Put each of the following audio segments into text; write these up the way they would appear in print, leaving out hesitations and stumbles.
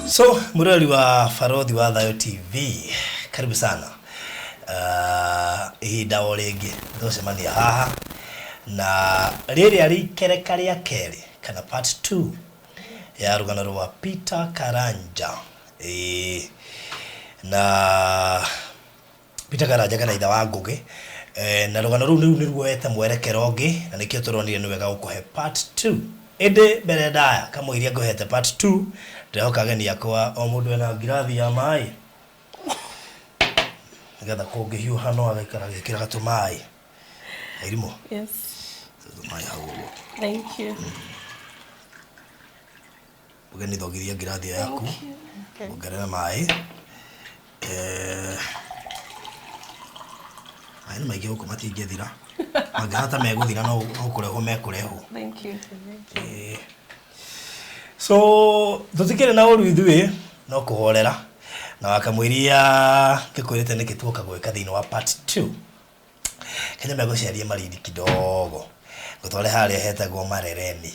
So mũrori wa Barothi wa Thayo TV, karibu sana. Ihinda o rĩngĩ twacemania haha na rĩrĩa rĩikereka rĩa kerĩ kana part 2 ya rũgano rwa Peter Karanja. Ĩĩ na Peter Karanja kana ithe wa Ngũgĩ. Eh, na rũgano rũu rĩu nĩruoete mwerekero ũngĩ na nĩkĩo tũronire nĩ wega gũkũhe part 2. Ĩndĩ mbere ndaya kamũiria ngũhete part 2 ndĩrehoka ageni akwa o mũndũ ena ngirathi ya maĩ nĩgetha kũngĩhiũha no agaikara agĩkĩraga tũmaĩ. Irimũ. Yes. Tũmaĩ hau ũguo. Thank you. Mũgeni thogithia ngirathi ĩyo yaku. Okay. Ongerera maĩ. Eh, maĩ nĩ maingĩ gũkũ matingĩthira. Mangĩhana ta megũthira no no kũrehwo mekũrehwo. Thank you. Eh. So tũtikĩrĩ na ũru ithuĩ no kũhorera na wakamũiria ngĩkwĩrĩte nĩkĩ tuoka gwĩka thĩinĩ wa part 2. Kenya megũceria Malindi kidogo ngũtware harĩa hetagwo Marereni.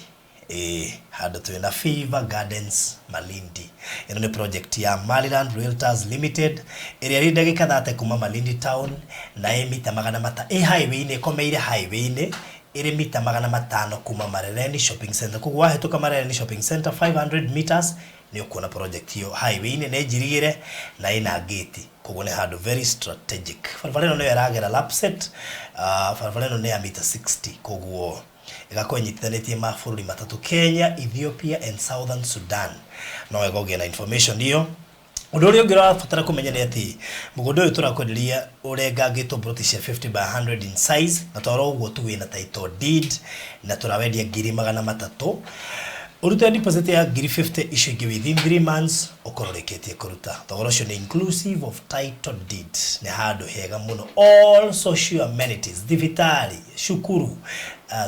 Ĩĩ, handũ twĩ na Fever Gardens Malindi. Ĩno nĩ project ya Maryland Realtors Limited ĩrĩa ĩrĩ ndagĩka 30 kuma Malindi town na ĩ mita magana mata ĩ highway-inĩ ĩkomeire highway-inĩ ĩrĩ mita 500 kuma Marereni Shopping Center. Koguo wahĩtũka Marereni Shopping Center 500 meters nĩ ũkuona project ĩyo highway-inĩ nĩ njirigĩre na ĩna gate koguo nĩ handũ very strategic. Barabara ĩno nĩyo ĩragera Lapsset, barabara ĩno nĩ ya mita 60 koguo ĩgakorwo ĩnyitithanĩtie mabũrũri matatũ Kenya, Ethiopia and Southern Sudan. No wega ũgĩe na information ĩyo. Ũndũ ũrĩa ũngĩ ũrabatara kũmenya nĩ atĩ mũgũnda ũyũ tũrakwenderia ũrengangĩtwo ploti cia 50 by 100 in size na to ũguo tu wĩna title deed na tũrawendia 300,000. Ũrute deposit ya 50,000 icio ingĩ within 3 months ũkorwo ũrĩkĩtie kũruta. Thogora ũcio nĩ inclusive of title deed. Nĩ handũ hega mũno, all social amenities, thibitarĩ, cukuru,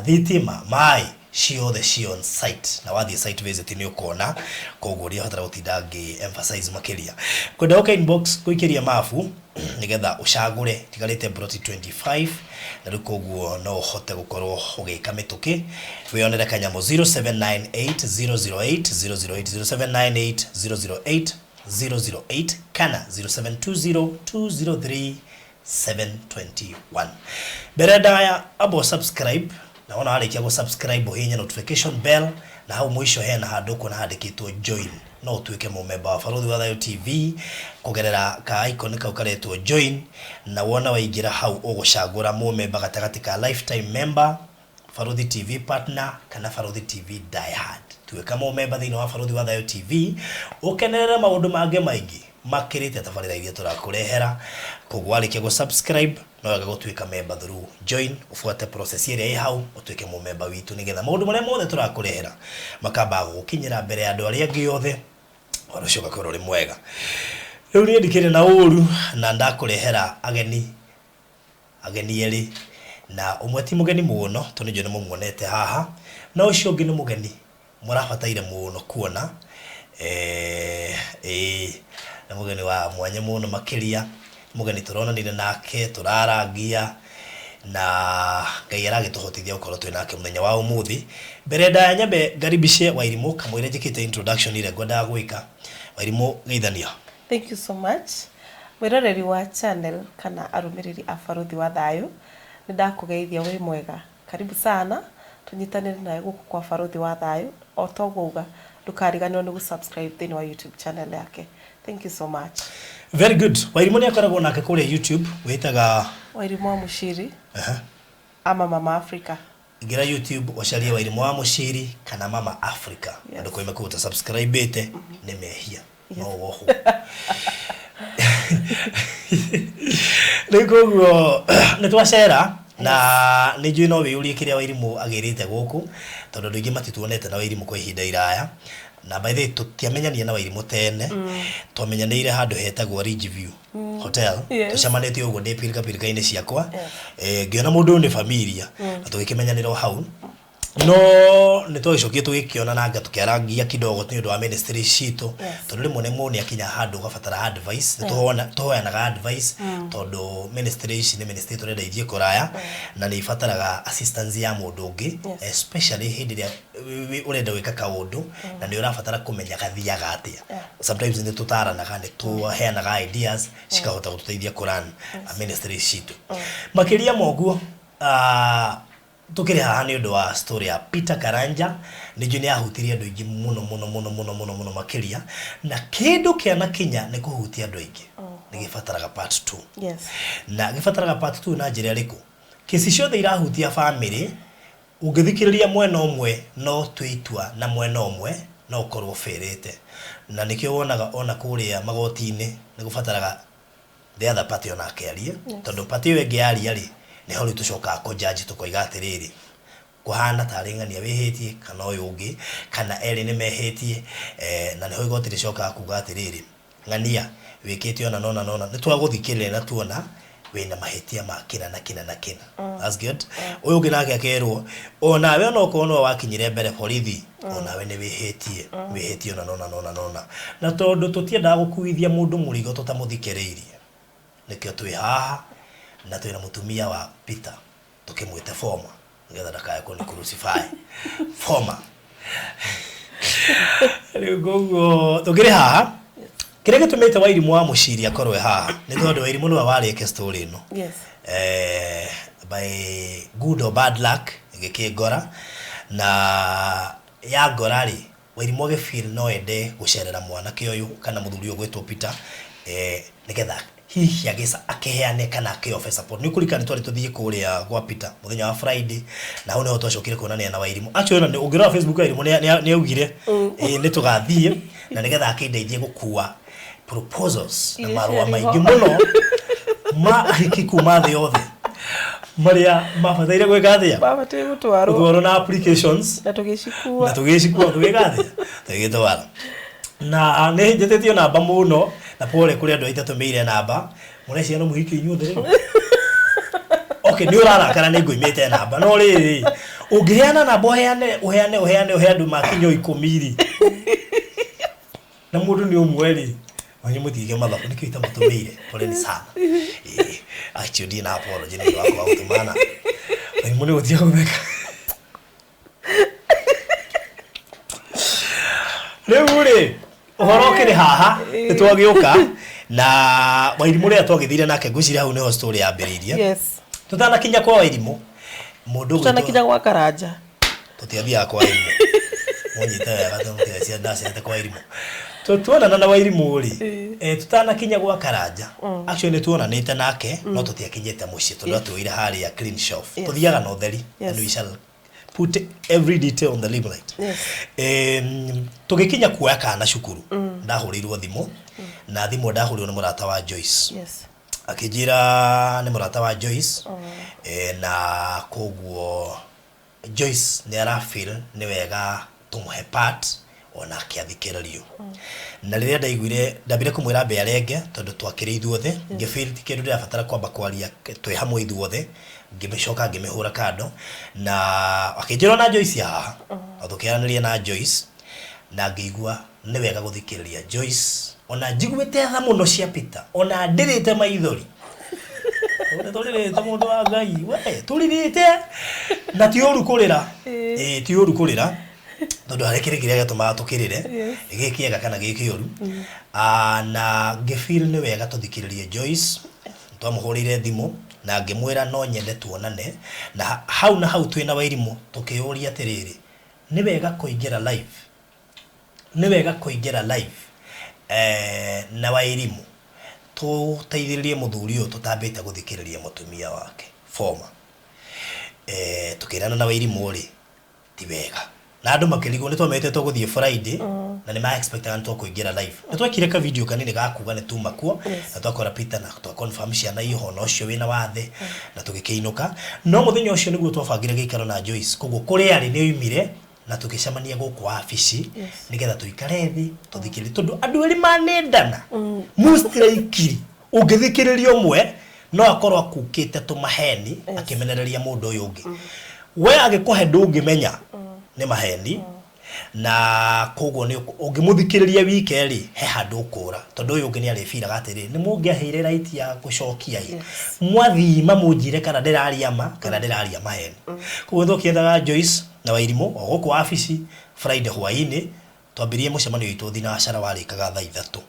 thitima, maĩ ciothe ci on site na wathiĩ site visit nĩ ũkona, koguo ndiabatara gũtinda ngĩ emphasize makĩria. Ngwenda ũke inbox ngũikĩrie mabu nĩgetha ũcagũre, tigarĩte ploti 25 na rĩu koguo no ũhote gũkorwo ũgĩka mĩtũkĩ wĩyonere kanyamũ 0798 008 008 0798 008 008 kana 0720 203 721. Mbere ndaya amba subscribe na wona warĩkia gũ subscribe ũhihinye notification bell na hau mũico hena handũ ũkuona handĩkĩtwo join no ũtuĩke mũmemba wa Barũthi wa Thayũ TV kũgerera ka icon kau karetwo join na wona waingĩra hau ũgũcagũra mũmemba gatagatĩ ka lifetime member, Barũthi TV partner kana Barũthi TV diehard. Tuĩka mũmemba thĩinĩ wa Barũthi wa Thayũ TV ũkenerere maũndũ mangĩ maingĩ makĩrĩte tabarĩra iria tũrakũrehera. Koguo warĩkia gũ subscribe no wega gũtuĩka member through join ũbuate process ĩrĩa ĩ hau ũtuĩke mũmemba witũ nĩgetha maũndũ marĩa mothe tũrakũrehera makambaga gũgũkinyĩra mbere ya andũ arĩa angĩ othe ũhoro ũcio ũgakorwo ũrĩ mwega. Rĩu niĩ ndikĩrĩ na ũru na ndakũrehera ageni ageni erĩ na ũmwe ti mũgeni mũno tondũ nĩ njũĩ nĩ mũmuonete haha no ũcio ũngĩ nĩ mũgeni mũrabataire mũno kuona ĩĩ nĩ mũgeni wa mwanya mũno makĩria, mũgeni tũronanire nake tũrarangia na Ngai aragĩtũhotithia gũkorwo twĩ nake mũthenya wa ũmũthĩ. Mbere ndaya nyambe ngaribice Wairimũ kamũira njĩkĩte introduction ĩrĩa ngwendaga gwĩka. Wairimũ geithania. Thank you so much. Mwĩroreri wa channel kana arũmĩrĩri a Barũthi wa Thayũ, nĩ ndakũgeithia wĩ mwega. Karibu sana, tũnyitanĩre nawe gũkũ kwa Barũthi wa Thayũ. O ta ũguo auga, ndũkariganĩrwo nĩ gũ-subscribe thĩinĩ wa YouTube channel yake. Thank you so much. Very good. Wairimũ nĩ akoragwo nake kũrĩa YouTube wĩtaga Wairimũ wa Mũciri ama Mama Africa. Ingĩra YouTube ũcarie Wairimũ wa Mũciri kana Mama Africa. Yes. Ndũkoime kũu ũta subscribe-ĩte nĩ mehia. No wohwo. Rĩu koguo nĩ twacera na nĩ njũĩ no wĩyũrie kĩrĩa Wairimũ agĩrĩte gũkũ tondũ andũ aingĩ matituonete na Wairimũ kwa ihinda iraya. Na by the way tũtiamenyanire na Wairimũ tene, twamenyanĩire handũ hetagwo Ridge View Hotel. Tũcemanĩtie ũguo ndĩ pirika pirika-inĩ ciakwa. Ngĩona mũndũ ũyũ nĩ familia na tũgĩkĩmenyanĩra o hau. No nĩ twagĩcokire tũgĩkĩona na anga tũkĩarangia kidogo nĩ ũndũ wa ministry citũ. Yes. Tondũ rĩmwe nĩ mũndũ nĩ akinya handũ ũgabatara advice, nĩ tũhoyanaga advice tondũ ministry ici nĩ ministry tũrenda ithiĩ kũraya na nĩ ibataraga assistance ya mũndũ ũngĩ. Yes. Especially hĩndĩ ĩrĩa ũrenda gwĩka kaũndũ na nĩ ũrabatara kũmenya gathiaga atĩa. Yeah. Sometimes nĩ tũtaranaga, nĩ tũheanaga ideas cikahota gũtũteithia kũ run ministry citũ. Makĩria ma ũguo, tũkĩrĩ haha nĩ ũndũ wa story ya Peter Karanja. Nĩ njũĩ nĩ yahutirie andũ aingĩ mũno mũno mũno mũno mũno mũno makĩria, na kĩndũ kĩanakinya nĩ kũhutia andũ aingĩ nĩ gĩbataraga part 2. Yes. Na gĩbataraga part 2 na njĩra ĩrĩkũ? Kesi ciothe irahutia family, ũngĩthikĩrĩria mwena ũmwe no ũtue itua na mwena ũmwe no ũkorwo ũbĩrĩte, na nĩkĩo wonaga ona kũrĩa magoti-inĩ nĩ gũbataraga the other party ona akĩarie. Tondũ party ĩyo ĩngĩ yaria rĩ, nĩho rĩu tũcokaga kũ judge tũkoiga atĩrĩrĩ, kũhana tarĩ ng'ania wĩhĩtie kana ũyũ ũngĩ kana erĩ nĩ mehĩtie, na nĩho igoti rĩcokaga kuga atĩrĩrĩ, ng'ania wĩkĩte ona nona nona, nĩ twagũthikĩrĩria na tuona wĩna mahĩtia ma kĩna na kĩna na kĩna. That's good. Ũyũ ũngĩ nake akerwo onawe onokorwo nĩwe wakinyire mbere borithi, onawe nĩ wĩhĩtie, wĩhĩtie ona nona nona nona. Na tondũ tũtiendaga gũkuithia mũndũ mũrigo tũtamũthikĩrĩirie, nĩkĩo twĩ haha na twĩna mũtumia wa Peter, tũkĩmwĩte former nĩgetha ndakae kũni crucify former. Rĩu koguo tũkĩrĩ haha, kĩrĩa gĩtũmĩte Wairimũ wa Mũciri akorwo e haha nĩ tondũ Wairimũ nĩwe warĩke story ĩno. Yes. By good or bad luck ĩgĩkĩngora, na yangora rĩ, Wairimũ agĩfeel no ende gũcerera mwanake ũyũ kana mũthuri ũyũ gwĩtwo Peter, nĩgetha hihi agĩca akĩheane kana akĩobe support. Nĩ ũkũririkana nĩ twarĩ tũthiĩ kũrĩa gwa Peter mũthenya wa Friday, na hau nĩho twacokire kuonania na Wairimũ. Actually ona ũngĩrora Facebook ya Wairimũ nĩ augire nĩ tũgathiĩ na nĩgetha akĩndeithie gũkua proposals na Iria marũa ciarĩ maingĩ ho. Mũno ma ahiki kuma thĩ yothe marĩa mabataire gwĩka atĩa? Mabataire gũtwarwo. Gũtwarwo na applications. Na tũgĩcikua. Na tũgĩcikua tũgĩka atĩa? Tũgĩtwara. Na nĩ njĩtĩtio namba mũno, na pole kũrĩ andũ arĩa itatũmĩire namba. Mũreciria no mũhike inyuothe rĩu? Okay, nĩ ũrarakara nĩ ngũimĩte namba, no rĩrĩ, ũngĩheana namba ũheane ũheane ũheane ũhe andũ makinya o 10 rĩ, na mũndũ nĩ ũmwe rĩ, wanyu mũtige mathabu, nĩkĩo itamũtũmĩire. Poleni sana. Ĩĩ, actually ndirĩ na apology nĩ ũndũ wa kwaga gũtũma namba. Wairimũ nĩ gũtiga gũtheka. Rĩu rĩ, ũhoro ũkĩrĩ haha, nĩ twagĩũka na Wairimũ rĩrĩa twagĩthire nake, ngwĩciria hau nĩho story yambĩrĩirie. Yes. Tũtanakinya kwa Wairimũ, mũndũ ũgwĩtwo Tũtanakinya gwa Karanja. Tũtiathiaga kwa Wairimũ, mũnyite wega, tondũ mũtigacia ndacerete kwa Wairimũ. Tuonana na Wairimũ rĩ, tũtanakinya gwa Karanja, actually nĩ tuonanĩte nake no tũtiakinyĩte mũciĩ tondũ atuoire harĩa clean shelf. Yes. Tũthiaga na ũtheri Yes. and we shall put every detail on the limelight. Yes. Tũgĩkinya kuoya kana cukuru, ndahũrĩirwo thimũ, na thimũ ndahũrĩirwo nĩ mũrata wa Joyce. Yes. Akĩnjĩra nĩ mũrata wa Joyce, na koguo Joyce nĩ arafeel nĩ wega tũmũhe part ona akĩathikĩrĩrio. Na rĩrĩa ndaiguire, ndambire kũmwĩra ambe arenge tondũ twakĩrĩ ithuothe, ngĩfeel ti kĩndũ ndĩrabatara kwamba kwaria twĩ hamwe ithuothe, ngĩmĩcoka ngĩmĩhũra kando, na akĩnjĩra ona Joyce haha, na tũkĩaranĩria na Joyce, na ngĩigua nĩ wega gũthikĩrĩria Joyce, ona njiguĩte tha mũno cia Peter, ona ndĩrĩte maithori. Nĩ tũrĩrĩte mũndũ wa Ngai, we, tũrĩrĩte, na ti ũru kũrĩra. Ĩĩ, ti ũru kũrĩra, tondũ harĩ kĩrĩ kĩrĩa gĩatũmaga tũkĩrĩre, gĩ kĩega kana gĩ kĩũru. Na ngĩfeel nĩ wega tũthikĩrĩrie Joyce. Twamũhũrĩire thimũ na ngĩmwĩra no nyende tuonane, na hau na hau twĩna Wairimũ tũkĩũria atĩrĩrĩ, nĩ wega kũingĩra live, nĩ wega kũingĩra live na Wairimũ tũteithĩrĩrie mũthuri ũyũ tũtambĩte gũthikĩrĩria mũtumia wake former. Tũkĩrana na Wairimũ rĩ, ti wega, na andũ makĩrigwo nĩ twamete tũgũthiĩ Friday na nĩ ma expectaga nĩ tũkũingĩra live. Nĩ twekire ka video kanini ga kuga nĩ tuma kuo na twakora Peter na twa confirm ciana iho na ũcio wĩna wathe na tũgĩkĩinũka. No mũthenya ũcio nĩguo twabangire gĩikaro na Joyce, koguo kũrĩa arĩ nĩ oimire na tũgĩcemania gũkũ wabici nĩgetha tũikare thĩ tũthikĩrĩrie, tondũ andũ erĩ manendana most likely ũngĩthikĩrĩria ũmwe no akorwo akukĩte tũmaheni akĩmenereria mũndũ ũyũ ũngĩ. We agĩkũhe ndũngĩmenya nĩ maheni, na koguo nĩ ũngĩmũthikĩrĩria wike rĩ, he handũ ũkũra, tondũ ũyũ ũngĩ nĩ arĩbiraga atĩrĩ, nĩ mũngĩaheire right ya gũcokia ĩ, mwathima mũnjire kana ndĩraria ma kana ndĩraria maheni. Koguo twakĩethaga Joyce na Wairimũ o gũkũ wabici Friday hwaĩ-inĩ, twambirie mũcemanio witũ thinacara warĩkaga thaa 3,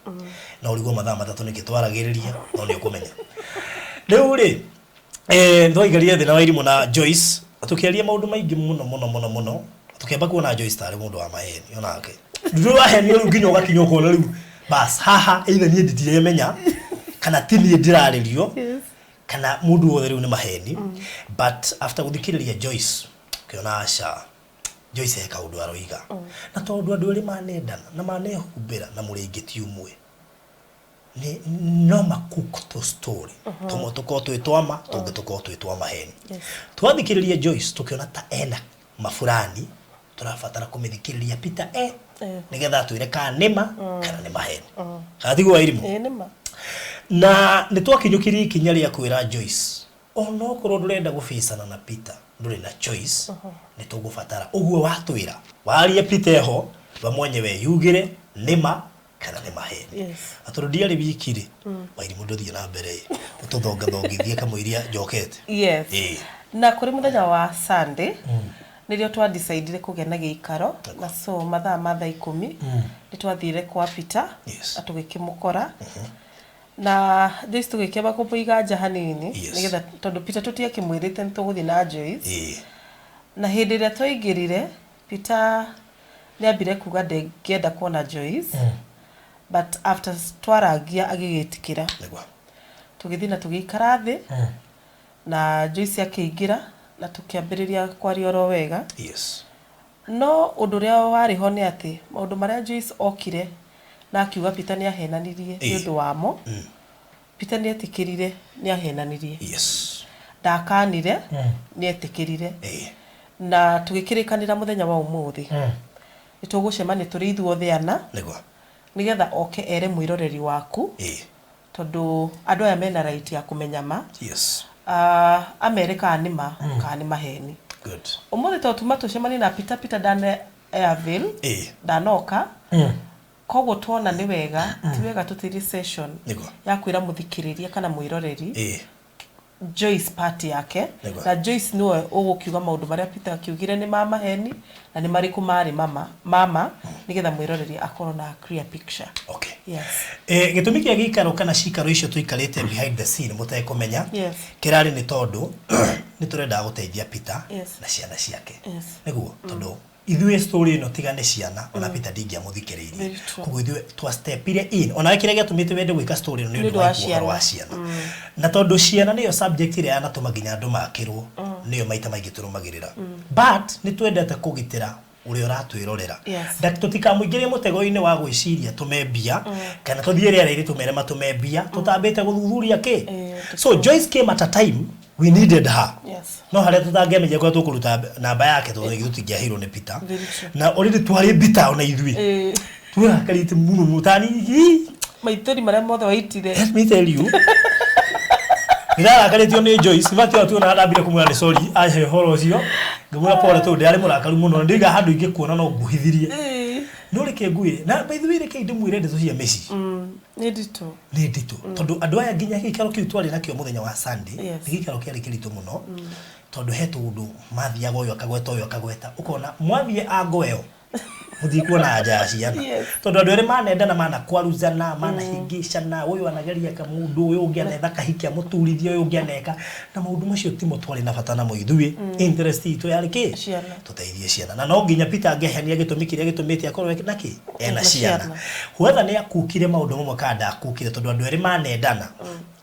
no ũrigwo mathaa 3 nĩkĩ twaragĩrĩria, no nĩ ũkũmenya. Rĩu rĩ, nĩtwaikarire thĩ na Wairimũ na Joyce tũkĩaria maũndũ maingĩ mũno mũno mũno mũno, tũkĩamba kuona Joyce tarĩ mũndũ wa maheni onake. Ndũrĩ wahenio rĩu nginya ũgakinya ũkona rĩu bas haha either niĩ ndiremenya kana ti niĩ ndĩrarĩrio kana mũndũ wothe rĩu nĩ maheni. But after gũthikĩrĩria Joyce ũkĩona aca, Joyce he kaũndũ aroiga. Na tondũ andũ erĩ manendana na manehumbĩra na mũrĩngĩ ti ũmwe, nĩ no macook tũ story tũmwe tũkorwo twĩ twa ma, tũngĩ tũkorwo twĩ twa maheni. Twathikĩrĩria Joyce tũkĩona ta ena maburani tũrabatara kũmĩthikĩrĩria Peter e nĩgetha atwĩre kana nĩ ma kana nĩ maheni, kana tiguo Wairimũ? Ĩĩ nĩ ma. Na nĩ twakinyũkirie ikinya rĩa kwĩra Joyce onokorwo ndũrenda gũbicana na Peter, ndũrĩ na choice, nĩ tũgũbatara ũguo watwĩra warie Peter eho we mwenyewe yugĩre nĩ ma kana nĩ maheni. Na tondũ ndiarĩ wiki rĩ, Wairimũ ndũthiĩ na mbere ĩ, ũtũthongathongithie kamũiria njokete. Yes. Na kũrĩ mũthenya wa Sunday nĩrĩo twa decidire kũgĩa na gĩikaro, na so mathaa ma thaa 10 nĩ twathire kwa Peter na tũgĩkĩmũkora. Na Joyce tũgĩkĩamba kũmũiga nja hanini nĩgetha tondũ Peter tũtiakĩmwĩrĩte nĩ tũgũthiĩ na Joyce. Na hĩndĩ ĩrĩa twaingĩrire, Peter nĩ ambire kuga ndangĩenda kuona Joyce, but after twarangia agĩgĩtĩkĩra. Tũgĩthiĩ na tũgĩikara thĩ na Joyce akĩingĩra na tũkĩambĩrĩria kwaria oro wega. No ũndũ ũrĩa warĩ ho nĩ atĩ maũndũ marĩa Joyce okire na akiuga Peter nĩ ahenanirie nĩ ũndũ wamo, Peter nĩ etĩkĩrire nĩ ahenanirie. Ndakanire, nĩ etĩkĩrire. Na tũgĩkĩrĩkanĩra mũthenya wa ũmũthĩ nĩ tũgũcemania tũrĩ ithuothe ana nĩgetha oke ere mwĩroreri waku, tondũ andũ aya mena right ya kũmenya ma, amere kana nĩ ma kana nĩ maheni. Ũmũthĩ tondũ tuma tũcemanie na Peter, Peter ndana avail, ndanoka, koguo tuona nĩ wega, ti wega tũtĩrie session ya kwĩra mũthikĩrĩria kana mwĩroreri Joyce part yake, na Joyce nĩwe ũgũkiuga maũndũ marĩa Peter akiugire nĩ ma maheni na nĩ marĩkũ marĩ mama mama, nĩgetha mwĩroreri akorwo na clear picture. Okay. Yes. Gĩtũmi kĩa gĩikaro kana cikaro icio tũikarĩte behind the scene mũtekũmenya, kĩrarĩ nĩ tondũ nĩ tũrendaga gũteithia Peter na ciana ciake. Nĩguo, tondũ ithuĩ story ĩno tiga nĩ ciana, ona Peter ndingĩamũthikĩrĩirie. Very true. Koguo ithuĩ twa stepire in, onawe kĩrĩa gĩatũmĩte wende gwĩka story ĩno nĩ ũndũ wa ũhoro wa ciana. Na tondũ ciana nĩyo subject ĩrĩa yanatũma nginya andũ makĩrwo, nĩyo maita maingĩ tũrũmagĩrĩra. But nĩ twendete kũgitĩra ũrĩa ũratwĩrorera. Tũtikamũingĩrie mũtego-inĩ wa gwĩciria tũme mbia, kana tũthiĩ rĩera-inĩ tũmere matũme mbia, tũtambĩte gũthuthuria kĩ. So Joyce came at a time we needed her. No harĩa tũtangĩamenyire kũrĩa tũkũruta namba yake, tondũ rĩngĩ tũtingĩaheirwo nĩ Peter. Very true. Na already twarĩ bitter ona ithuĩ. Twarakarĩte mũno mũno tani. Maithori marĩa mothe waitire. Let me tell you. Ndĩrarakarĩtio nĩ Joyce. In fact, tuona ndambire kũmwĩra nĩ sorry ahe ũhoro ũcio. Ngĩmwĩra pole tondũ ndĩrarĩ mũrakaru mũno. Na ndĩiga handũ ingĩkuona no nguhithirie. No reke ngwĩre, na by the way reke ndĩmwĩre ndeto cia mĩciĩ. Nĩ nditũ. Nĩ nditũ. Tondũ andũ aya nginya gĩikaro kĩu twarĩ nakĩo mũthenya wa Sunday, nĩ gĩikaro kĩarĩ kĩritũ mũno. Tondũ he tũũndũ mathiaga ũyũ akagweta ũyũ akagweta. Ũkona mwathiĩ ango ĩyo, mũthiĩ kuona anja ya ciana. Tondũ andũ erĩ manendana, manakwaruzana, manahĩngĩcana, ũyũ anageria kamũndũ, ũyũ ũngĩ anetha kahiki amũturithie, ũyũ ũngĩ aneka. Na maũndũ macio timo twarĩ na bata namo ithuĩ. Interest itũ yarĩ kĩ? Ciana. Tũteithie ciana. Na no nginya Peter angĩahenia gĩtũmi kĩrĩa gĩtũmĩte akorwo na kĩ? Ena ciana. Whether nĩ akukire maũndũ mamwe kana ndakukire, tondũ andũ erĩ manendana,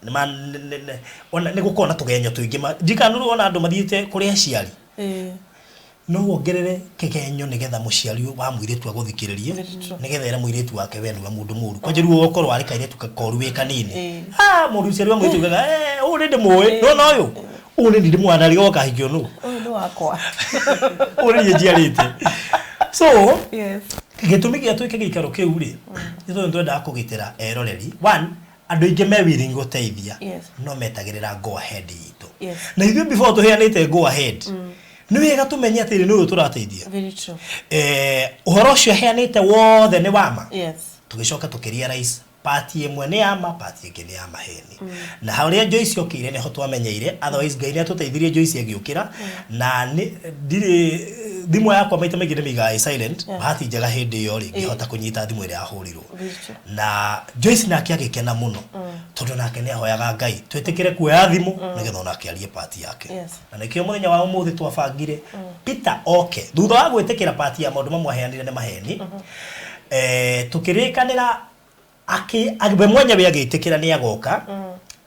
nĩ gũkoragwo na tũgenyo tũingĩ. Ndikana nĩ ũrona andũ mathiĩte kũrĩ aciari. No wongerere kĩgenyo nĩgetha mũciari wa mũirĩtu agũthikĩrĩrie, nĩgetha ere mũirĩtu wake we nĩwe mũndũ mũru. Kwanja rĩu ũkorwo warĩ kairĩtu koru wĩ kanini. Mũndũ ũciari wa mũirĩtu augaga, ũyũ nĩ ndĩmũĩ, nĩwona ũyũ? Ũyũ nĩ ndĩmũĩ na rĩo kahikio nũ? Ũyũ nĩ wakwa. Ũyũ nĩ niĩ njiarĩte. So, gĩtũmi gĩa twĩke gĩikaro kĩu rĩ, nĩ tondũ nĩtwendaga kũgitĩra eroreri. One, andũ aingĩ me willing gũteithia, no metagĩrĩra go ahead itũ. Na ithuĩ before tũheanĩte go ahead, Nĩ wega tũmenye atĩrĩ, nĩ ũyũ tũrateithia. Very true. Ũhoro ũcio aheanĩte wothe nĩ wama. Yes. Tũgĩcoka tũkĩrealize part ĩmwe nĩ ya ma, part ĩngĩ nĩ ya maheni. Na harĩa Joyce okĩire nĩho twamenyeire, otherwise Ngai nĩ atũteithirie Joyce agĩũkĩra. Na nĩ ndirĩ thimũ yakwa maita maingĩ ndĩmĩigaga ĩ silent. Bahati njega hĩndĩ ĩyo rĩ, ngĩhota kũnyita thimũ ĩrĩa yahũrirwo. Very true. Na Joyce nake agĩkena mũno tondũ nake nĩ ahoyaga Ngai twĩtĩkĩre kuoya thimũ nĩgetha onake arie part yake. Yes. Na nĩkĩo mũthenya wa ũmũthĩ twabangire Peter oke thutha wa gwĩtĩkĩra part ya maũndũ mamwe aheanire nĩ maheni. Tũkĩrĩkanĩra we mwenyewe agĩtĩkĩra nĩ agoka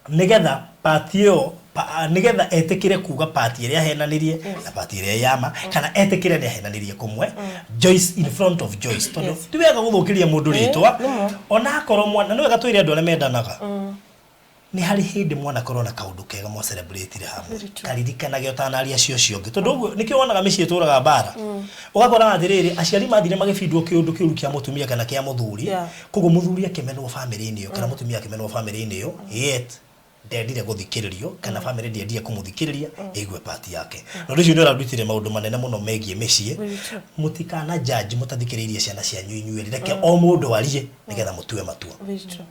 nĩgetha part ĩyo nĩgetha etĩkĩre kuga part ĩrĩa ahenanirie na part ĩrĩa ya ma, kana etĩkĩre nĩ ahenanirie kũmwe. Joyce, in front of Joyce, tondũ ti wega gũthũkĩria mũndũ rĩtwa. Nĩmo. Ona akorwo mwana, nĩ wega twĩre andũ arĩa mendanaga, nĩ harĩ hĩndĩ mwanakorwo na kaũndũ kega mwa celebrate hamwe. Very true. Karirikanage ũtanaria acio ũcio ũngĩ, tondũ ũguo nĩkĩo wonaga mĩciĩ ĩtũraga mbara. Ũgakora atĩrĩrĩ, aciari mathire magĩbindwo kĩũndũ kĩũru kĩa mũtumia kana kĩa mũthuri. Koguo mũthuri akĩmenwo bamĩrĩ-inĩ ĩyo kana mũtumia akĩmenwo bamĩrĩ-inĩ ĩyo, yet ndendire gũthikĩrĩrio kana bamĩrĩ ndĩendire kũmũthikĩrĩria ĩigue part yake. Na ũndũ ũcio nĩ ũrandutire maũndũ manene mũno megiĩ mĩciĩ. Very true. Mũtikana judge mũtathikĩrĩirie ciana cianyu inyuerĩ, reke o mũndũ arie nĩgetha mũtue matua. Very true.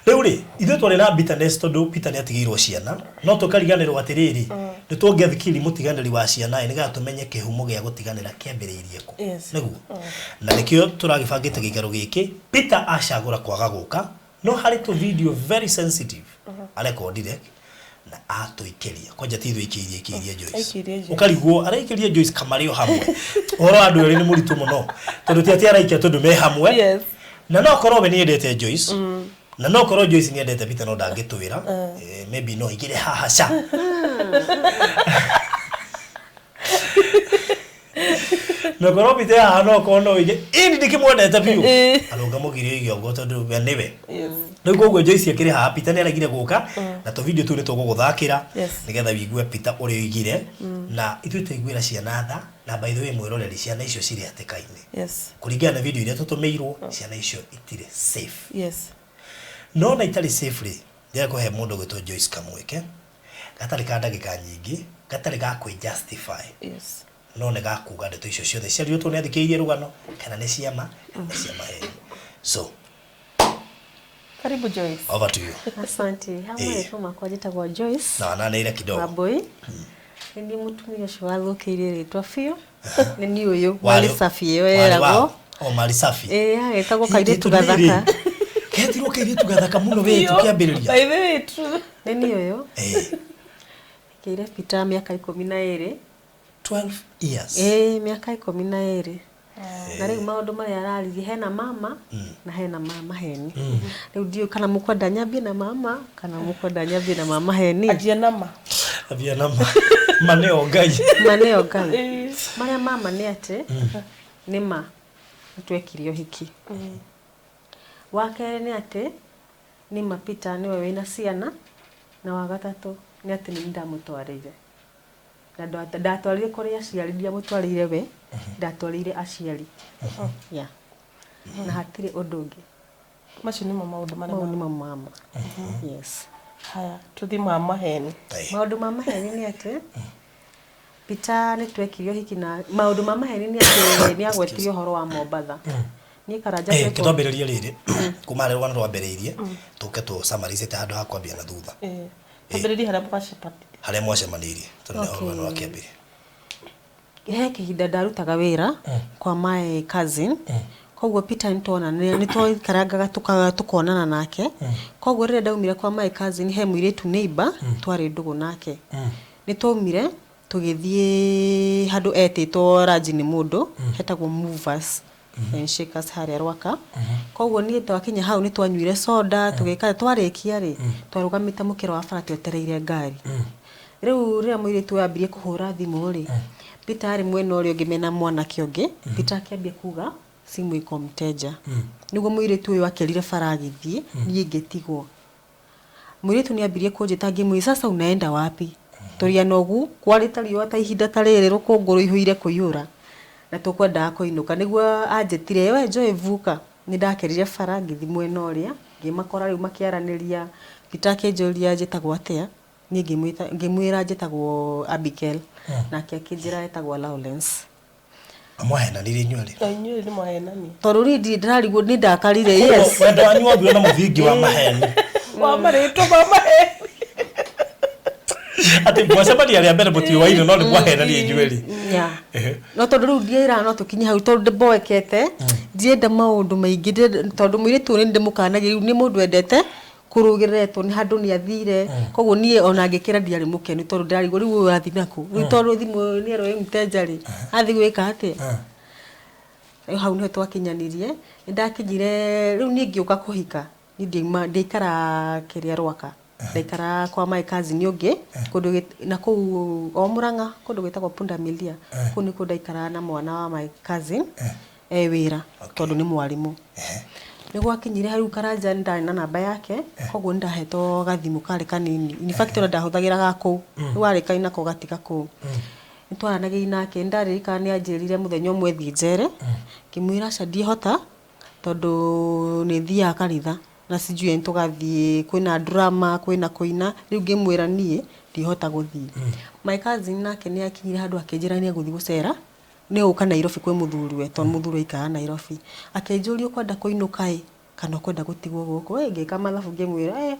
Rĩu rĩ, ithuĩ twarĩ na bitterness tondũ Peter nĩ atigĩirwo ciana, no tũkariganĩrwo atĩrĩrĩ, nĩ tũngĩathikĩrĩria mũtiganĩri wa ciana ĩ, nĩgetha tũmenye kĩhumo gĩa gũtiganĩra kĩambĩrĩirie kũ. Yes. Nĩguo. Na nĩkĩo tũragĩbangĩte gĩikaro gĩkĩ, Peter acagũra kwaga gũka, no harĩ tũ video very sensitive arekondire na atũikĩria. Kwanja ti ithuĩ aikĩirie, aikĩirie Joyce. Aikĩirie Joyce. Ũkarigwo araikĩria Joyce kamarĩ o hamwe. Ũhoro wa andũ erĩ nĩ mũritũ mũno, tondũ ti atĩ araikia tondũ me hamwe. Yes. Na no korwo we nĩ endete Joyce, na no korwo Joyce nĩ endete Peter, no ndangĩtwĩra. Maybe no aingĩre haha ca. Na korwo Peter haha no korwo no oige ĩni ndĩkĩmwendete biũ. Arũnga mũgiri oige ũguo tondũ we nĩwe. Yes. Rĩu koguo Joyce akĩrĩ haha, Peter nĩ aregire gũka, na tũ video tũu nĩ tũgũgũthakĩra Yes. nĩgetha wĩigue Peter ũrĩa oigire. Na ithuĩ twaiguĩra ciana tha, na by the way mwĩroreri, ciana icio cirĩ hatĩka-inĩ. Yes. Kũringana na video iria tũtũmĩirwo, ciana icio itirĩ safe. Yes. No na itarĩ safe rĩ, ndĩrenda kũhe mũndũ ũgwĩtwo Joyce kamweke gatarĩ ka ndagĩka nyingĩ, gatarĩ ga kwĩ justify. Yes. No nĩ gakuga ndeto icio ciothe ciarirwo tondũ nĩ athikĩrĩirie rũgano, kana nĩ ciama kana nĩ cia maheni. So Karibu Joyce. Over to you. Asante. Hamwe rĩtwa makwa njĩtagwo Joyce. Na wananĩire kidogo. Wambui. Nĩ niĩ mũtumia ũcio wathũkĩire rĩtwa biũ. Nĩ niĩ ũyũ Mali Safi ĩyo yeragwo. O Mali Safi. Ĩĩ, agĩtagwo kairĩtu gathaka. Ketirwo kairĩtu gathaka mũno we tũkĩambĩrĩria. By the way, true. Nĩ niĩ ũyũ. Kĩire Peter mĩaka 12. 12 years. Ĩĩ, mĩaka 12. Na rĩu maũndũ marĩa araririe hena mama na hena mama heni. Rĩu ndiũĩ kana mũkwenda nyambie na mama kana mũkwenda nyambie na mama heni. Anjia nama. Ambia na ma. Ma nĩyo Ngai. Ma nĩyo Ngai. Marĩa mama nĩ atĩ nĩ ma nĩ twekire ũhiki. Wa kerĩ nĩ atĩ nĩ ma Peter nĩwe wĩna ciana, na wa gatatũ nĩ atĩ nĩ niĩ ndamũtwarĩire. Na ndatwarire kũrĩ aciari, ndiamũtwarĩire we, ndatwarĩire aciari. Yeah. Na hatirĩ ũndũ ũngĩ. Macio nĩmo maũndũ marĩa Mau nĩmo mama. Yes. Haya, tũthiĩ ma maheni. Maũndũ ma maheni nĩ atĩ Peter nĩ twekire ũhiki, na maũndũ ma maheni nĩ atĩ nĩ agwetire ũhoro wa Mombatha. Niĩ Karanja twekwo Twambĩrĩrie rĩrĩ kuma harĩa rũgano rwambĩrĩirie, tũke tũ summarize handũ ha kwambia na thutha. Twambĩrĩrie harĩa mwacemanirie. Harĩa mwacemanirie, tondũ nĩho rũgano rwakĩambĩrĩria. He kĩhinda ndarutaga wĩra kwa my cousin, koguo Peter nĩtwonanire, nĩtwaikarangaga tũkonana nake. Koguo rĩrĩa ndaumire kwa my cousin, he mũirĩtu neighbor twarĩ ndũgũ nake. Nĩtwaumire tũgĩthiĩ handũ etĩtwo ranji nĩ mũndũ hetagwo Movers and Shakers harĩa Rwaka. Koguo niĩ twakinya hau nĩtwanyuire soda, tũgĩka, twarĩkia rĩ, twarũgamĩte mũkĩra wa bara twetereire ngari. Rĩu rĩrĩa mũirĩtu ũyũ ambirie kũhũra thimũ rĩ, Peter arĩ mwena ũrĩa ũngĩ mena mwanake ũngĩ, Peter akĩambia kuga simu iko mteja. Nĩguo mũirĩtu ũyũ akĩrire bara agĩthiĩ, niĩ ngĩtigwo. Mũirĩtu nĩ ambirie kũnjĩta, ngĩmwĩra, "Sasa unaenda wapi?" Tũrĩ anogu, kwarĩte riũa ta ihinda ta rĩrĩ, rũkũngũ rũihũire kũihũra na tũkwendaga kũinũka. Nĩguo anjĩtire, "We Joy vuka." Nĩ ndakĩrire bara ngĩthiĩ mwena ũrĩa, ngĩmakora rĩu makĩaranĩria. Peter akĩnjũria njĩtagwo atĩa, niĩ ngĩmwĩra njĩtagwo Abigail. Nake akĩnjĩra etagwo Lawrence. Mwahenanirie inyuĩ erĩ? Na inyuĩ nĩ mwahenania. Tondũ niĩ ndirĩ ndĩrarigwo nĩ ndakarire yes. Wendo wanyu wambirwo na mũthingi wa maheni. Wa marĩtwa ma maheni. Atĩ mwacemania rĩa mbere mũtiũaine no nĩ mwahenanirie inyuĩ erĩ. Yeah. No tondũ rĩu ndiĩraga no tũkinye hau tondũ ndĩmboekete ndienda maũndũ maingĩ tondũ mũirĩtu ũyũ nĩ ndĩmũkanagia rĩu nĩ mũndũ endete kũrũgĩrĩretwo nĩ handũ nĩ athire koguo niĩ ona ngĩkĩra ndiarĩ mũkenu tondũ ndĩrarigwo rĩu ũyũ athiĩ nakũ rĩu tondũ thimũ nĩ erwo ĩ mteja rĩ athiĩ gwĩka atĩa. Rĩu hau nĩho twakinyanirie nĩ ndakinyire rĩu niĩ ngĩũka kũhika niĩ ndiauma ndiaikara kĩrĩa Rwaka ndaikara kwa my cousin ũngĩ kũndũ na kũu o Mũrang'a kũndũ gwĩtagwo Pundamilia kũu nĩkuo ndaikaraga na mwana wa my cousin e wĩra tondũ nĩ mwarimũ. Nĩ gwakinyire hau Karanja nĩ ndarĩ na namba yake koguo nĩ ndahetwo gathimũ karĩ kanini in fact ona ndahũthagĩra ga kũu rĩu warĩ kaina ko gatiga kũu. Nĩ twaranagĩria nake nĩ ndaririkana nĩ anjĩrire mũthenya ũmwe thiĩ njere ngĩmwĩra aca ndiĩhota tondũ nĩ thiaga kanitha na sijui nĩ tũgathiĩ kwĩna drama kwĩna kũina rĩu ngĩmwĩra niĩ ndihota gũthiĩ. My cousin nake nĩ akinyire handũ akĩnjĩra nĩ egũthiĩ gũcera nĩ egũka Nairobi kwĩ mũthuriwe tondũ mũthuriwe aikaraga Nairobi. Akĩnjũria ũkwenda kũinũka ĩ kana ũkwenda gũtigwo gũkũ ĩ ngĩka mathabu ngĩmwĩra ĩ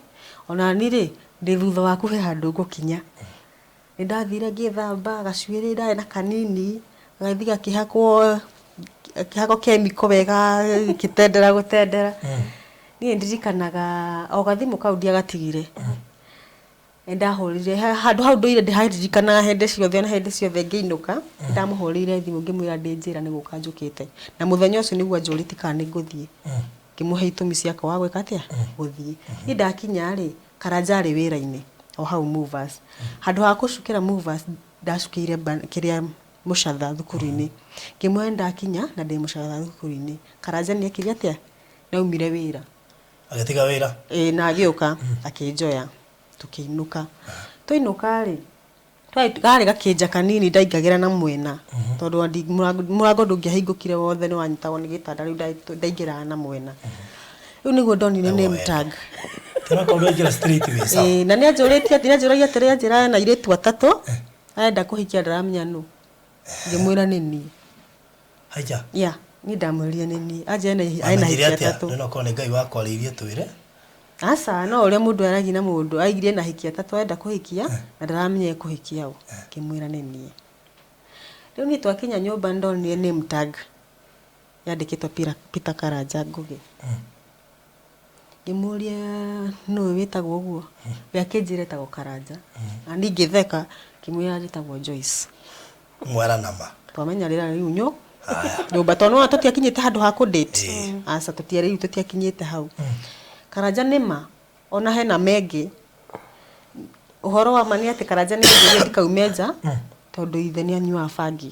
ona niĩ rĩ ndĩ thutha waku he handũ ngũkinya. Nĩ ndathire ngĩthamba gacuĩrĩ ndarĩ na kanini gagĩthiĩ gakĩhakwo gakĩhakwo kemiko wega gĩtendera gũtendera. Niĩ ndirikanaga o gathimũ kau ndiagatigire. Nĩ ndahũrire handũ hau ndũire ndĩharirikanaga hĩndĩ ciothe na hĩndĩ ciothe ngĩinũka, nĩ ndamũhũrĩire thimũ ngĩmwĩra ndĩ njĩra nĩ gũka njũkĩte. Na mũthenya ũcio nĩguo anjũrĩtie kana nĩ ngũthiĩ. Ngĩmũhe itũmi ciakwa wa gwĩka atĩa? Gũthiĩ. Niĩ ndakinya rĩ, Karanja arĩ wĩra-inĩ o hau Movers. Handũ ha gũcukĩra Movers ndacukĩire kĩrĩa Mũcatha thukuru-inĩ. Ngĩmwĩra nĩ ndakinya na ndĩ Mũcatha thukuru-inĩ. Karanja nĩ ekire atĩa? Nĩ aumire wĩra. Agĩtiga wĩra? Ĩĩ na agĩũka akĩnjoya tũkĩinũka. Twainũka rĩ, karĩ gakĩnja kanini ndaingagĩra na mwena tondũ mũrango ndũngĩahingũkire wothe nĩ wanyitagwo nĩ gĩtanda rĩu ndaingĩraga na mwena. Rĩu nĩguo ndonire name tag. Tena korwo ndwaingĩra straight wĩ sawa. Ĩĩ na nĩ anjũrĩtie nĩ anjũragia atĩrĩ anjĩra ena airĩtu atatũ arenda kũhikia ndaramenya nũ. Ngĩmwĩra nĩ niĩ. Haija. Yeah, niĩ ndamwĩrire nĩ niĩ. Anjĩra ena ena Wamenyire ahiki atĩa? atatũ. Nĩ okorwo nĩ Ngai wakwarĩirie twĩre. Aca, no ũrĩa mũndũ aragia na mũndũ, aigire ena ahiki atatũ arenda kũhikia na ndaramenya ekũhikia ũ. Ngĩmwĩra nĩ niĩ. Rĩu niĩ twakinya nyũmba nĩ ndonire name tag yandĩkĩtwo Peter Karanja Ngũgĩ. Ngĩmũria nũũ wĩtagwo ũguo? We akĩnjĩra etagwo Karanja. Na niĩ ngĩtheka ngĩmwĩra njĩtagwo Joyce. Mwara nama. Twamenya rĩra rĩu nyo nyũmba tondũ nĩwona tũtiakinyĩte handũ ha kũ date. Aca tũtiarĩ rĩu tũtiakinyĩte hau. Karanja nĩ ma ona hena mengĩ ũhoro wa ma nĩ atĩ Karanja nĩ anjĩrire ndikaume nja tondũ ithe nĩ anyuaga bangi.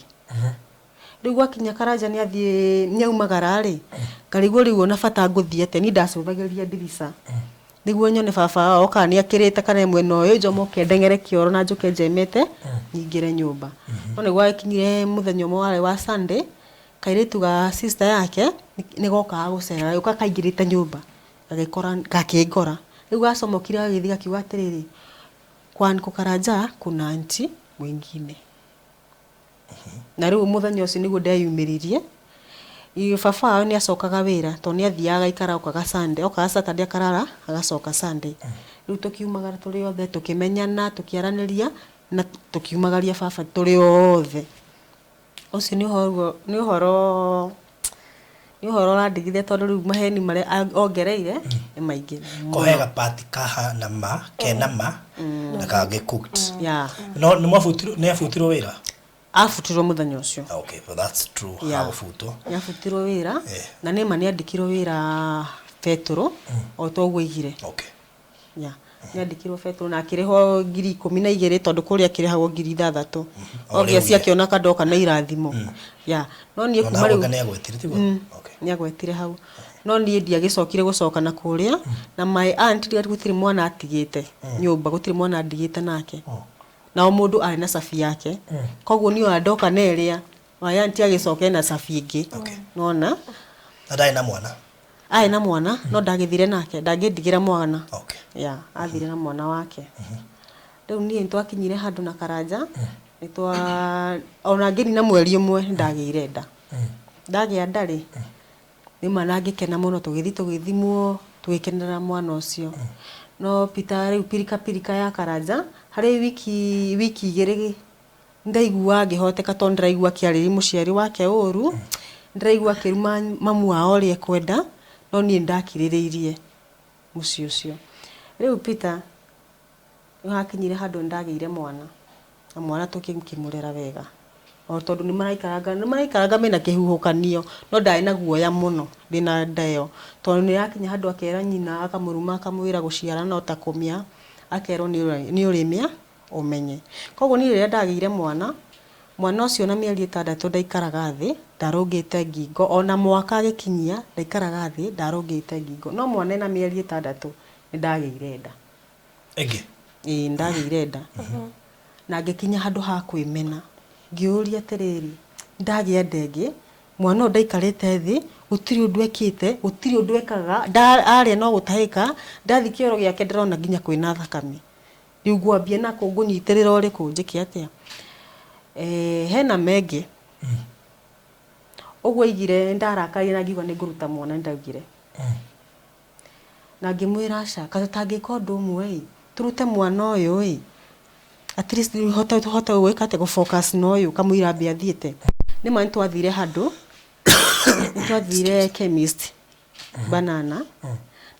Rĩu gwakinya Karanja nĩ athiĩ nĩ aumagara rĩ, ngarigwo rĩu ona bata ngũthiĩ atĩa, niĩ ndacũthagĩrĩria ndirica nĩguo nyone baba wao kana nĩ akĩrĩte kana e mwena ũyũ njomoke ndeng'ere kĩoro na njũke njemete nyingĩre nyũmba. No nĩ gwagĩkinyire mũthenya ũmwe warĩ wa Sunday, kairĩtu ga sister yake nĩ gokaga gũcera, gagĩũka kaingĩrĩte nyũmba gagĩkora gakĩngora. Rĩu gacomokire gagĩthiĩ gakiuga atĩrĩrĩ, kwa Uncle Karanja kuna auntie mwingine. Na rĩu mũthenya ũcio nĩguo ndeyumĩririe. Baba wao nĩ acokaga wĩra tondũ nĩ athiaga agaikara okaga Sunday, okaga Saturday akarara agacoka Sunday. Rĩu tũkiumagara tũrĩ othe tũkĩmenyana tũkĩaranĩria na tũkiumagaria baba tũrĩ othe. Ũcio nĩ ũhoro nĩ ũhoro nĩ ũhoro ũrandigithia tondũ rĩu maheni marĩa ongereire nĩ maingĩ mũno. Ko hega part kaha na ma kena ma na kangĩ cooked. Yeah. No nĩ mwabutirwo nĩ abutirwo wĩra? Abutirwo mũthenya ũcio. Okay, well that's true. Yeah. Agũbutwo. Nĩ abutirwo wĩra Eh. na nĩ ma nĩ andĩkirwo wĩra Betũrũ o ta ũguo aigire. Okay. Yeah. Nĩ andĩkirwo Betũrũ na akĩrĩhwo 12,000 tondũ kũrĩa akĩrĩhagwo 6,000. O Obvious rĩu akĩona kandoka na irathimo. Yeah. No niĩ Ona kuma rĩu hau nĩ agwetire tiguo? Okay. nĩ agwetire hau. No niĩ ndiagĩcokire gũcoka na kũrĩa na my aunt gũtirĩ mwana atigĩte nyũmba gũtirĩ mwana andigĩte nake. Na o mũndũ arĩ na cabi yake. Koguo niĩ ona ndoka na ĩrĩa my aunt agĩcoka ena cabi ĩngĩ. Nĩwona? Na ndarĩ na mwana? Arĩ na mwana no ndagĩthire nake ndangĩndigĩra mwana. Okay. Yeah, athire na mwana wake. Rĩu niĩ nĩtwakinyire handũ na Karanja. Nĩ twa ona ngĩnina mweri ũmwe nĩ ndagĩire nda. Ndagĩa nda rĩ, nĩma na ngĩkena mũno tũgĩthiĩ tũgĩthimwo tũgĩkenera mwana ũcio. No Peter rĩu pirika pirika ya Karanja harĩ wiki wiki igĩrĩ ndaiguaga ngĩhoteka tondũ ndĩraigua akĩarĩria mũciari wake ũru, ndĩraigua akĩruma mamu wao ũrĩa ekwenda, no niĩ nĩndakirĩrĩirie mũciĩ ũcio. Rĩu Peter nĩ hakinyire handũ nĩndagĩire mwana, na mwana tũkĩmũrera wega. O tondũ nĩmaraikaranga nĩmaraikaranga mena kĩhuhũkanio, no ndarĩ na guoya mũno ndĩna nda ĩyo, tondũ nĩyakinya handũ akera nyina akamũruma akamwĩra gũciara no ta kũmĩa, akerwo nĩ ũrĩmĩa ũmenye. Koguo niĩ rĩrĩa ndagĩire mwana, mwana ũcio na mĩeri ĩtandatũ ndaikaraga thĩ, ndarũngĩte ngingo, ona mwaka agĩkinyia ndaikaraga thĩ ndarũngĩte ngingo, no mwana ena mĩeri ĩtandatũ nĩndagĩire nda. Ĩngĩ? Ĩĩ nĩndagĩire nda. Na ngĩkinya handũ ha kwĩmena, ngĩũria atĩrĩrĩ, ndagĩa nda ĩngĩ, mwana ũyũ ndaikarĩte thĩ, gũtirĩ ũndũ ekĩte, gũtirĩ ũndũ ekaga, arĩa no gũtahĩka, ndathiĩ kĩoro gĩake ndĩrona nginya kwĩna thakame. Rĩu ngwambia nakũ, ngũnyitĩrĩra ũrĩkũ, njĩke atĩa? Hena mengĩ. Ũguo aigire nĩndarakarire na ngiuga nĩngũruta mwana nĩndaugire. Na ngĩmwĩra aca, kaĩ tũtangĩka ũndũ ũmwe ĩ, tũrute mwana ũyũ ĩ, at least tũhote gwĩka atĩa, gũ focus na ũyũ kamũira ambe athiĩte. Nĩma nĩtwathire handũ, nĩtwathire chemist Banana,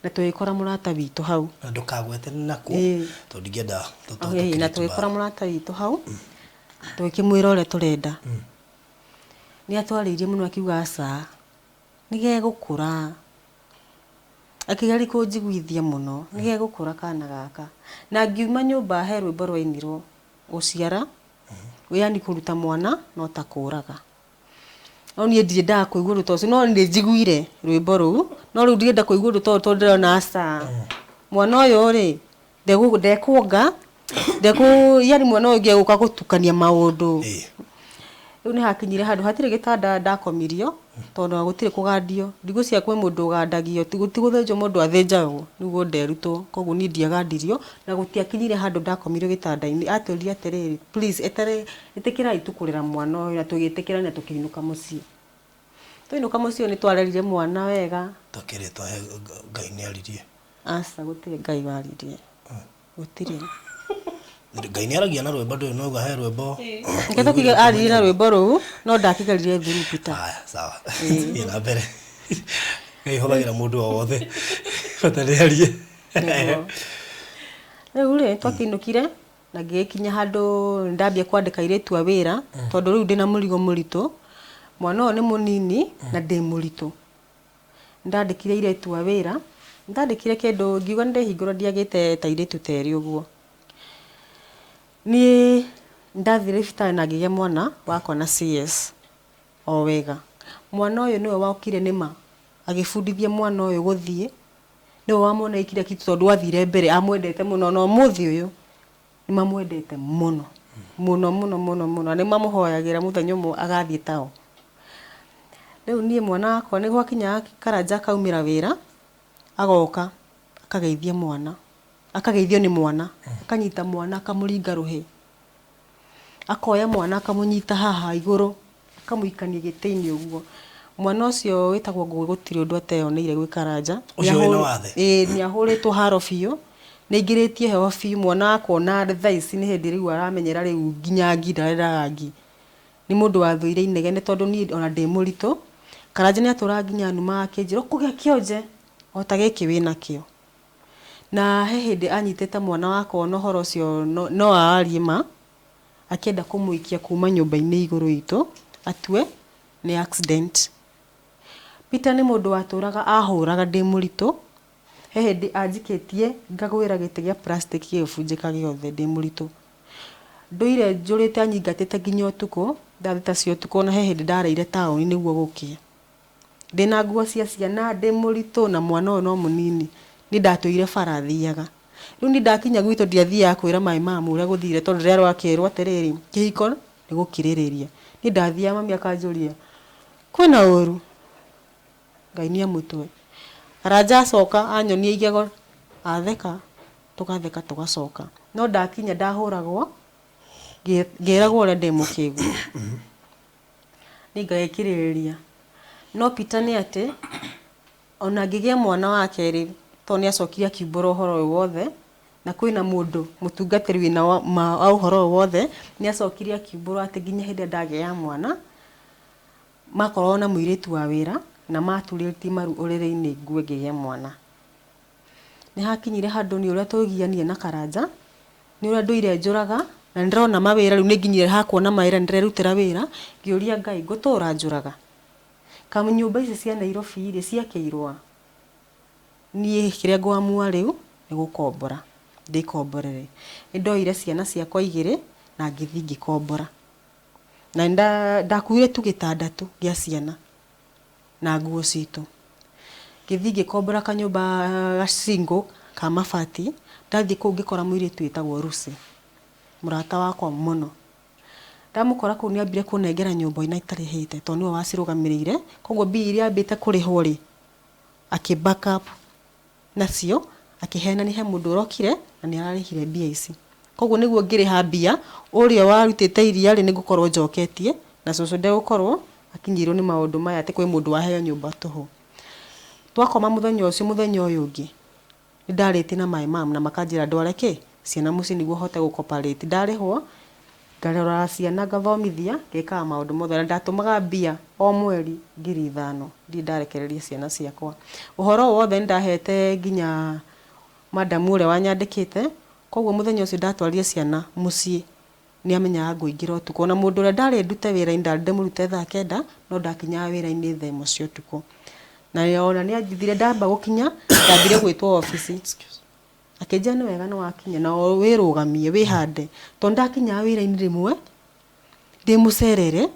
na tũgĩkora mũrata witũ hau. Na ndũkagwete nĩ nakũ, tondũ ndingĩenda Na tũgĩkora mũrata witũ hau, tũgĩkĩmwĩra ũrĩa tũrenda. Nĩ atwarĩirie mũno akiuga aca, nĩ gegũkũra. Akĩgeria kũnjiguithia mũno, nĩ gegũkũra kana gaka. Na ngiuma nyũmba he rwĩmbo rwainirwo, gũciara, yaani kũruta mwana no ta kũraga. No niĩ ndiendaga kũigua ũndũ ta ũcio, no nĩ njiguire rwĩmbo rũu, no rĩu ndirenda kũigua ũndũ ta ũyũ tondũ ndĩrona aca, mwana ũyũ rĩ, ndekuonga, ndekũ yaani mwana ũyũ ũngĩ egũka gũtukania maũndũ. Rĩu nĩ hakinyire handũ hatirĩ gĩtanda ndakomirio, tondũ ona gũtirĩ kũgandio, ndigwĩciria kwĩ mũndũ ũgandagio, ti gũthĩnjwo mũndũ athĩnjagwo, nĩguo nderutwo, koguo niĩ ndiagandirio, na gũtiakinyire handũ ndakomirio gĩtanda-inĩ, atwĩrire atĩrĩrĩ, please eterera ĩtĩkĩrai tu kũrera mwana ũyũ, na tũgĩtĩkĩra na tũkĩinũka mũciĩ. Twainũka mũciĩ nĩ twarerire mwana wega. Tũkĩrĩtwo he Ngai nĩ aririe. Aca gũtirĩ Ngai waririe. Gũtirĩ. Ngai nĩ aragia na rwĩmbo ndũĩ nauga he rwĩmbo. Reke tũkiuge aririe na rwĩmbo rũu no ndakĩgerire through Peter. Haya sawa. Thiĩ na mbere. Ngai hũthagĩra mũndũ o wothe. Bata nĩ arie. Rĩu rĩ twakĩinũkire na ngĩgĩkinya handũ ndambia kwandĩka airĩtu a wĩra tondũ rĩu ndĩna mũrigo mũritũ. Mwana ũyũ nĩ mũnini na ndĩ mũritũ. Nĩndandĩkire airĩtu a wĩra, nĩndandĩkire kĩndũ ngiuga nĩndehingũra ndiagĩte ta airĩtu ta erĩ ũguo. Niĩ nĩndathire thibitarĩ na ngĩgĩa mwana wakwa na CS o wega. Mwana ũyũ nĩwe wokire nĩma agĩbundithia mwana ũyũ gũthiĩ, nĩwe wamuonagia kila kitu tondũ athire mbere amwendete mũno na ũmũthĩ ũyũ nĩmamwendete mũno, mũno mũno mũno mũno na nĩmamũhoyagĩra mũthenya ũmwe agathiĩ tao. Rĩu niĩ mwana wakwa nĩ gwakinyaga Karanja akaumĩra wĩra, agoka akageithia mwana, akageithio nĩ mwana, akanyita mwana akamũringa rũhĩ, akoya mwana akamũnyita haha igũrũ, akamũikania gĩtĩ-inĩ ũguo. Mwana ũcio wĩtagwo Ngũgĩ gũtirĩ ũndũ ateyoneire gwĩ Karanja. Ũcio wĩna wathe? Ĩĩ nĩ ahũrĩtwo haro biũ, nĩ aingĩrĩtie heho biũ, mwana wakwa ona thaa ici nĩ hĩndĩ rĩu aramenyera rĩu nginya ngi ndarendaga ngi. Nĩ mũndũ wathũire inegene tondũ niĩ ona ndĩ mũritũ, Karanja nĩ atũraga nginya anumaga akĩnjĩra ũkũgĩa kĩonje o ta gĩkĩ wĩnakĩo. Na he hĩndĩ anyitĩte mwana wakwa ona ũhoro ũcio no arie ma, akĩenda kũmũikia kuma nyũmba-inĩ igũrũ itũ, atue nĩ accident. Peter nĩ mũndũ watũraga ahũraga ndĩ mũritũ, he hĩndĩ anjikĩtie ngagwĩra gĩtĩ gĩa plastic gĩgĩbunjĩka gĩothe ndĩ mũritũ. Ndũire njũrĩte anyingatĩte nginya ũtukũ, thaa thita cia ũtukũ ona he hĩndĩ ndareire taũni nĩguo gũkĩe. Ndĩna nguo cia ciana, ndĩ mũritũ na mwana ũyũ no mũnini. Niĩ ndatũire bara thiaga. Rĩu niĩ ndakinya gwitũ ndiathiaga kwĩra my mum ũrĩa gũthire tondũ ndĩrerwo akerwo atĩrĩrĩ, kĩhiko nĩ gũkirĩrĩria. Niĩ ndathiaga mami akanjũria, kwĩna ũru? Ngai nĩ amũtue. Karanja acoka anyonia igego, atheka, tũgatheka tũgacoka. No ndakinya ndahũragwo. Ngĩragwo ũrĩa ndĩ mũkĩgu. Niĩ ngagĩkirĩrĩria. No Peter nĩ atĩ, ona ngĩgĩa mwana wa kerĩ, tondũ nĩ acokire akiumbũra ũhoro ũyũ wothe, na kwĩna mũndũ mũtungatĩri wĩna ma wa ũhoro ũyũ wothe, nĩ acokire akiumbũra atĩ nginya hĩndĩ ĩrĩa ndagĩa mwana, makoragwo na mũirĩtu wa wĩra, na maturĩtie maru ũrĩrĩ-inĩ ngue ngĩgĩe mwana. Nĩ hakinyire handũ nĩ ũrĩa tũgianire na Karanja, nĩ ũrĩa ndũire njũraga, na nĩ ndĩrona mawĩra rĩu nĩ nginyire ha kuona mawĩra nĩ ndĩrerutĩra wĩra, ngĩũria Ngai ngũtũra njũraga? Kaĩ nyũmba ici cia Nairobi rĩ ciakĩirwo a? Niĩ kĩrĩa ngũamua rĩu nĩ gũkombora, ndĩkomborere. Nĩ ndoire ciana ciakwa igĩrĩ na ngĩthiĩ ngĩkombora. Na nĩ ndakuire tu gĩtanda tu gĩa ciana na nguo citũ. Ngĩthiĩ ngĩkombora kanyũmba ga single ka mabati, ndathiĩ kũu ngĩkora mũirĩtu wĩtagwo Lucy, mũrata wakwa mũno. Ndamũkora kũu nĩ ambire kũnengera nyũmba ona itarĩhĩte tondũ nĩwe wacirũgamĩrĩire, koguo mbia iria ambĩte kũrĩhwo rĩ, akĩ back up nacio, akĩhenania he mũndũ ũrokire na nĩ ararĩhire mbia ici. Koguo nĩguo ngĩrĩha mbia, ũrĩa warutĩte iria rĩ, nĩ ngũkorwo njoketie, na cũcũ ndegũkorwo akinyĩirwo nĩ maũndũ maya atĩ kwĩ mũndũ waheo nyũmba tũhũ. Twakoma mũthenya ũcio mũthenya ũyũ ũngĩ, nĩ ndarĩtie na my mum na makanjĩra ndware kĩ? Ciana mũciĩ nĩguo hote gũ cooperate. Ndarĩhwo, ngaroraga ciana ngathomithia, ngekaga maũndũ mothe na ndatũmaga mbia o mweri 5,000, ndirĩ ndarekereria ciana ciakwa. Ũhoro ũyũ wothe nĩ ndahete nginya madam ũrĩa wanyandĩkĩte, koguo mũthenya ũcio ndatwarire ciana mũciĩ nĩ amenyaga ngũingĩra ũtukũ. Ona mũndũ ũrĩa ndarĩ ndute wĩra-inĩ ndarĩ ndĩmũrute thaa kenda, no ndakinyaga wĩra-inĩ thaa ĩmwe cia ũtukũ. Na ona nĩ anjithire ndamba gũkinya, ndambire gwĩtwo obici. Akĩnjĩra nĩ wega nĩ wakinya na wĩrũgamie wĩhande. Tondũ ndakinyaga wĩra-inĩ rĩmwe ndĩ mũcerere,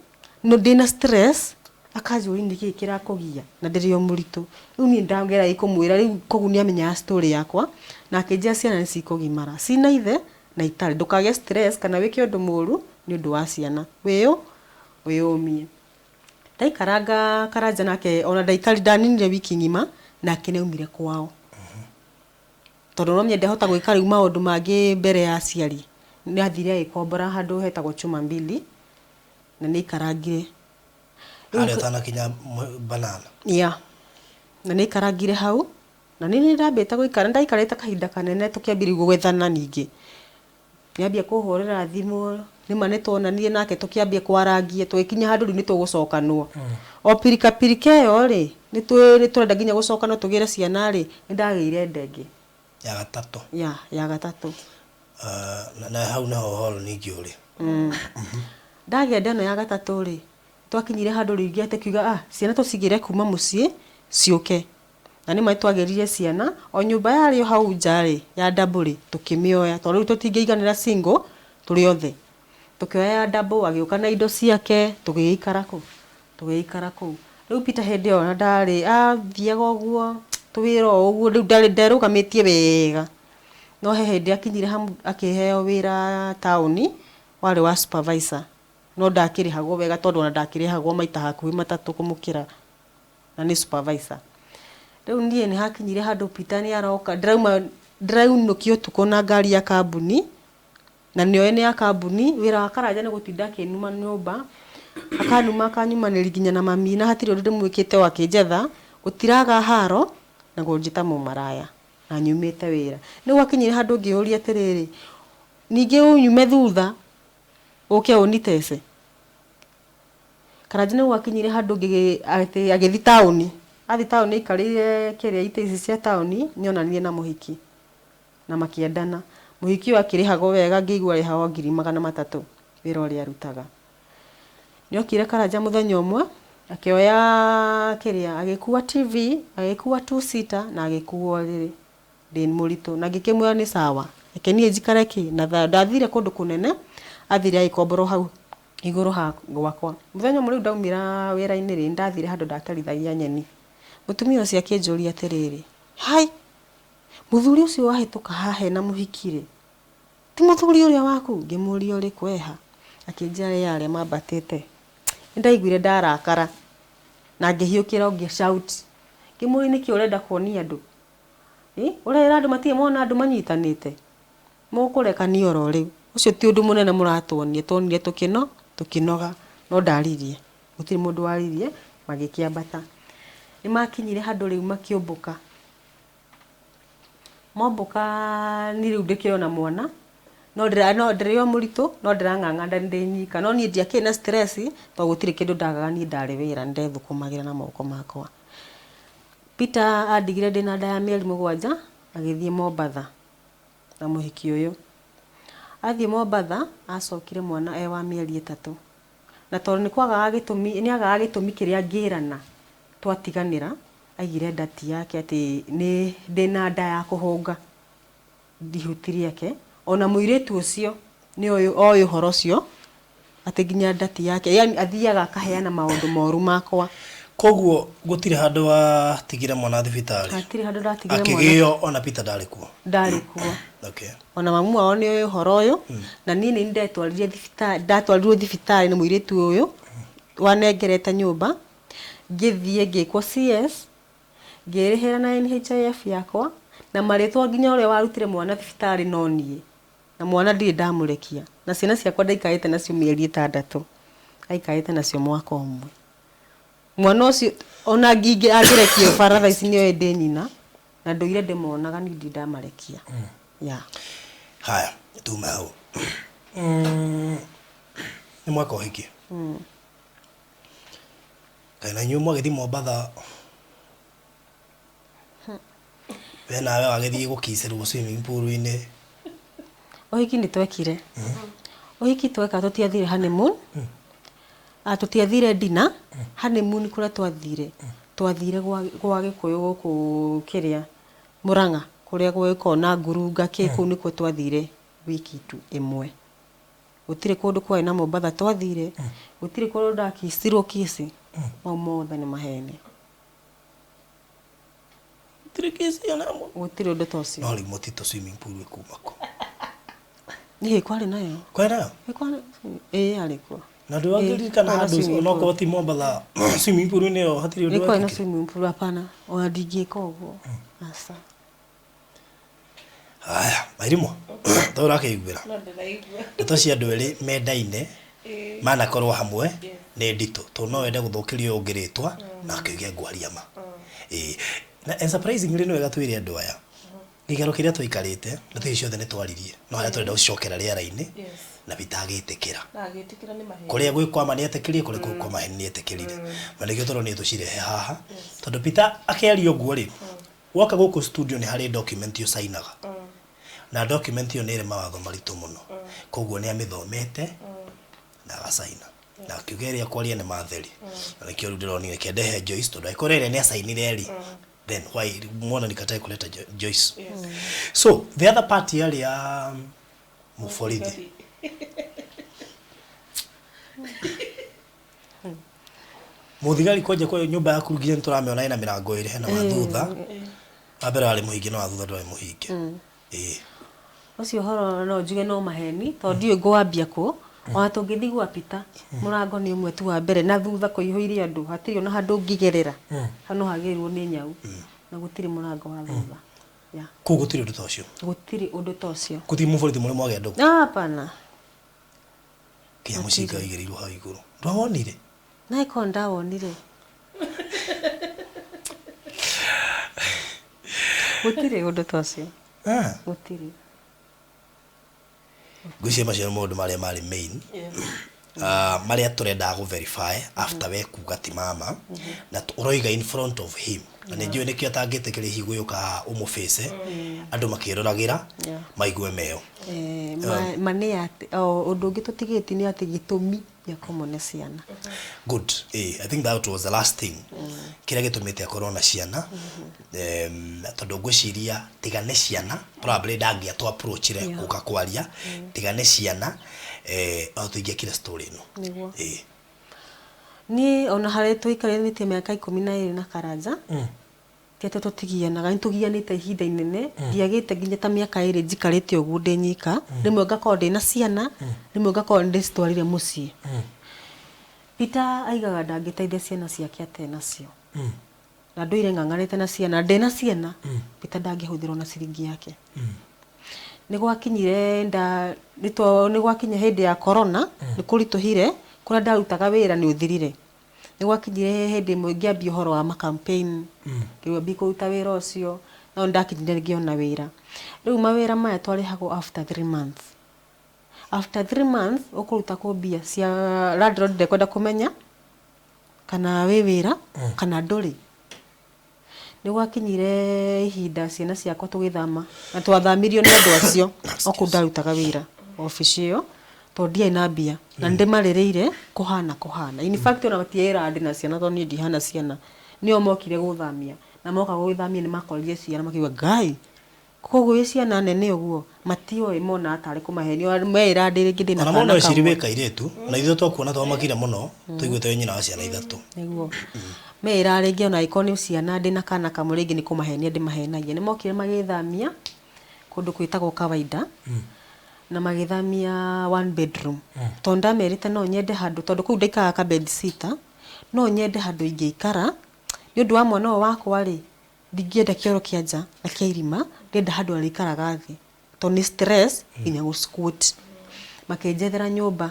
ndĩna stress, akanjũria nĩkĩ kĩrakũgia na ndĩrĩ o mũritũ. Rĩu niĩ ndageragia kũmwĩra rĩu koguo nĩ amenyaga story yakwa, na akĩnjĩra ciana nĩ cikũgimara cina ithe na itarĩ. Ndũkagĩe stress kana wĩke ũndũ mũru nĩ ũndũ wa ciana. Wĩyũmie. Ndaikaranga Karanja nake ona ndaikari ndaninire wiki ng'ima nake nĩ aumire kwao. Tondũ no ndehota gwĩka rĩu maũndũ mangĩ mbere ya aciari. Nĩ athire agĩkombora handũ hetagwo Chuma Mbili na nĩ aikarangire. Harĩa ũtanakinya banana. Yeah. Na nĩ aikarangire hau na nĩ niĩ ndambĩte gũikara, ndaikarĩte kahinda kanene tũkĩambia rĩu gwethana ningĩ. Nĩ ambia kũhũrĩra thimũ, nĩma nĩ tuonanire nake tũkĩambia kwarangia, tũgĩkinya handũ rĩu nĩ tũgũcokanwo. O pirika pirika ĩyo rĩ, nĩ tũrenda nginya gũcokanwo tũgĩre ciana rĩ, nĩ ndagĩire nda ĩngĩ. Ya gatatũ. Ya, ya gatatũ. Na hau nĩho ũhoro ningĩ ũrĩ. Ndagĩa nda ĩno ya gatatũ rĩ, twakinyire handũ rĩngĩ atĩ kiuga ah, ciana tũcigĩre kuma mũciĩ ciũke. Na nĩma nĩtwagĩrire ciana, o nyũmba yarĩ o hau nja rĩ, ya double rĩ, tũkĩmĩoya tondũ rĩu tũtingĩiganĩra single tũrĩ othe. Tũkĩoya ya double, agĩũka na indo ciake, tũgĩgĩikara kũ? Tũgĩgĩikara kũu. Rĩu Peter hĩndĩ ĩyo ona ndarĩ, athiaga ũguo, tũwĩra o ũguo, rĩu ndarĩ nderũgamĩtie wega. No he hĩndĩ akinyire akĩheo wĩra taũni, warĩ wa supervisor. No ndakĩrĩhagwo wega tondũ ona ndakĩrĩhagwo maita hakuhĩ matatũ kũmũkĩra na nĩ supervisor. Rĩu niĩ nĩ hakinyire handũ Peter nĩ aroka, ndĩrauma ndĩrainũkio ũtukũ na ngari ya kambuni, na nĩoĩ nĩ ya kambuni, wĩra wa Karanja nĩ gũtinda akĩnuma nyũmba, akanuma akanyumanĩria nginya na mami na hatirĩ ũndũ ndĩmwĩkĩte o akĩnjetha, gũtiraga haro na kũnjĩta mũmaraya na nyumĩte wĩra. Rĩu gwakinyire handũ ngĩyũria atĩrĩrĩ, ningĩ ũnyume thutha ũke ũnitese? Karanja nĩ gwakinyire handũ atĩ agĩthiĩ taũni, athiĩ taũni aikarĩire kĩrĩa itĩ ici cia taũni, nĩ onanire na mũhiki na makĩendana. Mũhiki ũyũ akĩrĩhagwo wega ngĩigua arĩhagwo 300,000 wĩra ũrĩa arutaga. Nĩ okire Karanja mũthenya ũmwe, akĩoya kĩrĩa, agĩkua TV, agĩkua two seater na agĩkua ũrĩrĩ ndĩ mũritũ. Na ngĩkĩmwĩra nĩ sawa, reke niĩ njikare kĩ na thayũ. Ndathire kũndũ kũnene, athire agĩkomborwo hau igũrũ ha gwakwa. Mũthenya ũmwe rĩu ndaumĩra wĩra-inĩ rĩ, nĩndathire handũ ndatwarithagia nyeni. Mũtumia ũcio akĩnjũria atĩrĩrĩ, hai, mũthuri ũcio wahĩtũka haha ena mũhiki rĩ, ti mũthuri ũrĩa waku? Ngĩmũria ũrĩkũ eha? Akĩnjĩra ĩ arĩa mambatĩte. Nĩndaiguire ndarakara na ngĩhiũkĩra ngĩ shout. Ngĩmũria nĩkĩ ũrenda kuonia andũ? Ũrera andũ matirĩ mona andũ manyitanĩte? Mũkũrekania oro rĩu. Ũcio ti ũndũ mũnene mũratuonia, tuonire tũkĩno tũkĩnoga, no ndaririe, gũtirĩ mũndũ waririe, magĩkĩambata. Nĩ makinyire handũ rĩu makĩũmbũka. Mombũka niĩ rĩu ndĩkĩrĩ o na mwana, no ndĩra no ndĩrĩ o mũritũ, no ndĩrang'ang'ana ndĩ nyika. No niĩ ndiakĩrĩ na stress tondũ gũtirĩ kĩndũ ndagaga niĩ ndarĩ wĩra, nĩ ndethũkũmagĩra na moko makwa. Peter andigire ndĩna nda ya mĩeri mũgwanja, agĩthiĩ Mombatha na mũhiki ũyũ. Athiĩ Mombatha, acokire mwana e wa mĩeri ĩtatũ. Na tondũ nĩ kwagaga gĩtũmi, nĩ agaga gĩtũmi kĩrĩa angĩrana twatiganĩra, aigire ndati yake atĩ nĩ ndĩna nda ya kũhũnga ihuti rĩake. Ona mũirĩtu ũcio nĩ oĩ oĩ ũhoro ũcio atĩ nginya ndati yake, yaani athiaga akaheana maũndũ moru makwa. Koguo gũtirĩ handũ watigire mwana thibitarĩ? Hatirĩ handũ ndatigire mwana. Akĩgĩo ona Peter ndarĩ kuo? Ndarĩ kuo. Okay. Ona mamu wao nĩ oĩ ũhoro ũyũ, na niĩ nĩ ndetwarire thibitarĩ, ndatwarirwo thibitarĩ nĩ mũirĩtu ũyũ wanengerete nyũmba, ngĩthiĩ ngĩkwo CS, ngĩrĩhĩra na NHIF yakwa, na marĩtwa nginya ũrĩa warutire mwana thibitarĩ no niĩ, na mwana ndirĩ ndamũrekia, na ciana ciakwa ndaikarĩte nacio mĩeri ĩtandatũ, aikarĩte nacio mwaka ũmwe. Mwana ũcio ona angĩrekio bara thaa ici nĩoĩ ndĩ nyina, na ndũire ndĩmonaga niĩ ndirĩ ndamarekia. Yeah. Haya, tume hau. Nĩ mwaka ũhiki? Kaĩ na inyuĩ mwagĩthiĩ Mombatha we nawe wagĩthiĩ gũkicĩrwo swimming pool-inĩ? Ũhiki nĩ twekire. Ũhiki tweka tũtiathire honeymoon. Ah, tũtiathire dinner. Honeymoon kũrĩa twathire, twathire gwa gwa Gĩkũyũ gũkũ kĩrĩa Mũrang'a, kũrĩa gũgĩkoragwo na ngurunga kĩ, kũu nĩkuo twathire wiki tu ĩmwe. Gũtirĩ kũndũ kwarĩ na Mombatha twathire, gũtirĩ kũndũ ndakicirwo kiss, mau mothe nĩ maheni. Gũtirĩ kiss ona ĩmwe? Gũtirĩ ũndũ ta ũcio. No rĩu mũtitũ swimming pool ĩkuma kũ? Ĩĩ kwarĩ nayo. Kwarĩ nayo? Ĩĩ kwarĩ, ĩĩ yarĩ kuo. Na ndũngĩririkana Kwarĩ na handũ swimming pool. onokorwo ti Mombatha swimming pool -inĩ ĩyo hatirĩ ũndũ Ĩĩ kwarĩ na wekĩkire? swimming pool, hapana, ona ndingĩka ũguo, aca. Haya, Mairimũ, to ũrakĩiguĩra No ndĩraigua. ndeto cia andũ erĩ mendaine manakorwo hamwe nĩ nditũ tondũ no wende gũthũkĩria ũyũ ũngĩ rĩtwa na akĩuge ngwaria ma. Ĩĩ. Na and surprisingly nĩ wega twĩre andũ aya gĩikaro kĩrĩa twaikarĩte ndeto ici ciothe nĩ twaririe no harĩa tũrenda gũcicokera rĩera-inĩ na Peter agĩtĩkĩra. Na agĩtĩkĩra nĩ maheni. Kũrĩa gwĩ kwa ma nĩ etĩkĩrire, kũrĩa gwĩ kwa maheni nĩ etĩkĩrire. Na nĩkĩo tũronire tũcirehe haha tondũ Peter akĩaria ũguo rĩ, Woka gũkũ studio nĩ harĩ document ũcainaga na document ĩyo nĩ ĩrĩ mawatho maritũ mũno koguo nĩ amĩthomete na agacaina na akiuga ĩrĩa kwaria nĩ matheri na nĩkĩo rĩu ndĩronire reke ndehe Joyce tondũ angĩkorwo ĩrĩa nĩ acainire rĩ then why mbona nikatae kuleta Joyce so the other part yarĩ ya mũborithi Mũthigari kwanja kwa nyũmba yaku nginya nĩtũramĩona ĩna mĩrango ĩrĩ hena wa thutha wa mbere warĩ mũhinge na wa thutha ndwarĩ mũhinge ĩĩ Ũcio ũhoro no njuge no maheni tondũ ndiũĩ ngũwambia kũ. Ona tũngĩthiĩ gwa Peter, mũrango nĩ ũmwe tu wa mbere na thutha kũihũire andũ hatirĩ ona handũ ũngĩgerera. Hau no hagĩrĩrwo nĩ nyau na gũtirĩ mũrango wa thutha. Yeah. Kũu gũtirĩ ũndũ ta ũcio. Gũtirĩ ũndũ ta ũcio. Gũtirĩ mũborithi mũrĩ mwagĩa ndũgũ? Hapana. Nginya mũcinga ũigĩrĩirwo hau igũrũ. Ndwawonire? Naĩ korwo ndawonire. Gũtirĩ ũndũ ta ũcio. Ah. Gũtirĩ. Ngwĩciria macio nĩ maũndũ marĩa marĩ main. Ah, marĩa tũrendaga gũ verify after we kuga ti mama na ũroiga in front of him na nĩ njũĩ nĩkĩo atangĩtĩkĩria hihi gũgĩũka haha ũmũbĩce andũ makĩroragĩra maigue meo. Eh, ma nĩ atĩ o, ũndũ ũngĩ tũtigĩtie nĩ atĩ gĩtũmi gĩa kũmũne ciana. Good. Eh, I think that was the last thing. Kĩrĩa gĩtũmĩte akorwo na ciana. Tondũ ngwĩciria tiga nĩ ciana, probably ndangĩatũ approach-ire gũka kwaria, tiga nĩ ciana, eh, no tũingĩakire story ĩno. Nĩguo. Eh. Niĩ ona harĩa tũikarĩte mĩaka 12 na Karanja, Ti atĩ tũtigianaga, nĩ tũgianĩte ihinda inene, ndiagĩte nginya ta mĩaka ĩrĩ njikarĩte ũguo ndĩ nyika, rĩmwe ngakorwo ndĩna ciana, rĩmwe ngakorwo nĩ ndĩcitwarire mũciĩ. Peter aigaga ndangĩteithia ciana ciake atarĩ nacio. Na ndũire ng'ang'anĩte na ciana, ndĩna ciana, Peter ndangĩhũthĩra ona ciringi yake. Nĩ gwakinyire nda nĩ gwakinya hĩndĩ ya corona, nĩ kũritũhire, kũrĩa ndarutaga wĩra nĩ ũthirire. Nĩ gwakinyire hĩndĩ ĩmwe ngĩambia ũhoro wa ma campaign, ngĩambia kũruta wĩra ũcio, no nĩ ndakinyire ngĩona wĩra. Rĩu mawĩra maya twarĩhagwo after 3 months. After 3 months ũkũruta kũ mbia cia landlord? Ndekwenda kũmenya kana wĩ wĩra kana ndũrĩ. Nĩ gwakinyire ihinda ciana ciakwa tũgĩthama, na twathamirio nĩ andũ acio o kũu ndarutaga wĩra obici ĩyo, tondũ ndiarĩ na mbia na nĩ ndĩmarĩrĩire kũhana kũhana. In fact, ona matiĩraga ndĩna ciana, tondũ niĩ ndihana ciana. Nĩo mokire gũthamia, na moka gũgĩthamia nĩ makorire ciana makiuga, "Ngai, koguo wĩ ciana nene ũguo?" Matioĩ, monaga tarĩ kũmahenio meĩraga ndĩ rĩngĩ ndĩna Ona mũndũ kana eciri kamwe. wĩ kairĩtu, na ithuĩ twakuona twamakire mũno, tũiguĩte wĩ nyina wa ciana ithatũ. Nĩguo meĩraga rĩngĩ ona angĩkorwo nĩ ciana ndĩna kana kamwe, rĩngĩ nĩ kũmahenia ndĩmahenagia. Nĩ mokire magĩthamia kũndũ kwĩtagwo Kawaida, na magĩthamia one bedroom, tondũ ndamerĩte no nyende handũ, tondũ kũu ndaikaraga ka bed sitter, no nyende handũ ingĩikara nĩ ũndũ wa mwana ũyũ wakwa rĩ, ndingĩenda kĩoro kĩa nja na kĩa irima, ndĩrenda handũ arĩikaraga thĩ, tondũ nĩ stress nginya gũ squat. Makĩnjethera nyũmba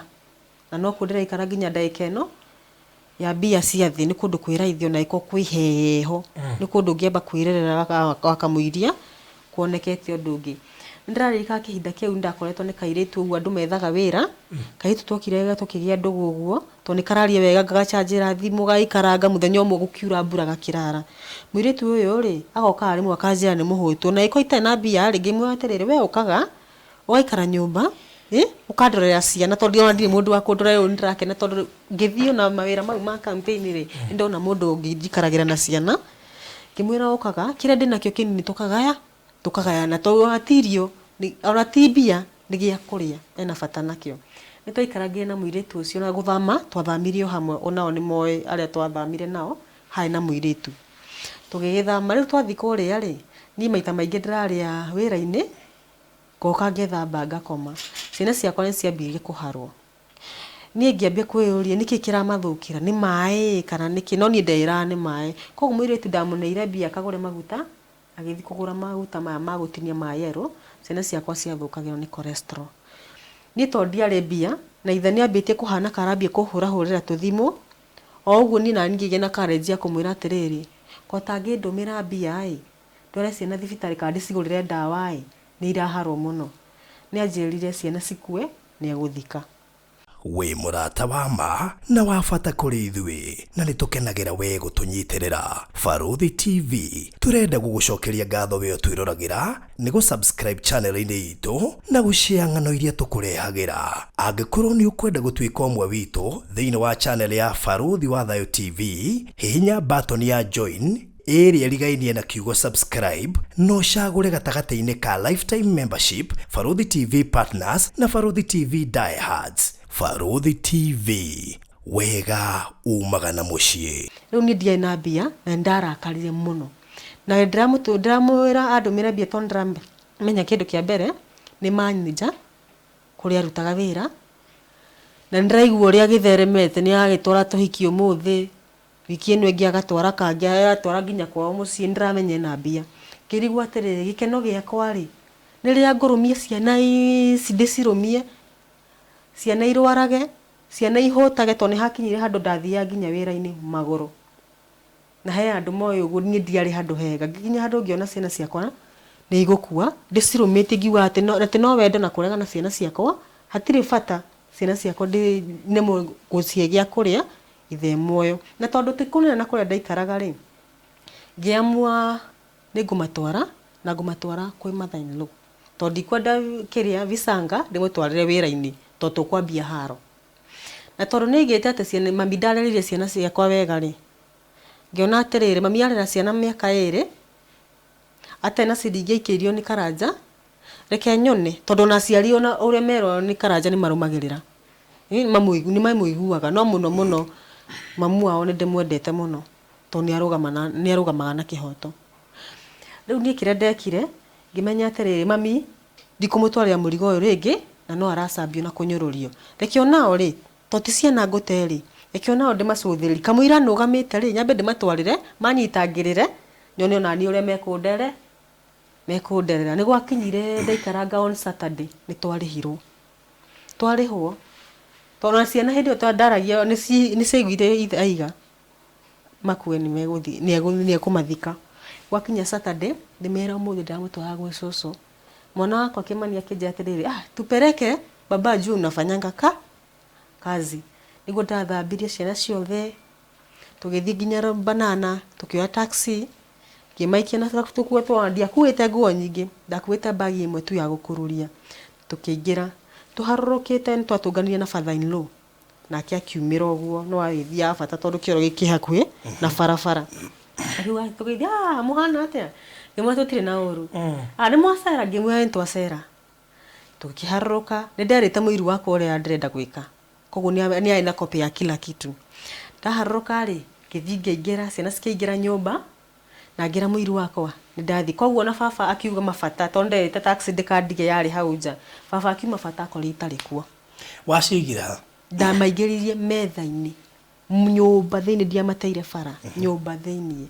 na nokuo ndĩraikara nginya ndagĩka ĩno, ya mbia cia thĩ. Nĩ kũndũ kwĩ raithi, ona ĩkorwo kwĩ heho, nĩ kũndũ ũngĩamba kwĩrerera wakamũiria kuonekete ũndũ ũngĩ. Nĩ ndĩraririkana kĩhinda kĩu nĩndakoretwo nĩ kairĩtu ũguo andũ methaga wĩra, kairĩtu twokire tũkĩgĩa ndũgũ ũguo, tondũ nĩ kararia wega, ngagacanjĩra thimũ, gagaikaranga. Mũthenya ũmwe gũkiura mbura gakĩrara. Mũirĩtu ũyũ rĩ, agokaga rĩmwe akanjĩra nĩ mũhũtu, ona angĩkorwo itarĩ na mbia rĩ, ngĩmwĩra atĩrĩrĩ, we ũkaga ũgaikara nyũmba ĩ ũkandorera ciana, tondũ ona ndirĩ mũndũ wa kũndorera. Rĩu nĩndĩrakena tondũ ngĩthiĩ ona mawĩra mau ma campaign rĩ, nĩndona mũndũ ũngĩ njikaragĩra na ciana. Ngĩmwĩra ũkaga kĩrĩa ndĩnakĩo kĩnini tũkagaya tũkagayana, tondũ ona ti irio, ona ti mbia, nĩ gĩa kũrĩa ena bata nakĩo. Nĩ twaikarangire na mũirĩtu ũcio, na gũthama twathamirio hamwe, onao nĩ moĩ arĩa twathamire nao, harĩ na mũirĩtu tũgĩgĩthama. Rĩu twathiĩ kũrĩa rĩ, niĩ maita maingĩ ndĩrarĩa wĩra-inĩ, ngoka ngethamba ngakoma. Ciana ciakwa nĩ ciambirie kũharwo. Niĩ ngĩambia kwĩyũria nĩkĩ kĩramathũkĩra, nĩ maĩ kana nĩkĩ, no niĩ ndeĩraga nĩ maĩ. Koguo mũirĩtu ndamũneire mbia akagũre maguta, agĩthiĩ kũgũra maguta maya ma gũtinia ma yellow. Ciana ciakwa ciathũkagĩrwo nĩ cholesterol. Niĩ tondũ ndiarĩ mbia, na ithe nĩ ambĩtie kũhana karambia kũhũrahũrĩra tũthimũ o ũguo, niĩ nani ngĩgĩa na courage ya kũmwĩra atĩrĩrĩ, ko tangĩndũmĩra mbia ĩ ndware ciana thibitarĩ kana ndĩcigũrĩre ndawa ĩ, nĩ iraharwo mũno. Nĩ anjĩrire ciana cikue nĩ egũthika. Wĩ mũrata wa ma na wa bata kũrĩ ithuĩ, na nĩ tũkenagĩra we gũtũnyitĩrĩra. Barũthi TV tũrenda gũgũcokeria ngatho we ũtwĩroragĩra nĩ gũ subscribe channel-inĩ itũ na gũshare ng'ano iria tũkũrehagĩra. Angĩkorwo nĩ ũkwenda gũtuĩka ũmwe witũ thĩinĩ wa channel ya Barũthi wa Thayũ TV, hihinya button ya join ĩrĩa ĩrigainie na kiugo subscribe, na ũcagũre gatagatĩ-inĩ ka lifetime membership, Barũthi TV Partners na Barũthi TV Diehards. Barũthi TV, wega umaga na mũciĩ. Rĩu niĩ ndiarĩ na mbia na nĩ ndarakarire mũno, na ndĩramwĩra andũmĩre mbia, tondũ ndĩramenya kĩndũ kĩa mbere nĩ manager kũrĩa arutaga wĩra, na nĩ ndĩraigua ũrĩa gĩtheremete, nĩ aragĩtwara tũhiki ũmũthĩ, wiki ĩno ĩngĩ agatwara kangĩ, aratwara nginya kwao mũciĩ. Nĩ ndĩramenya ena mbia. Ngĩrigwo atĩrĩrĩ, gĩkeno gĩakwa rĩ, nĩ rĩrĩa ngũrũmia ciana ici, ndĩcirũmie, ciana irwarage, ciana ihũtage, tondũ nĩ hakinyire handũ ndathiaga nginya wĩra-inĩ magũrũ, na he andũ moĩ ũguo niĩ ndiarĩ handũ hega. Nginya handũ ngĩona ciana ciakwa nĩ igũkua ndĩcirũmĩtie, ngiuga atĩ no, atĩ no wendo na kũrega na ciana ciakwa hatirĩ bata. Ciana ciakwa nemwo gũcihe gĩa kũrĩa ithe muoyo, na tondũ ti kũnene na kũrĩa ndaikaraga rĩ, ngĩamua nĩ ngũmatwara, na ngũmatwara kwĩ mother in law, tondũ ndikwenda kĩrĩa vicanga ndĩmũtwarĩre wĩra-inĩ, tondũ tũkwambia haro. Na tondũ nĩ aigĩte atĩ ciana mami ndarerire ciana ciakwa wega rĩ, ngĩona atĩrĩrĩ, mami arera ciana mĩaka 2 atarĩ na ciringi aikĩirio nĩ Karanja, reke nyone, tondũ ona aciari ona ũrĩa merwo nĩ Karanja nĩ marũmagĩrĩra. Nĩ mamũiguaga, no mũno mũno mamu wao nĩ ndĩmwendete mũno, tondũ nĩ arũgamaga na kĩhoto. Rĩu niĩ kĩrĩa ndekire, ngĩmenya atĩrĩrĩ, mami ndikũmũtwarĩra mũrigo ũyũ rĩngĩ, na no aracambio na kũnyũrũrio. Reke onao rĩ, to ti ciana ngũte rĩ, reke onao ndĩmacũthĩrĩrie kamũira nũgamĩte rĩ, nyambe ndĩmatwarĩre manyitangĩrĩre, nyone onaniĩ ũrĩa mekũndere. Mekũnderera. Nĩ gwakinyire ndaikaranga on Saturday nĩ twarĩhirwo. Twarĩhwo, tondũ ona ciana hĩndĩ ĩyo ndaragia nĩ ciaiguire ithe aiga makue nĩ megũthiĩ nĩ ekũmathika. Gwakinya Saturday ngĩmera ũmũthĩ ndĩramũtwara gwĩ cũcũ. Mwana wakwa Kĩmani akĩnjĩra atĩrĩrĩ, ah tupeleke baba ajue unafanyanga ka kazi. Nĩguo ndathambirie ciana ciothe, tũgĩthiĩ nginya Banana, tũkĩoya taxi, ngĩmaikia na tũkuo twao, ndiakuĩte nguo nyingĩ, ndakuĩte bag ĩmwe tu ya gũkururia. Tũkĩingĩra, tũharũrũkĩte nĩ twatũnganire na father in law, nake akiumĩra ũguo, no agĩthiaga bata tondũ kĩoro gĩkĩ hakuhĩ na barabara. Akiuga tũgĩthiĩ, ah mũhana atĩa? Ngĩmwĩra tũtirĩ na ũru. Ah nĩ mwacera? Ngĩmwĩra nĩ twacera. Tũkĩharũrũka, nĩ nderĩte mũiru wakwa ũrĩa ndĩrenda gwĩka, koguo nĩ arĩ na copy ya kila kitu. Ndaharũrũka rĩ, ngĩthiĩ ngĩingĩra, ciana cikĩingĩra nyũmba, na ngĩra mũiru wakwa nĩ ndathiĩ. Koguo ona baba akiuga mabata, tondũ nderĩte taxi ndĩkandige yarĩ hau nja, baba akiuma bata akorire itarĩ kuo. Waciigire ha? Ndamaingĩririe metha-inĩ, nyũmba thĩinĩ, ndiamateire bara, nyũmba thĩinĩ.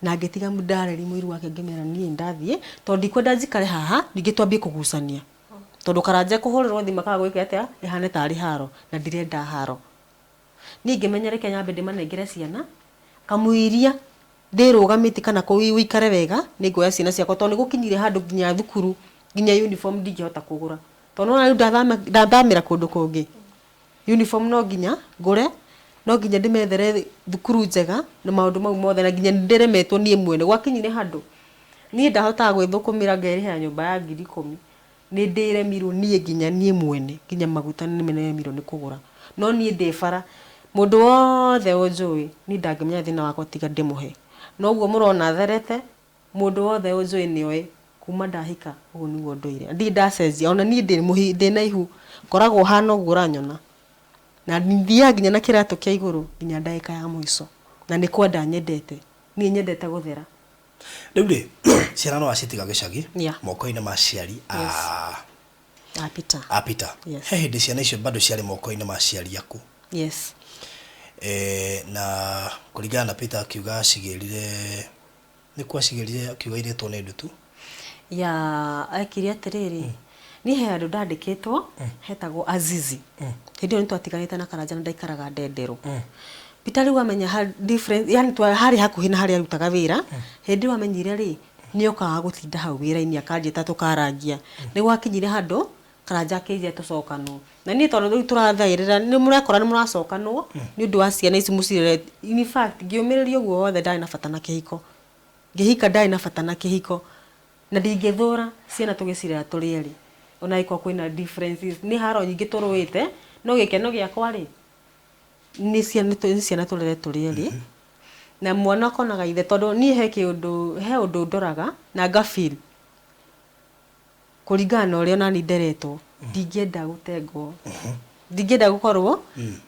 Na ngĩtiga ndareri mũiru wake ngĩmera niĩ nĩ ndathiĩ, tondũ ndikwenda njikare haha ningĩ twambie kũgucania. Tondũ Karanja kũhũrĩrwo thimũ akaga gwĩka atĩa, ĩhane tarĩ haro, na ndirenda haro. Niĩ ngĩmenya reke nyambe ndĩmanengere ciana, kamũiria ndĩrũgamĩtie kana ũikare wega, nĩ nguoya ciana ciakwa tondũ nĩ gũkinyire handũ nginya thukuru, nginya uniform ndingĩhota kũgũra. Tondũ nĩ wona rĩu ndathamĩra kũndũ kũngĩ, uniform no nginya ngũre, no nginya ndĩmethere thukuru njega na maũndũ mau mothe na nginya nĩ ndĩremetwo niĩ mwene. Gwakinyire handũ niĩ ndahotaga gwĩthũkũmĩra ngerĩhĩra nyũmba ya ngiri ikũmi, nĩ ndĩremirwo niĩ nginya niĩ mwene, nginya maguta nĩ nĩremirwo nĩ kũgũra. No niĩ ndĩ bara, mũndũ wothe ũnjũĩ niĩ ndangĩmenya thĩna wakwa tiga ndĩmũhe. Na ũguo mũrona therete, mũndũ wothe ũnjũĩ nĩ oĩ kuma ndahika ũguo nĩguo ndũire. Ndirĩ ndacenjia, ona niĩ ndĩna ihu, ngoragwo hana ũguo ũranyona. Na thiaga nginya na kĩratũ kĩa igũrũ nginya ndagĩka ya mũico. Na nĩ kwenda nyendete, niĩ nyendete gũthera. Rĩu rĩ, ciana no wacitiga gĩcagi Yeah. moko-inĩ ma aciari a Yes. A Peter. a Peter. Yes. He hĩndĩ ciana icio bado ciarĩ moko-inĩ ma aciari aku. Yes. E, na kũringana na Peter akiuga acigĩrire nĩ kũ acigĩrire akiuga irĩtwo nĩ ndutu. Ya ekire atĩrĩrĩ, niĩ he handũ ndandĩkĩtwo hetagwo Azizi. Hĩndĩ ĩyo nĩ twatiganĩte na Karanja na ndaikaraga Ndenderũ. Peter rĩu amenya ha difference, yani twa harĩ hakuhĩ na harĩa arutaga wĩra, hĩndĩ ĩyo amenyire rĩ, nĩ okaga gũtinda hau wĩra-inĩ akanjĩta tũkarangia. Nĩ gwakinyire handũ Karanja akĩnjĩra tũcokanwo. Na niĩ tondũ rĩu tũrathaĩrĩra, nĩ mũrekora nĩ mũracokanwo nĩ ũndũ wa ciana ici mũcirere. In fact, ngĩũmĩrĩria ũguo wothe ndarĩ na bata na kĩhiko. Ngĩhika ndarĩ na bata na kĩhiko. Na ndingĩthũra ciana tũgĩcirera tũrĩ erĩ. Ona angĩkorwo kwĩna differences, nĩ haro nyingĩ tũrũĩte, no gĩkeno gĩakwa rĩ, nĩ ciana nĩ ciana tũrere tũrĩ erĩ. Na mwana akonaga ithe, tondũ niĩ he kĩũndũ, he ũndũ ndoraga na nga feel kũringana na ũrĩa onani nderetwo, ndingĩenda gũtengwo. Ndingĩenda gũkorwo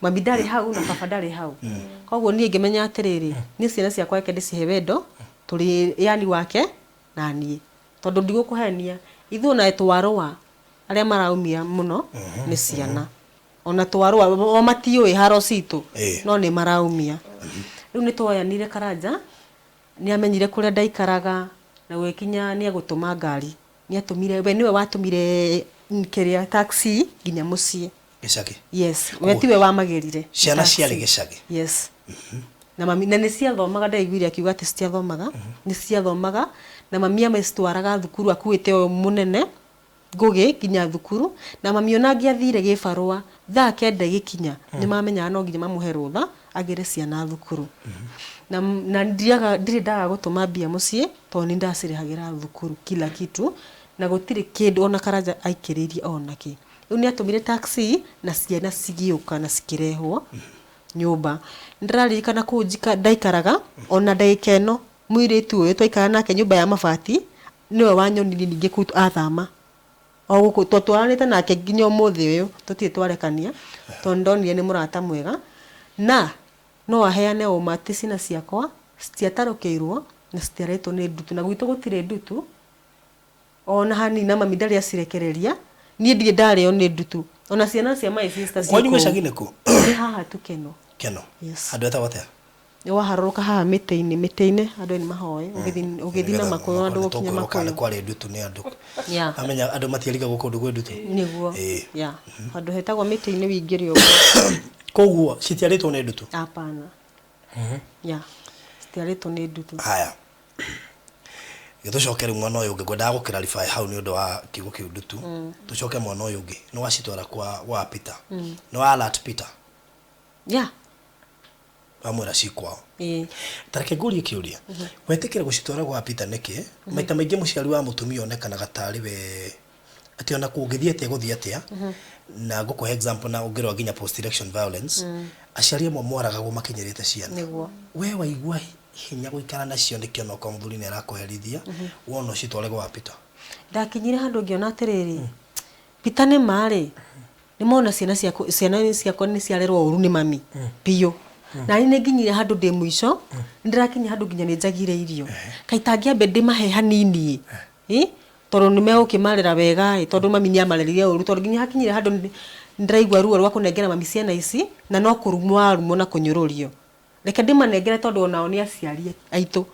mami ndarĩ hau na baba ndarĩ hau. Koguo niĩ ngĩmenya atĩrĩrĩ, niĩ ciana ciakwa reke ndĩcihe wendo tũrĩ yani wake na niĩ. Tondũ ndigũkũhenia, ithuĩ ona twarũa, arĩa maraumia mũno nĩ ciana. Ona twarũa, o matiũĩ haro citũ, no nĩ maraumia. Rĩu nĩ twoyanire Karanja, nĩ amenyire kũrĩa ndaikaraga, na gũgĩkinya nĩ egũtũma ngari. Nĩ atũmire, we nĩwe watũmire kĩrĩa taxi nginya mũciĩ. Gĩcagi? Yes, we tiwe wamagĩrire. Ciana ciarĩ gĩcagi? Yes. Na mami, na nĩ ciathomaga, ndaiguire akiuga atĩ citiathomaga, nĩ ciathomaga, na mami amacitwaraga thukuru akuĩte ũyũ mũnene, Ngũgĩ nginya thukuru, na mami ona angĩathire gĩbarũa thaa kenda igĩkinya, nĩ mamenyaga no nginya mamũhe rũtha agĩre ciana thukuru. Na, na ndiaga, ndirĩ ndaga gũtũma mbia mũciĩ tondũ nĩ ndacirĩhagĩra thukuru kila kitu, na gũtirĩ kĩndũ ona Karanja aikĩrĩirie ona kĩ. Rĩu nĩ atũmire taxi na ciana cigĩũka na cikĩrehwo nyũmba. Nĩ ndĩraririkana kũu ndaikaraga ona ndagĩka ĩno mũirĩtu ũyũ twaikaraga nake nyũmba ya mabati nĩwe wanyonirie ningĩ kũu athama o gũkũ twatwaranĩte nake nginya ũmũthĩ ũyũ tũtirĩ twarekania tondũ ndonire nĩ mũrata mwega na no aheane ũma atĩ ciana ciakwa citiatarũkĩirwo na citiarĩtwo nĩ ndutu na gwitũ gũtirĩ ndutu ona hanini na mami ndarĩ acirekereria niĩ ndirĩ ndarĩo nĩ ndutu ona ciana cia my sister ciĩ Kwanyu kũu. gĩcagi nĩ kũ? Nĩ haha tu Keno. Keno. Yes. Handũ hetagwo atĩa? Waharũrũka haha mĩtĩ-inĩ mĩtĩ-inĩ andũ nĩ mahoe ũgĩthiĩ ũgĩthiĩ na makũyũ andũ gũkinya Nĩgetha makũyũ. Kwarĩ ndutu nĩ andũ. Yeah. Amenya andũ matiarigagwo kũndũ kwĩ ndutu. Nĩguo. Ĩĩ. Yeah. Handũ hetagwo mĩtĩ-inĩ wĩingĩre ũguo. Koguo citiarĩtwo nĩ ndutu. Hapana. Yeah. Citiarĩtwo nĩ ndutu. Haya. Gĩtũcoke rĩu mwena ũyũ ũngĩ, ngwendaga gũ clarify hau nĩ ũndũ wa kiugo kĩu ndutu. Tũcoke mwena ũyũ ũngĩ, nĩ wacitwara kwa gwa Peter. Nĩ wa alert Peter? Yeah. Wamwĩra ci kwao? Ĩĩ. Ta reke ngũrie kĩũria. Wetĩkĩra gũcitwara gwa Peter nĩkĩ? Maita maingĩ mũciari wa mũtumia onekanaga tarĩ we atĩ ona kũngĩthiĩ atĩa gũthiĩ atĩa, na ngũkũhe example na ũngĩrora nginya post election violence, aciari amwe moragagwo makinyĩrĩte ciana. Nĩguo. We waigua hinya gũikara nacio nĩkĩ onokorwo mũthuri nĩ arakũherithia wona ũcitware gwa Peter? Ndakinyire handũ ngĩona atĩrĩrĩ, Peter nĩ marĩ nĩ mona ciana ciakwa ciana ciakwa nĩ ciarerwo ũru nĩ mami biũ, na niĩ nĩ nginyire handũ ndĩ mũico, nĩ ndĩrakinya handũ nginya nĩ njagire irio, kaĩ tangĩambe ndĩmahe hanini ĩ, tondũ nĩ megũkĩmarera wega ĩ, tondũ mami nĩ amarerire ũru, tondũ nginya hakinyire handũ nĩ ndĩraigua ruo rwa kũnengera mami ciana ici na no kũrumwo arumwo na kũnyũrũrio. Reke ndĩmanengere tondũ onao nĩ aciari aitũ,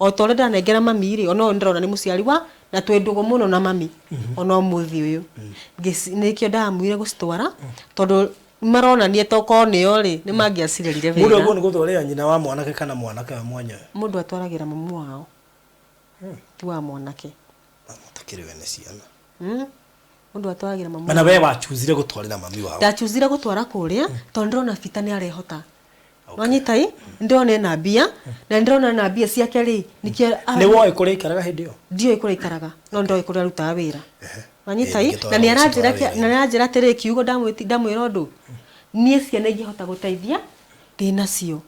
o ta ũrĩa ndĩranengera mami rĩ, ona ũyũ ndĩrona nĩ mũciari wa na twĩ ndũgũ mũno na mami ona ũmũthĩ ũyũ. Nĩkĩo ndamwire gũcitwara, tondũ maronania tokorwo nĩo rĩ, nĩ mangĩacirerire Mũndũ wega. agwo nĩ gũtwarĩra nyina wa mwanake kana mwanake we mwenyewe? Mũndũ atwaragĩra mamu wao, ti wa mwanake. Mũtakĩrĩ wene ciana. Mũndũ atwaragĩra mamu. Mana we wachuzire gũtwarĩra mami wao? Ndachuzire gũtwara kũrĩa tondũ ndĩrona Peter nĩ arehota. Wanyita ĩ, ndĩrona ena mbia na ndĩrona ena mbia ciake rĩ, nĩkĩo Nĩ woĩ kũrĩa aikaraga hĩndĩ ĩyo? Ndiũĩ kũrĩa aikaraga, no ndoĩ kũrĩa arutaga wĩra. Wanyita Ĩĩ, ĩ, nĩkĩo na nĩ aranjĩra twarora na nĩ aranjĩra atĩrĩ, kiugo ndamwĩra ũndũ, niĩ ciana ingĩhota gũteithia ndĩnacio,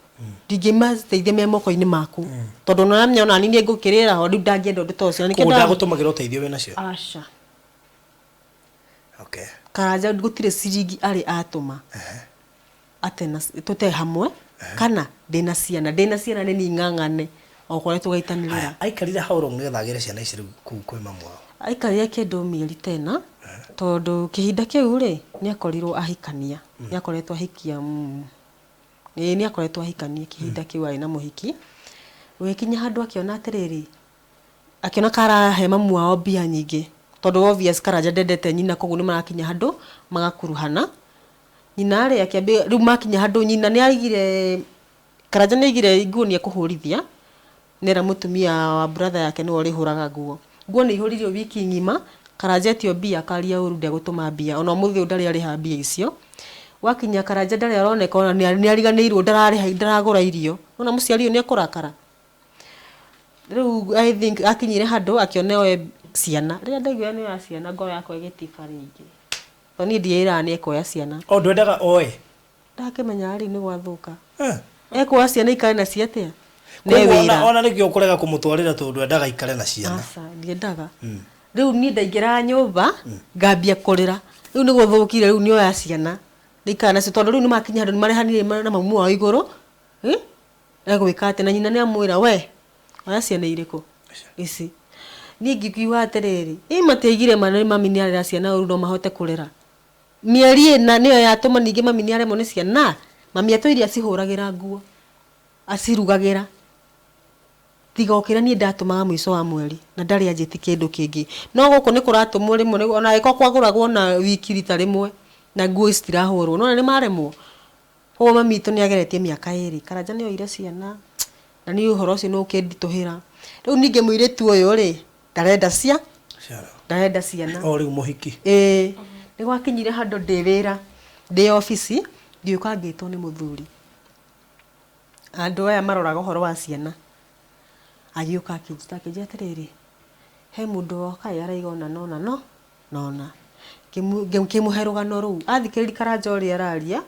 ndingĩmateithia me moko-inĩ maku, tondũ ona ũramenya ona niĩ ngũkĩrĩra ho rĩu, ndangĩenda ũndũ ta ũcio. Na nĩkĩo Koguo ndagũtũmagĩra ũteithio wĩnacio? Aca. Okay. Karanja gũtirĩ ciringi arĩ atũma atĩ na tũte hamwe kana ndĩna ciana, ndĩna ciana nĩ niĩ ng'ang'ane o kũrĩa tũgaitanĩrĩra. Haya, aikarire how long nĩgetha agĩre ciana ici rĩu kũu kwĩ mamu wao? Aikarire kĩndũ mĩeri tena, tondũ kĩhinda kĩu rĩ, nĩ akorirwo ahikania, nĩ akoretwo ahikia, ĩĩ, nĩ akoretwo ahikania kĩhinda kĩu arĩ na mũhiki. Gũgĩkinya handũ akĩona atĩrĩrĩ, akĩona karahe mamu wao mbia nyingĩ, tondũ obvious Karanja ndendete nyina, koguo nĩ marakinya handũ magakuruhana. Nyina rĩ, akĩambia rĩu makinya handũ nyina nĩ aigire, Karanja nĩ aigire nguo nĩ ekũhũrithia, nera mũtumia wa brother yake nĩwe ũrĩhũraga nguo. Nguo nĩ ihũririo wiki ng'ima, Karanja etio mbia akaria ũru ndegũtũma mbia, ona ũmũthĩ ũyũ ndarĩ arĩha mbia icio. Gwakinya Karanja ndarĩ aroneka, ona nĩ ariganĩirwo, ndararĩha, ndaragũra irio. Wona mũciari ũyũ nĩ ekũrakara. Rĩu I think akinyire handũ akĩona oe ciana. Rĩrĩa ndaiguire nĩ oya ciana, ngoro yakwa ĩgĩtiba rĩngĩ, tondũ niĩ ndiĩraga nĩ ekuoya ciana. O ndwendaga oe? Ndakĩmenya rĩu nĩ gwathũka. Eh. Ekuoya ciana ikare nacio atĩa? Nĩ Koguo ona wĩra. Ona nĩkĩo ũkũrega kũmũtwarĩra, tondũ ndwendaga aikare na ciana? Aca, ndiendaga. Rĩu niĩ ndaingĩraga nyũmba ngambia kũrĩra, rĩu nĩ gũthũkire, rĩu nĩ oya ciana ndikara nacio, tondũ rĩu nĩ makinya handũ nĩ marehanire na mamu wao igũrũ. Eh? Egwĩka atĩa na nyina nĩ amwĩra, "We oya ciana irĩkũ ici?" Niĩ ngikiuga atĩrĩrĩ, ĩ matiaigire mami nĩ arera ciana ũru, no mahote kũrera mĩeri 4 nĩyo yatũma ningĩ mami nĩ aremwo nĩ ciana. Mami atũire acihũragĩra nguo, acirugagĩra, tiga o kĩrĩa niĩ ndatũmaga mũico wa mweri, na ndarĩ anjĩti kĩndũ kĩngĩ. No gũkũ nĩ kũratũmwo rĩmwe ona angĩkorwo kwagũragwo na wiki rita rĩmwe, na nguo ici citirahũrwo, nona nĩ maremwo. Koguo mami witũ nĩ ageretie mĩaka 2. Karanja nĩ oire ciana, na niĩ ũhoro ũcio nĩ ũkĩnditũhĩra. Rĩu ningĩ mũirĩtu ũyũ rĩ, ndarenda cia Ciana. Ndarenda ciana. O rĩu mũhiki? Ĩĩ. Nĩ gwakinyire handũ ndĩ wĩra, ndĩ obici, ngĩũka ngĩtwo nĩ mũthuri, andũ aya maroraga ũhoro wa ciana. Agĩũka akĩnjĩta, akĩnjĩra atĩrĩrĩ, he mũndũ woka ĩ araiga ũna nona no nona. Ngĩmũhe rũgano rũu, athikĩrĩria Karanja ũrĩa araria,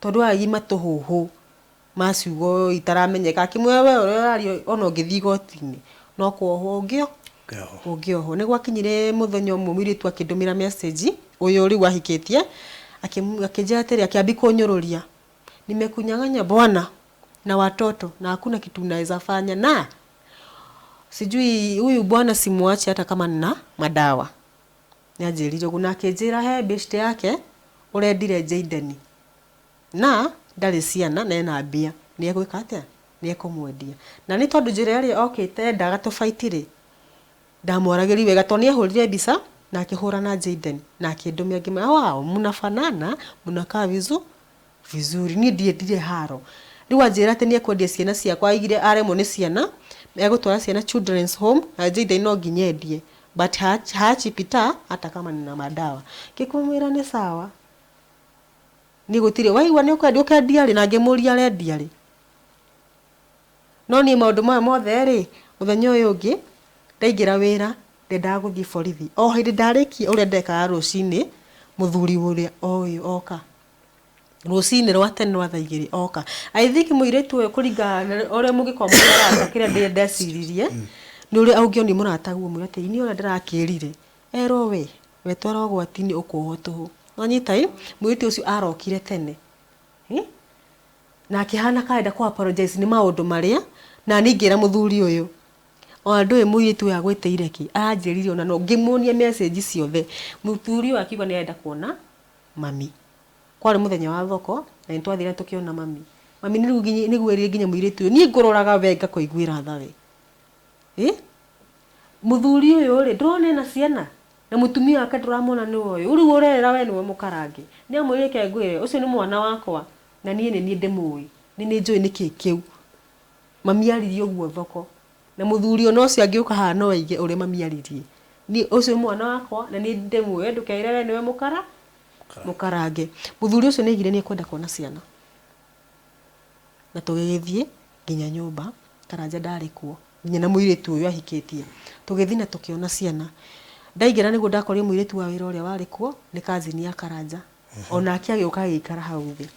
tondũ aya matũhũhũ ma ciugo itaramenyeka, akĩmwĩra, "We ũrĩa ũraria, ona ũngĩthiĩ igoti-inĩ no kuohwo ũngĩo Ũngĩohwo. Ũngĩohwo." Nĩ gwakinyire mũthenya ũmwe mũirĩtu akĩndũmĩra message, ũyũ rĩu ahikĩtie, akĩnjĩra atĩrĩ, akĩambia kũnyũrũria, "Nimekunyang'anya bwana na watoto na hakuna kitu unaweza fanya, na sijui huyu bwana simuache hata kama nina madawa." Nĩ anjĩrire ũguo na akĩnjĩra he beshte yake ũrendire Jaden na ndarĩ ciana na ena mbia, nĩ egwĩka atĩa. Nĩ ekũmwendia. Na nĩ tondũ njĩra ĩrĩa okĩte endaga tũ fight rĩ, ndamwaragĩria wega tondũ nĩ ahũrire mbica na akĩhũra na Jayden na akĩndũmĩra ngĩmwĩra, "Wow, mnafanana, mnakaa vizuri." Niĩ ndiendire haro. Rĩu anjĩra atĩ nĩ ekwendia ciana ciakwa, aigire aremwo nĩ ciana, egũtwara ciana children's home na Jayden no nginya endie. But haachi Peter hata kama nina madawa. Ngĩkĩmwĩra nĩ sawa. Niĩ gũtirĩ, waigua nĩ ũkwendia ũkendia rĩ? Na ngĩmũria arendia rĩ? No niĩ maũndũ maya mothe rĩ, mũthenya ũyũ ũngĩ ndaingĩra wĩra ndendaga gũthiĩ borithi. O hĩndĩ ndarĩkia ũrĩa ndekaga rũcinĩ, mũthuri ũrĩa o ũyũ oka. Rũcinĩ rwa tene rwa thaa 2 oka. I think mũirĩtu ũyũ kũringana na ũrĩa mũngĩkorwo mwĩ arata, kĩrĩa ndeciririe, nĩ ũrĩa ũngĩonia mũrataguo ũmwĩre atĩ niĩ ũrĩa ndĩrakĩrire, erwo we, wetwara ũgwati-inĩ ũkuohwo tũhũ. Nĩwanyita ĩ? Mũirĩtu ũcio arokire tene. Na akĩhana karenda kũ apologize nĩ maũndũ marĩa, na niĩ ngĩra mũthuri ũyũ, ona ndũĩ mũirĩtu ũyũ agwĩtĩire kĩ, aranjĩrire ona no ngĩmuonia message ciothe. Mũthuri ũyũ akiuga nĩ arenda kuona mami. Kwarĩ mũthenya wa thoko na nĩ twathire tũkĩona mami. Mami nĩguo erire nginya mũirĩtu ũyũ, niĩ ngũroraga we ngakũiguĩra tha we. Ĩ? Mũthuri ũyũ rĩ, ndũrona ena ciana? Na mũtumia wake ndũramwona nĩwe ũyũ. Rĩu ũrerera we nĩwe mũkarange. Nĩ amwĩrire reke ngwĩre, ũcio nĩ mwana wakwa na niĩ nĩ niĩ ndĩmũĩ. Nĩ niĩ njũĩ nĩkĩ kĩu. Mami aririe ũguo thoko. Na mũthuri ona ũcio angĩũka haha no aige ũrĩa mami aririe. Niĩ ũcio nĩ mwana wakwa na nĩ ndĩmũĩ. We ndũkerĩre we nĩwe mũkarange. Mũthuri ũcio nĩ aigire nĩ ekwenda kuona ciana. Na tũgĩgĩthiĩ nginya nyũmba, Karanja ndarĩ kuo, nginya na mũirĩtu ũyũ ahikĩtie. Tũgĩthiĩ na tũkĩona ciana. Ndaingĩra nĩguo ndakorire mũirĩtu wa wĩra ũrĩa warĩ kuo, nĩ cousin ya Karanja. Onake agĩũka agĩikara hau thĩ.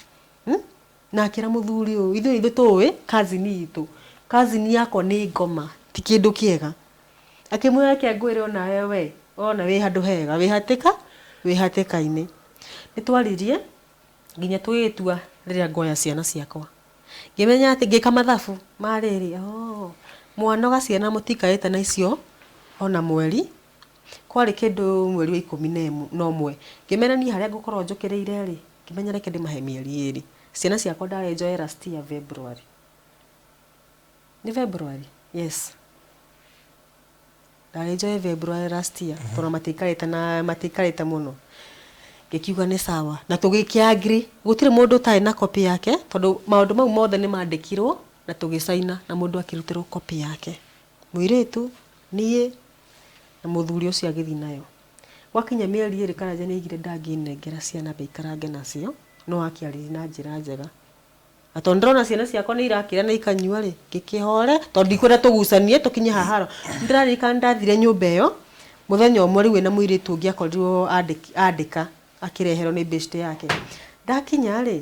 Na akĩra mũthuri ũyũ, ithuĩ ithuĩ tũĩ cousin itũ. Cousin yakwa nĩ ngoma, ti kĩndũ kĩega. Akĩmwĩra reke ngwĩre onawe we, wona wĩ handũ hega, wĩ hatĩka, wĩ hatĩka-inĩ. Nĩ twaririe, nginya tũgĩgĩtua rĩrĩa nguoya ciana ciakwa. Ngĩmenya atĩ ngĩka mathabu ma rĩrĩ, oh, mwanoga ciana mũtikarĩte na icio ona mweri, kwarĩ kĩndũ mweri wa 11. Ngĩmera niĩ harĩa ngũkorwo njũkĩrĩire rĩ, ngĩmenya reke ndĩmahe mĩeri 2. Ciana ciakwa ndarĩ njoe last year February. Nĩ February? Yes. Ndarĩ njoe February last year, tondũ matiaikarĩte na matiaikarĩte mũno. Ngĩkiuga nĩ sawa. Na tũgĩkĩ agree, gũtirĩ mũndũ ũtarĩ na copy yake, tondũ maũndũ mau mothe nĩ mandĩkirwo na tũgĩcaina na mũndũ akĩrutĩrwo copy yake. Mũirĩtu, niĩ na mũthuri ũcio agĩthiĩ nayo. Gwakinya mĩeri 2 Karanja nĩ aigire ndangĩnengera ciana ndaikarange nacio, no akĩaririe na njĩra njega. Na tondũ ndĩrona ciana ciakwa nĩ irakĩra na ikanyua rĩ, ngĩkĩhore tondũ ndikwenda tũgucanie tũkinye haharo. Nĩndĩraririkana nĩndathire nyũmba ĩyo mũthenya ũmwe rĩu ĩna mũirĩtu ũngĩ akorirwo andĩka akĩreherwo nĩ beshte yake. Ndakinya rĩ,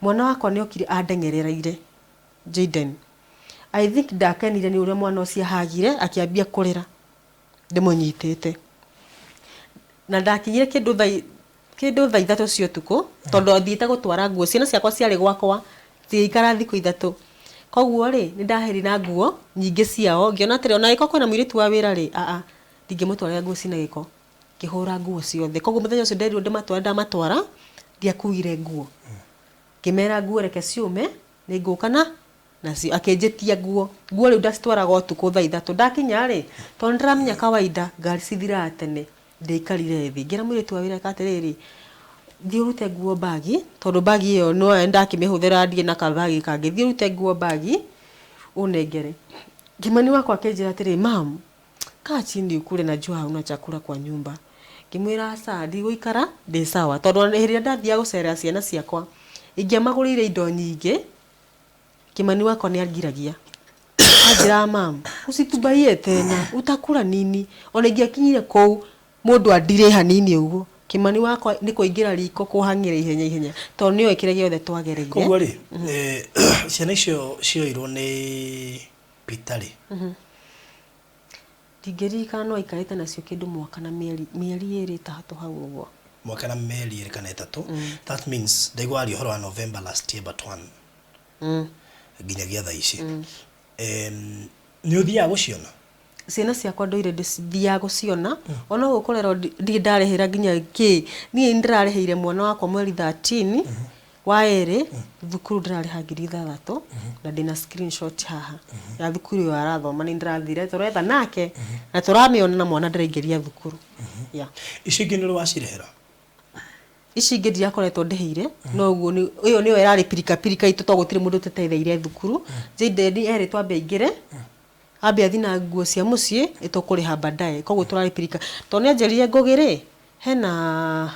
mwana wakwa nĩ okire andengerereire Jayden. I think ndakenire nĩ ũrĩa mwana ũcio ahagire akĩambia kũrĩra ndĩmũnyitĩte. Na ndakinyire kĩndũ thaa 3 cia ũtukũ tondũ thiĩte gũtwara nguo. Ciana ciakwa ciarĩ gwakwa cigĩikara thikũ 3. Koguo rĩ, nĩ ndahĩrire na nguo nyingĩ ciao ngĩona atĩrĩ ona angĩkorwo kwĩna mũirĩtu wa wĩra rĩ, aa ndingĩmũtwarĩra nguo cina gĩko. Ngĩhũra nguo ciothe. Koguo mũthenya ũcio nderirwo ndĩmatware ndamatwara, ndiakuire nguo. Ngĩmera nguo reke ciũme, nĩ ngũka na nacio. Akĩnjĩtia nguo. Nguo rĩu ndacitwaraga ũtukũ thaa 3. Ndakinya rĩ, tondũ nĩ ndĩramenya kawaida ngari cithiraga tene, ndiaikarire thĩ. Ngĩra mũirĩtu wa wĩra atĩrĩrĩ, thiĩ ũrute nguo bagi, tondũ bagi ĩyo no ndakĩmĩhũthĩra ndirĩ na kabagi kangĩ. Thiĩ ũrute nguo bagi, ũnengere. Kĩmani wakwa akĩnjĩra atĩrĩrĩ, mum, kaa chini ukule najua hauna chakula kwa nyumba. Ngĩmwĩra aca, ndigũikara ndĩ sawa. Tondũ ona hĩndĩ ĩrĩa ndathiaga gũcerera ciana ciakwa, ingĩamagũrĩire indo nyingĩ, Kĩmani wakwa nĩ angiragia. Anjĩraga mum, usitubaie tena, utakula nini? Ona ingĩakinyire kũu, mũndũ andire hanini ũguo, Kĩmani wakwa nĩ kũingĩra riko kũhang'ĩra ihenya ihenya, tondũ nĩoĩ kĩrĩa gĩothe twagereire. Koguo rĩ, ciana icio cioirwo nĩ Peter rĩ? Ndingĩririkana no aikarĩte nacio kĩndũ mwaka na mĩeri 2 3 hau ũguo. Mwaka na mĩeri 2 kana 3. That means ndaigua waria ũhoro wa November last year but one. Nginyagia thaa ici. Nĩ ũthiaga gũciona? Ciana ciakwa ndũire ndithiaga gũciona, ona ũguo kũrerwo ndirĩ ndarĩhĩra nginya kĩ. Niĩ nĩ ndĩrarĩhĩire mwana wakwa mweri 13. Wa ĩrĩ, thukuru ndĩrarĩha 6000 na ndĩna screenshot haha ya thukuru ĩyo arathoma. Nĩ ndĩrathire tũretha nake na tũramĩona na mwana ndĩraingĩria thukuru. Yeah. Icio ingĩ nĩ ũrĩ wacirĩhĩra? Ici ingĩ ndirakoretwo ndĩhĩire, no ũguo ĩyo nĩyo ĩrarĩ pirika pirika itũ tondũ gũtirĩ mũndũ tũtetheire thukuru. Jayden erĩtwo ambe aingĩre, ambe athiĩ na nguo cia mũciĩ, nĩtũkũrĩha baadaye. Koguo tũrarĩ pirika. Tondũ nĩanjĩrire Ngũgĩ rĩ, hena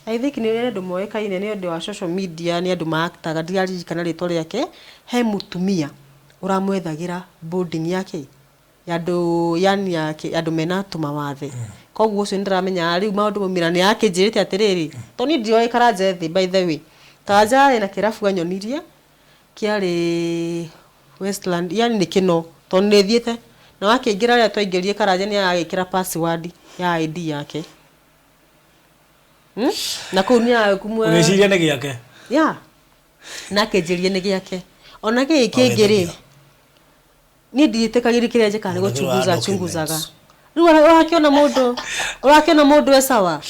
I think nĩ andũ moĩkaine nĩ ũndũ wa social media, nĩ andũ ma act aga, ndiraririkana rĩtwa rĩake, he mũtumia ũramwethagĩra boarding ya kĩ? Ya andũ yaani ya andũ mena tũmawathe. Koguo ũcio nĩndĩramenya rĩu maũndũ maumĩra nĩ akĩnjĩrĩte atĩrĩrĩ, tondũ niĩ ndioĩ Karanja ethĩ by the way. Karanja arĩ na kĩrabu anyonirie, kĩarĩ Westland, yaani nĩ kĩno, tondũ nĩ thiĩte, na wakĩingĩra rĩrĩa twaingĩrire Karanja nĩ aragĩkĩra password ya ID yake. Na kũu nĩ arakumwe. Ũgĩciria nĩ gĩake? Yeah. Na akĩnjĩria nĩ gĩake. Ona gĩkĩ kĩngĩ rĩ, niĩ ndiĩtĩkagĩria kĩrĩa njĩkaga nĩ gũchunguza chunguzaga. Rĩu ũrakĩona mũndũ, ũrakĩona mũndũ e sawa.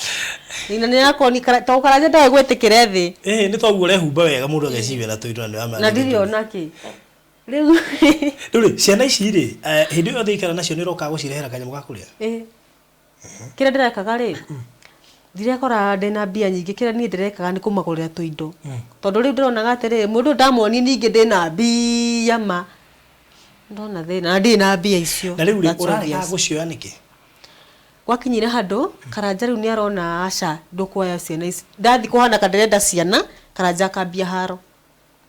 Na nĩ akoni tondũ Karanja ndoĩ gwĩtĩkĩra thĩ. Ĩĩ nĩ toguo ũrehumba wega mũndũ ageciria na tũindo na nĩ wa Na ndirĩ ona kĩ. Rĩu Rĩu rĩ, ciana ici rĩ, hĩndĩ ĩyo yothe ikara nacio nĩ ũrokaga gũcirehera kanyamũ ga kũrĩa? Ĩĩ. Kĩrĩa ndĩrekaga rĩ, ndirekora ndĩna mbia nyingĩ, kĩrĩa niĩ ndĩrekaga nĩ kũmagũrĩra tũindo. Tondũ rĩu ndĩronaga atĩrĩrĩ, mũndũ ũyũ ndamuonia ningĩ ndĩna mbia ma, ndona thĩna na ndirĩ na mbia icio. Na rĩu rĩ, ũrarega gũcioya nĩkĩ? Gwakinyire handũ, Karanja rĩu nĩ arona aca ndũkuoya ciana ici. Ndathiĩ kũhana ta ndĩrenda ciana, Karanja akambia haro.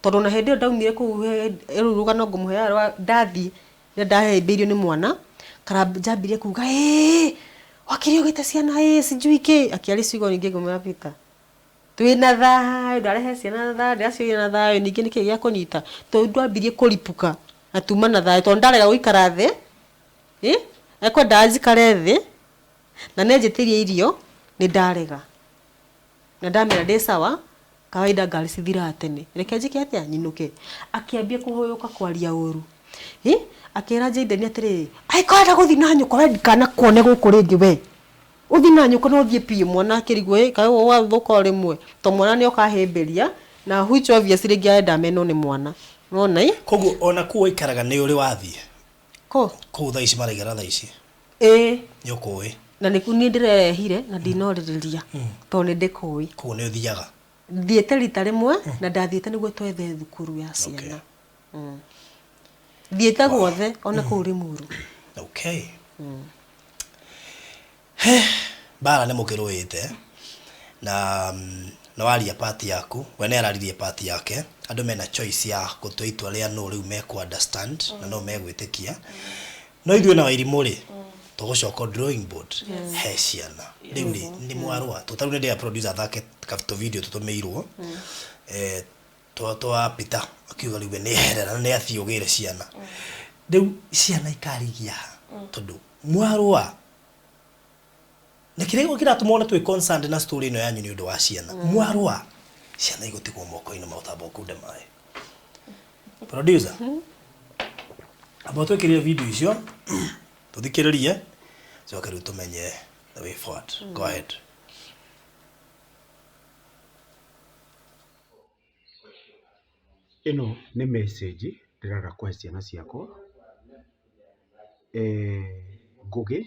Tondũ ona hĩndĩ ĩyo ndaumire kũu rũu rũgano ngũmũheaga rwa ndathiĩ, rĩrĩa ndahĩmbĩirio nĩ mwana, Karanja ambirie kuga ĩĩ, wakĩrĩ ũgĩte ciana ĩĩ sijui kĩ, akĩaria ciugo nyingĩ ngĩmwĩra Peter, twĩna thayũ, ndarehe ciana na thayũ, ndĩracioya na thayũ, ningĩ nĩkĩ gĩa kũnyita? Tondũ ndwambirie kũripũka na tuma na thayũ, tondũ ndarega gũikara thĩ, ĩ, ekwendaga njikare thĩ, na nĩanjĩtĩirie irio, nĩ ndarega. Na ndamera ndĩ sawa, kawaida ngari cithiraga tene, reke njĩke atĩa, nyinũke. Akĩambia kũhũyũka kwaria ũru. Ĩ, akĩra Jayden atĩrĩrĩ, angĩkorwo ũrenda gũthiĩ na nyũkwa we ndikanakuone gũkũ rĩngĩ we. Ũthiĩ na nyũkwa na ũthiĩ biũ. Mwana akĩrigwo ĩ, kaĩ gwathũka o rĩmwe? Tondũ mwana nĩ oka ahĩmbĩria, na which obviously rĩngĩ arenda amenwo nĩ mwana. Nĩwona ĩ? Koguo ona kũu waikaraga nĩ ũrĩ wathiĩ? Kũ? Kũu thaa ici maraikara thaa ici? Ĩĩ. Nĩ ũkũĩ? Na nĩkuo niĩ ndĩrerehire na ndinorĩrĩria tondũ nĩ ndĩkũĩ. Koguo nĩ ũthiaga? Thiĩte rita rĩmwe na ndathiĩte nĩguo twethe thukuru ya ciana. Thiĩte guothe ona kũu Limuru. Okay. He, mbara nĩ mũkĩrũĩte na nĩ waria part yaku, we nĩ araririe part yake, andũ mena choice ya gũtua itua rĩa nũ rĩu mekũ understand na nũ megwĩtĩkia. No ithuĩ na Wairimũ rĩ, tũgũcoka drawing board he ciana. Rĩu rĩ, nĩ mwarũa, ta rĩu nĩ ndĩrenda producer athake tũ video tũtũmĩirwo twa Peter akiuga rĩu we nĩ eherera na nĩ athiĩ ũgĩre ciana. Rĩu ciana ikarigia ha? Tondũ mwarũa na kĩrĩa kĩratũma ona twĩ concerned na story ĩno yanyu nĩ ũndũ wa ciana. Mwarũa ciana igũtigwo moko-inĩ ma ũtamba ũkunde maĩ. Producer, amba ũtwĩkĩrĩre video icio tũthikĩrĩrie coke rĩu tũmenye the way forward. Go ahead. Ĩno nĩ message ndĩrenda kũhe ciana ciakwa, Ngũgĩ,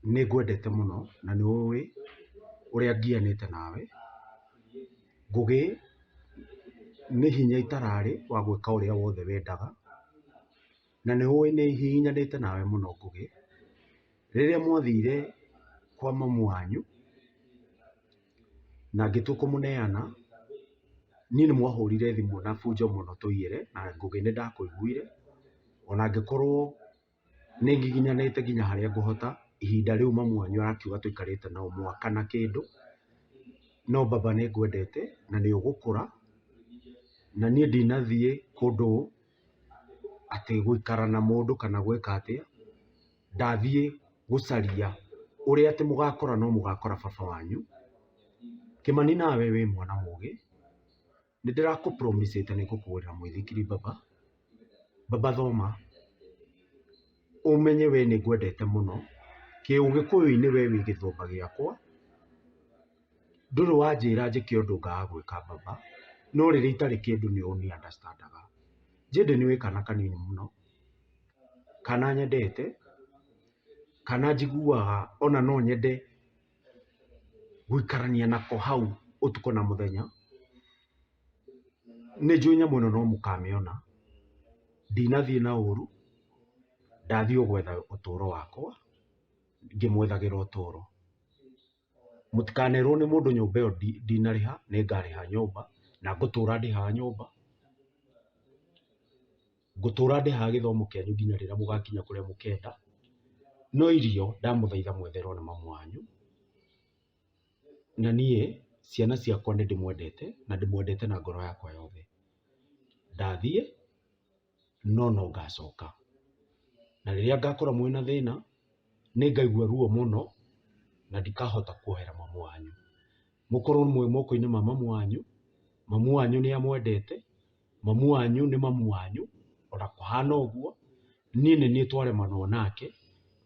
nĩ ngwendete mũno na nĩ ũĩ ũrĩa ngianĩte nawe. Ngũgĩ, nĩ hinya itararĩ wa gwĩka ũrĩa wothe wendaga, na nĩ ũĩ nĩ hihinyanĩte nawe mũno Ngũgĩ. Rĩrĩa mwathire kwa mamu wanyu, na ngĩtua kũmũneana, niĩ nĩ mwahũrire thimũ na bunjo mũno tũiyĩre, na Ngũgĩ nĩ ndakũiguire, ona angĩkorwo nĩ ngiginyanĩte nginya harĩa ngũhota, ihinda rĩu mamu wanyu arakiuga tũikarĩte nao mwaka na kĩndũ, no baba nĩ ngwendete na nĩ ũgũkũra, na niĩ ndinathiĩ kũndũ atĩ gũikara na mũndũ kana gwĩka atĩa, ndathiĩ gũcaria ũrĩa atĩ mũgakora no mũgakora baba wanyu. Kĩmani nawe wĩ mwana mũgĩ, nĩ ndĩrakũ promise ĩte nĩ ngũkũgũrĩra mũithikiri baba. Baba thoma, ũmenye we nĩ ngwendete mũno, kĩũgĩkũyũ-inĩ we wĩ gĩthũmba gĩakwa. Ndũrĩ wanjĩra njĩke ũndũ ngaga gwĩka baba, no rĩrĩa itarĩ kĩndũ nĩ ũni understand aga. Jayden nĩ kana kanini mũno, kana nyendete, kana njiguaga ona no nyende gũikarania nako hau ũtukũ na mũthenya. Nĩ njũĩ nyamũ ĩno no mũkamĩona, ndinathiĩ na ũru, ndathiĩ o gwetha ũtũro wakwa, ngĩmwethagĩra ũtũro. Mũtikanerwo nĩ mũndũ nyũmba ĩyo ndinarĩha, nĩ ngarĩha nyũmba, na ngũtũra ndĩhaga nyũmba, ngũtũra ndĩhaga gĩthomo kĩanyu nginya rĩrĩa mũgakinya kũrĩa mũkenda, no irio ndamũthaitha mwetherwo nĩ mamu wanyu, na niĩ ciana ciakwa nĩ ndĩmwendete na ndĩmwendete na ngoro yakwa yothe. Ndathiĩ no no ngacoka, na rĩrĩa ngakora mwĩna thĩna nĩ ngaigua ruo mũno na ndikahota kuohera mamu wanyu. Mũkorwo mwĩ moko-inĩ ma mamu wanyu, mamu wanyu nĩ amwendete, mamu wanyu nĩ mamu wanyu, ona kũhana ũguo, niĩ nĩ niĩ twaremanwo nake,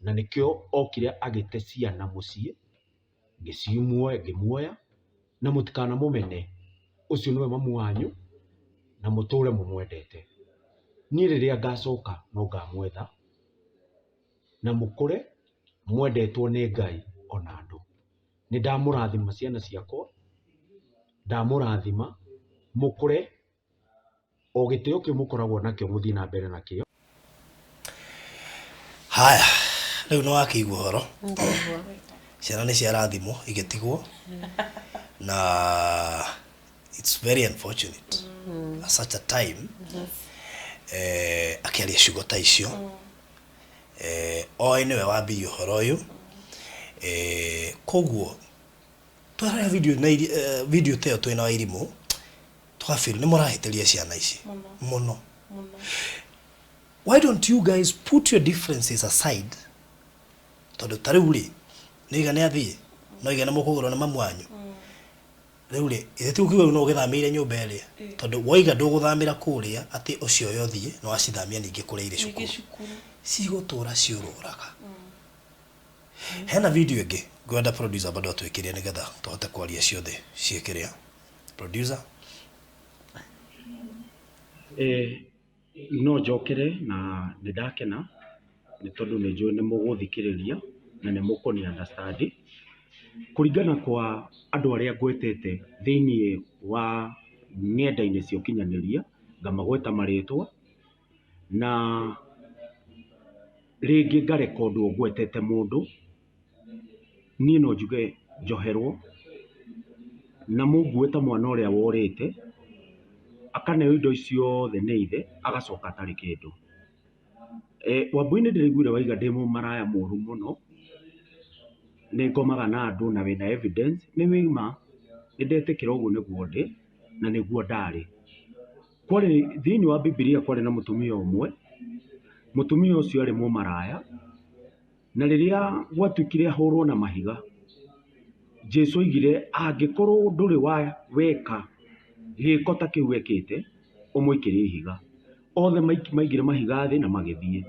na nĩkĩo okire agĩte ciana mũciĩ, ngĩmuoya, na mũtikanamũmene, ũcio nĩwe mamu wanyu, na mũtũre mũmwendete. Niĩ rĩrĩa ngacoka no ngamwetha, na mũkũre mwendetwo nĩ Ngai ona andũ. Nĩ ndamũrathima ciana ciakwa, ndamũrathima mũkũre o gĩtĩo kĩu mũkoragwo nakĩo mũthiĩ na mbere nakĩo. Haya, rĩu nĩ wakĩigua ũhoro. Ciana nĩ ciarathimwo igĩtigwo na it's very unfortunate at such a time akĩaria ciugo ta icio. Oĩ nĩwe wambirie ũhoro ũyũ. Koguo twarora video na video ta ĩyo twĩna Wairimũ tũgafeel nĩ mũrahĩtĩria ciana ici mũno. Why don't you guys put your differences aside? Tondũ ta rĩu rĩ, nĩ oiga nĩ athiĩ, no oiga nĩ mũkũgũrwo nĩ mamu wanyu. Rĩu rĩ, ithe ti ũkiuga rĩu no ũgĩthamĩire nyũmba ĩrĩa? Tondũ woiga ndũgũthamĩra kũrĩa atĩ ũcio ũyũ ũthiĩ, nĩ wacithamia ningĩ kũrĩa irĩ cukuru. Cigũtũra ciũrũraga. Hena video ĩngĩ ngwenda producer bado atwĩkĩre nĩgetha tũhote kwaria ciothe ciĩ kĩrĩa. Producer. No njokere na nĩ ndakena nĩ tondũ nĩ njũĩ nĩ mũgũthikĩrĩria na nĩ mũkũni understand. Kũringana kwa andũ arĩa ngwetete thĩiniĩ wa ng'enda-inĩ cia ũkinyanĩria, ngamagweta marĩtwa na rĩngĩ ngarekondwo ngwetete mũndũ, niĩ no njuge njoherwo na mũngue ta mwana ũrĩa worĩte, akaneo indo ciothe nĩ ithe, agacoka atarĩ kĩndũ. Wambũi nĩ ndĩraiguire waiga ndĩ mũmaraya mũru mũno, nĩ ngomaga na andũ na wĩna evidence, nĩ ma, nĩ ndetĩkĩra ũguo nĩguo ndĩ na nĩguo ndarĩ. Kwarĩ, thĩiniĩ wa Bibilia kwarĩ na mũtumia ũmwe, mũtumia ũcio arĩ mũmaraya, Na rĩrĩa gwatuĩkire ahũrwo na mahiga, Jesu oigire angĩkorwo ndũrĩ weka gĩko ta kĩu ekĩte, ũmũikĩrie ihiga. Othe maigire mahiga thĩ na magĩthiĩ.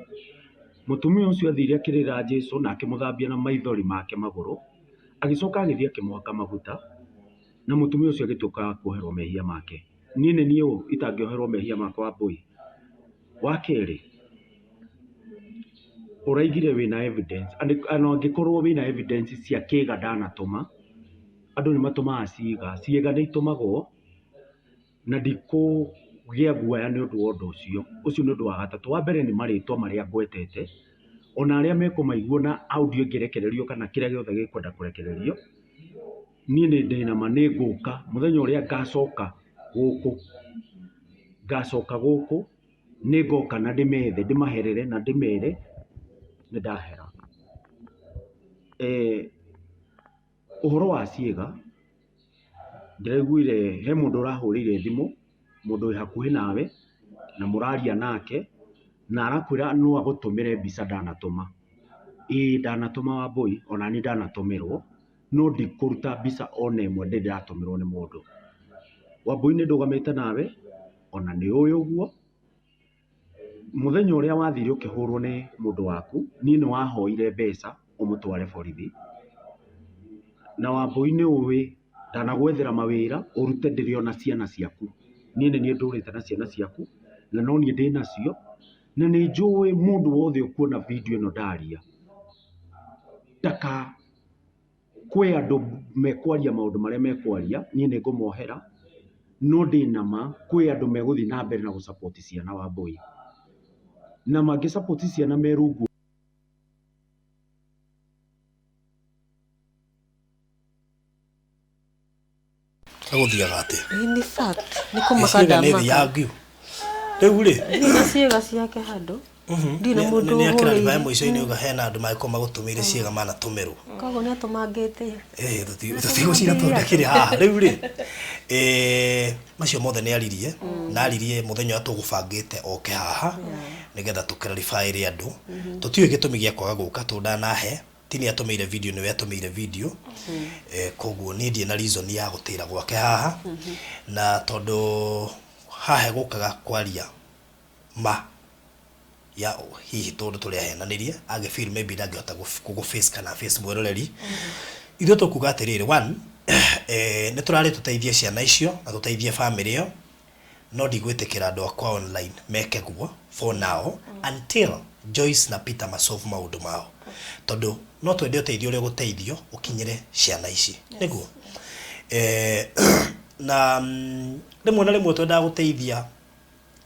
Mũtumia ũcio athire akĩrĩra Jesu na akĩmũthambia na maithori make magũrũ, agĩcoka agĩthiĩ akĩmũhaka maguta, na mũtumia ũcio agĩtuĩka wa kuoherwo mehia make. Niĩ nĩ niĩ ũ itangĩoherwo mehia makwa Wambũi? Wa kerĩ, ũraigire wĩna evidence ona angĩkorwo wĩna evidence cia kĩga ndanatũma, andũ nĩ matũmaga ciĩga, ciĩga nĩ itũmagwo na ndikũgĩa guoya nĩ ũndũ wa ũndũ ũcio, ũcio nĩ ũndũ wa gatatũ. Wa mbere nĩ marĩtwa marĩa ngwetete, ona arĩa mekũmaigua na audio ĩngĩrekererio kana kĩrĩa gĩothe gĩkwenda kũrekererio, niĩ ndĩna ma nĩ ngũka mũthenya ũrĩa ngacoka gũkũ, ngacoka gũkũ nĩ ngoka na ndĩmethe ndĩmaherere na ndĩmere nĩ ndahera. Ũhoro wa ciĩga, ndĩraiguire he mũndũ ũrahũrĩire thimũ, mũndũ wĩ hakuhĩ nawe na mũraria nake na arakwĩra no agũtũmĩre mbica ndanatũma. Ĩĩ ndanatũma Wambũi ona niĩ ndanatũmĩrwo, no ndikũruta mbica ona ĩmwe ndĩ ndĩratũmĩrwo nĩ mũndũ. Wambũi nĩ ndũgamĩte nawe ona nĩ ũĩ ũguo, mũthenya ũrĩa wathire ũkĩhũrwo nĩ mũndũ waku, niĩ nĩ wahoire mbeca ũmũtware borithi, na Wambũi nĩ ũĩ Ndanagwethera mawĩra ũrute ndĩrĩ ona ciana ciaku. Niĩ nĩ niĩ ndũrĩte na ciana ciaku na no niĩ ndĩ nacio na nĩ njũĩ mũndũ wothe ũkuona video ĩno ndaria ndaka kwĩ andũ mekwaria maũndũ marĩa mekwaria niĩ nĩ ngũmohera no ndĩ na ma kwĩ andũ megũthiĩ na mbere na gũ support ciana Wambũi. Na mangĩ support ciana me rungu Gũthiaga atĩa? In fact, nĩ kũmaka Ciĩga nĩ ndamaka. thiangu. Rĩu rĩ, Ndirĩ na ciĩga ciake handũ. Ndirĩ na mũndũ nĩ akĩraribaya ũhũrĩire. mũico-inĩ uga hena andũ mangĩkorwo magũtũmĩire ciĩga manatũmĩrwo. Koguo nĩ atũmangĩte. Eh, tũtigũcira tondũ ndakĩrĩ haha. Rĩu rĩ, eh, macio mothe nĩ aririe, na aririe mũthenya ũrĩa tũgũbangĩte oke haha, nĩgetha tũkĩraribaĩre andũ. Tũtiũĩ gĩtũmi gĩa kwaga gũka tondũ ndanahe. Ti nĩ atũmĩire video nĩwe atũmĩire video eh, koguo niĩ ndirĩ na reason ya gũtĩra gwake haha na tondũ haha egũkaga kwaria ma ya hihi tondũ tũrĩa ahenanirie agĩ feel maybe ndangĩhota gũgũ face kana face mwĩroreri ithuĩ tũkuga atĩrĩrĩ one eh, nĩ tũrarĩ tũteithie ciana icio na tũteithie family ĩyo No ndigwĩtĩkĩra andũ akwa online meke guo for now until Joyce na Peter ma solve maũndũ mao. Tondũ no twende ũteithio ũrĩa ũgũteithio ũkinyĩre ciana ici. Nĩguo? Eh, na rĩmwe na rĩmwe twendaga gũteithia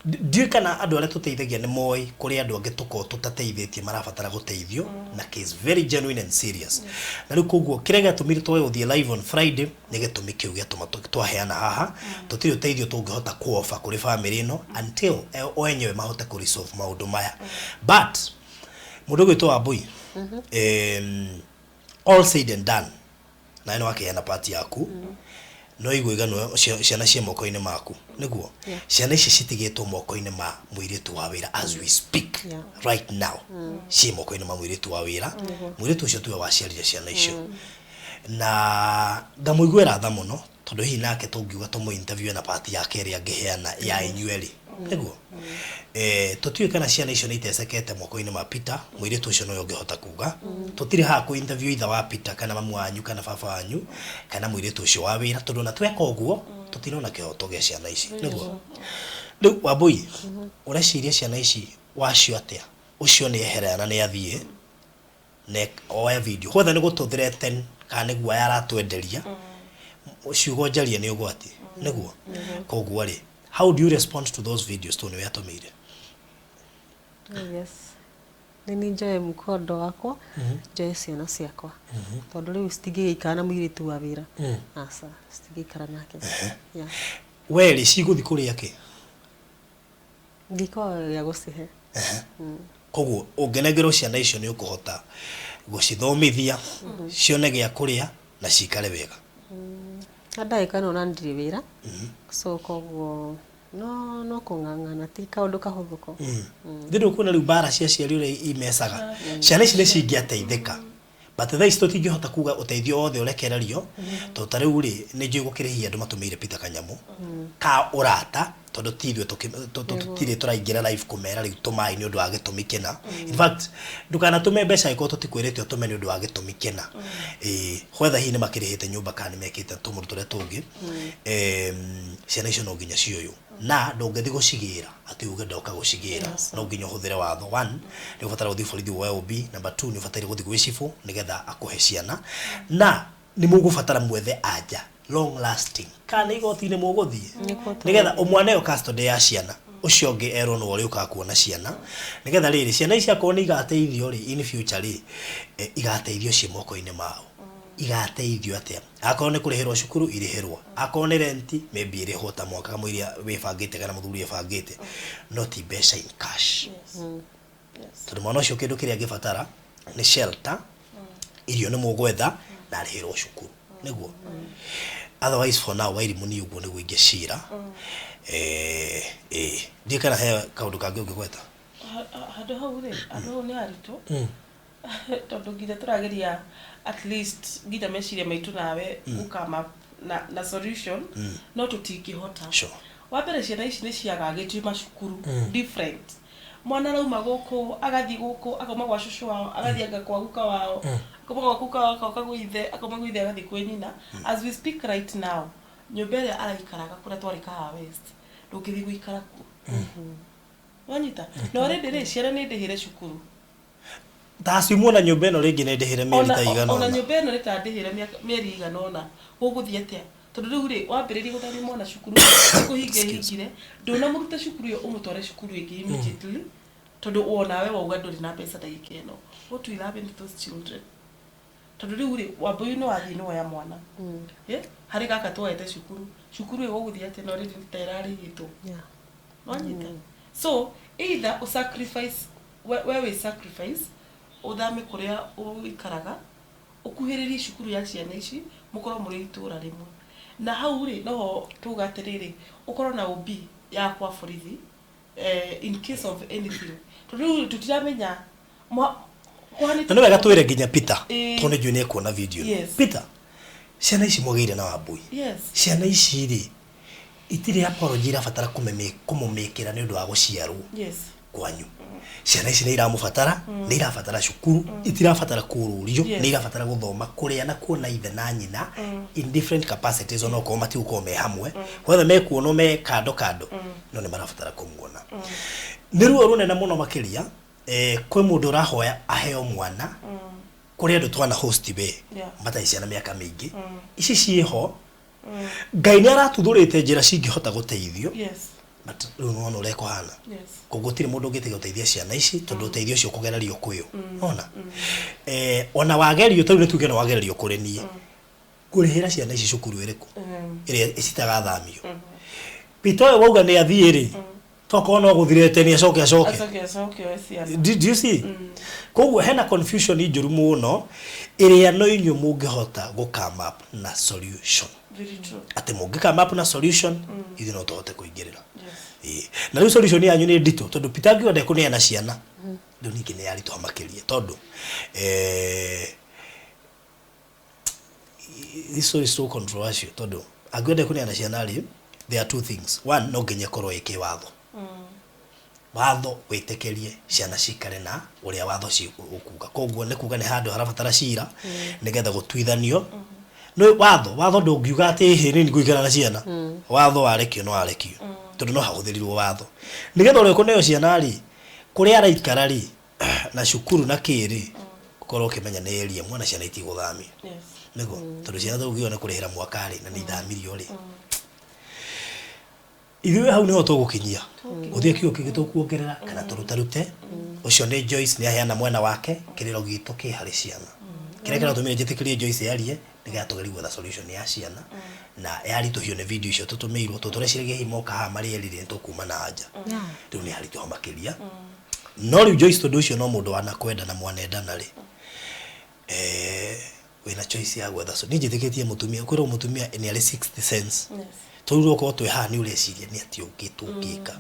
ndiũĩ kana andũ arĩa tũteithagia nĩ moĩ kũrĩ andũ angĩ tũkoragwo tũtateithĩtie marabatara gũteithio na case very genuine and serious. Na rĩu koguo kĩrĩa gĩatũmire twage gũthiĩ live on Friday Nĩ gĩtũmi kĩu gĩatũma twaheana haha, tũtirĩ ũteithio tũngĩhota kũ offer kũrĩ famĩlĩ ĩno until o enyewe mahote kũ resolve maũndũ maya. But mũndũ ũgwĩtwo Wambũi, all said and done, nawe nĩ wakĩheana part yaku, no igua iganwo ciana ciĩ moko-inĩ maku, nĩguo? Ciana ici citigĩtwo moko-inĩ ma mũirĩtu wa wĩra as we speak right now, ciĩ moko-inĩ ma mũirĩtu wa wĩra, mũirĩtu ũcio tiwe waciarire ciana icio. Na ngamũiguĩra tha mũno tondũ hihi nake tũngiuga tũmũ interview na part yake ĩrĩa angĩheana ya inyuĩ erĩ nĩguo eh, tũtiũĩ kana ciana icio nĩ itecekete moko-inĩ ma Peter mũirĩtu ũcio nowe ũngĩhota kuga tũtirĩ haha kũ interview ithe wa Peter kana mamu wanyu kana baba wanyu kana mũirĩtu ũcio wa wĩra tondũ ona tweka ũguo tũtinona kĩhoto gĩa ciana ici nĩguo rĩu Wambũi ũreciria ciana ici wacio atĩa ũcio nĩ eherera na nĩ athiĩ na oya video whether nĩ gũtũ threaten kana nĩ guoya aratwenderia ciugo njarie nĩ ũgwati nĩguo koguo rĩ how do you respond to those videos tondũ nĩwe atũmĩire? Yes. Nĩ niĩ njoe mũkondo wakwa njoe ciana ciakwa tondũ rĩu citingĩgĩikara na mũirĩtu wa wĩra aca citingĩikara nake. Yeah. We rĩ cigũthiĩ kũrĩa kĩ? Ndikwaga gĩa gũcihe. Koguo ũngĩnengerwo ciana icio nĩ ũkũhota gũcithomithia, cione gĩa kũrĩa na cikare wega. Na ndagĩka ĩno ona ndirĩ wĩra, so koguo no no kũng'ang'ana ti kaũndũ kahũthũ ko. Githĩ ndũkuona rĩu mbara cia aciari ũrĩa imecaga? Ciana ici nĩ cingĩateithĩka But thaa ici tũtingĩhota kuga ũteithio wothe ũrekererio, tondũ ta rĩu rĩ, nĩ njũĩ gũkĩrĩ hihi andũ matũmĩire Peter kanyamũ ka ũrata, tondũ ti ithuĩ tũtirĩ tũraingĩra live kũmera rĩu tũmai nĩ ũndũ wa gĩtũmi kĩna. In fact, ndũkanatũme mbeca angĩkorwo tũtikwĩrĩte ũtũme nĩ ũndũ wa gĩtũmi kĩna. Ĩĩ, whether hihi nĩ makĩrĩhĩte nyũmba kana nĩ mekĩte tũmaũndũ tũrĩa tũngĩ, ciana icio no nginya cioywo. Na ndũngĩthiĩ gũcigĩra atĩ uge ndoka gũcigĩra no nginya ũhũthĩre watho one nĩ ũbatara gũthiĩ borithi woe OB number two nĩ ũbataire gũthiĩ gwĩ cibũ nĩgetha akũhe ciana na nĩ mũgũbatara mwethe anja long lasting kana nĩ igoti-inĩ mũgũthiĩ nĩgetha ũmwe aneo custody ya ciana ũcio ũngĩ erwo nĩwe ũrĩũkaga kuona ciana nĩgetha rĩrĩ ciana ici akorwo nĩ igateithio rĩ in future rĩ eh, igateithio ciĩ moko-inĩ mao igateithio atĩa Akorwo nĩ kũrĩhĩrwo cukuru irĩhĩrwo, akorwo nĩ rent maybe ĩrĩhwo ta mwaka kamũiria wĩbangĩte kana mũthuri ebangĩte, no ti mbeca in cash. Tondũ mwana ũcio kĩndũ kĩrĩa angĩbatara nĩ shelter, irio nĩ mũgwetha na arĩhĩrwo cukuru. Nĩguo? Otherwise for now Wairimũ niĩ ũguo nĩguo ingĩcira. Ĩĩ. Ndiũĩ kana he kaũndũ kangĩ ũngĩgweta? Handũ hau rĩ, handũ hau nĩ haritũ. Tondũ nginya tũrageria at least nginya meciria maitũ nawe gũ come up na, na solution no tũtingĩhota. Sure. Wa mbere ciana ici nĩ ciagagĩtio macukuru different. Mwana arauma gũkũ agathiĩ gũkũ, akauma gwa cũcũ wao agathiĩ anga kwa guka wao, akauma gwa guka wao agoka gwĩ ithe, akauma gwĩ ithe agathiĩ kwĩ nyina. As we speak right now, nyũmba ĩrĩa araikaraga kũrĩa twarĩ Kahawa West, ndũngĩthiĩ gũikara kuo. Wanyita? Na already rĩ, ciana nĩ ndĩhĩre cukuru. Ta assume ona nyũmba ĩno rĩngĩ nĩ ndĩhĩre mĩeri Ona ta igana ona ũna. Nyũmba ĩno nĩ ta ndĩhĩre mĩeri igana ũna. Gũgũthiĩ atĩa? Tondũ rĩu rĩ, wambĩrĩria gũthamia mwana cukuru, kũhinga ĩhingire, ndũnamũruta cukuru ĩyo ũmũtware cukuru ĩngĩ immediately, tondũ onawe wauga ndũrĩ na mbeca ndagĩka ĩno. What will happen to those children? Tondũ rĩu rĩ, Wambũi nĩ wathiĩ nĩ woya mwana. Harĩ gaka tuoete cukuru, cukuru ĩyo gũgũthiĩ atĩa na already nĩ ta ĩrarĩhĩtwo? Wanyita? So either ũ sacrifice, we wĩ sacrifice, ũthame kũrĩa ũikaraga, ũkuhĩrĩrie cukuru ya ciana ici, mũkorwo mũrĩ itũra rĩmwe. Na hau rĩ, noho tuga atĩrĩrĩ, ũkorwo na OB ya kwa borithi, in case of anything, tondũ rĩu tũtiramenya Na nĩ wega twĩre nginya Peter, tondũ nĩ njũĩ nĩ ekuona video ĩno. Peter, ciana ici mwagĩire na Wambui, ciana ici rĩ, itirĩ apology irabatara kũmũmĩkĩra nĩ ũndũ wa gũciarwo kwanyu. Ciana ici nĩ iramũbatara, nĩ irabatara cukuru, itirabatara kũrũrio, nĩ irabatara gũthoma, kũrĩa na kuona ithe na nyina in different capacities, onokorwo matigũkorwo me hamwe, whether mekuonwo me kando kando, no nĩ marabatara kũmuona. Nĩ ruo rũnene mũno makĩria, kwĩ mũndũ ũrahoya aheo mwana, kũrĩ andũ twana host we matarĩ ciana mĩaka mĩingĩ, ici ciĩho. Ngai nĩ aratuthũrĩte njĩra cingĩhota gũteithio, but rĩu nĩwona ũrĩa kũhana. Koguo gũtirĩ mũndũ ũngĩtiga gũteithia ciana ici, tondũ ũteithio ũcio ũkũgererio kwĩũ ona ona wagerio. Tarĩu nĩ tuge nĩ wagererio kũrĩ niĩ, ngũrĩhĩra ciana ici cukuru ĩrĩkũ ĩrĩa citagathamio? Peter ũyũ wauga nĩ athiĩ rĩ, tokorwo no gũthirĩte nĩ acoke acoke. Acoke acoke oe ciana. Do you see? Koguo hena confusion njũru mũno ĩrĩa no inyuĩ mũngĩhota gũ come up na solution. Very true. Atĩ mũngĩ come up na solution, ithuĩ no tũhote kũingĩrĩra. Ĩĩ. Na rĩu solution yanyu nĩ nditũ, tondũ Peter angiuga ndekũneana ciana, rĩu ningĩ nĩ yaritũha makĩria, tondũ this story is so controversial, tondũ angiuga ndekũneana ciana rĩ, there are two things. One, no nginya ĩkorwo ĩ kĩwatho, watho wĩtĩkĩrie ciana cikare na ũrĩa watho ũkuga. Koguo nĩ kuga nĩ handũ harabatara cira nĩgetha gũtuithanio. Nĩ watho ndũngiuga atĩ hĩ nĩ ngũikara na ciana. Watho warekio no warekio, tondũ no hahũthĩrirwo watho nĩgetha ũrĩa ũkũneo ciana rĩ, kũrĩa araikara rĩ, na cukuru na kĩ rĩ, ũkorwo ũkĩmenya nĩ area mwana ciana itigũthamio. Nĩguo tondũ ciana tũngiuga nĩ kũrĩhĩra mwaka rĩ, na nĩ ithamirio rĩ, ithuĩ hau nĩho tũgũkinyia. Gũtirĩ kiugo kĩngĩ tũkuongerera kana tũrutarute. Ũcio nĩ Joyce, nĩ aheana mwena wake. Kĩrĩro gitũ kĩ harĩ ciana. Kĩrĩa kĩratũmire njĩtĩkĩrie Joyce arie nĩgetha tũgerie gwetha solution ya ciana, na yaritũhio nĩ video icio tũtũmĩirwo, tondũ tũreciragia hihi moka haha marĩ erĩ rĩ, nĩtũkuma na nja. Rĩu nĩ haritũha makĩria. No rĩu Joyce, tondũ ũcio no mũndũ wanakwenda na mwanendana rĩ, wĩna choice ya gwetha. Niĩ njĩtĩkĩtie mũtumia, kwĩrwo mũtumia nĩ arĩ sixth sense. Tondũ rĩu okorwo twĩ haha nĩ ũreciria nĩ atĩa ũngĩ tũngĩka.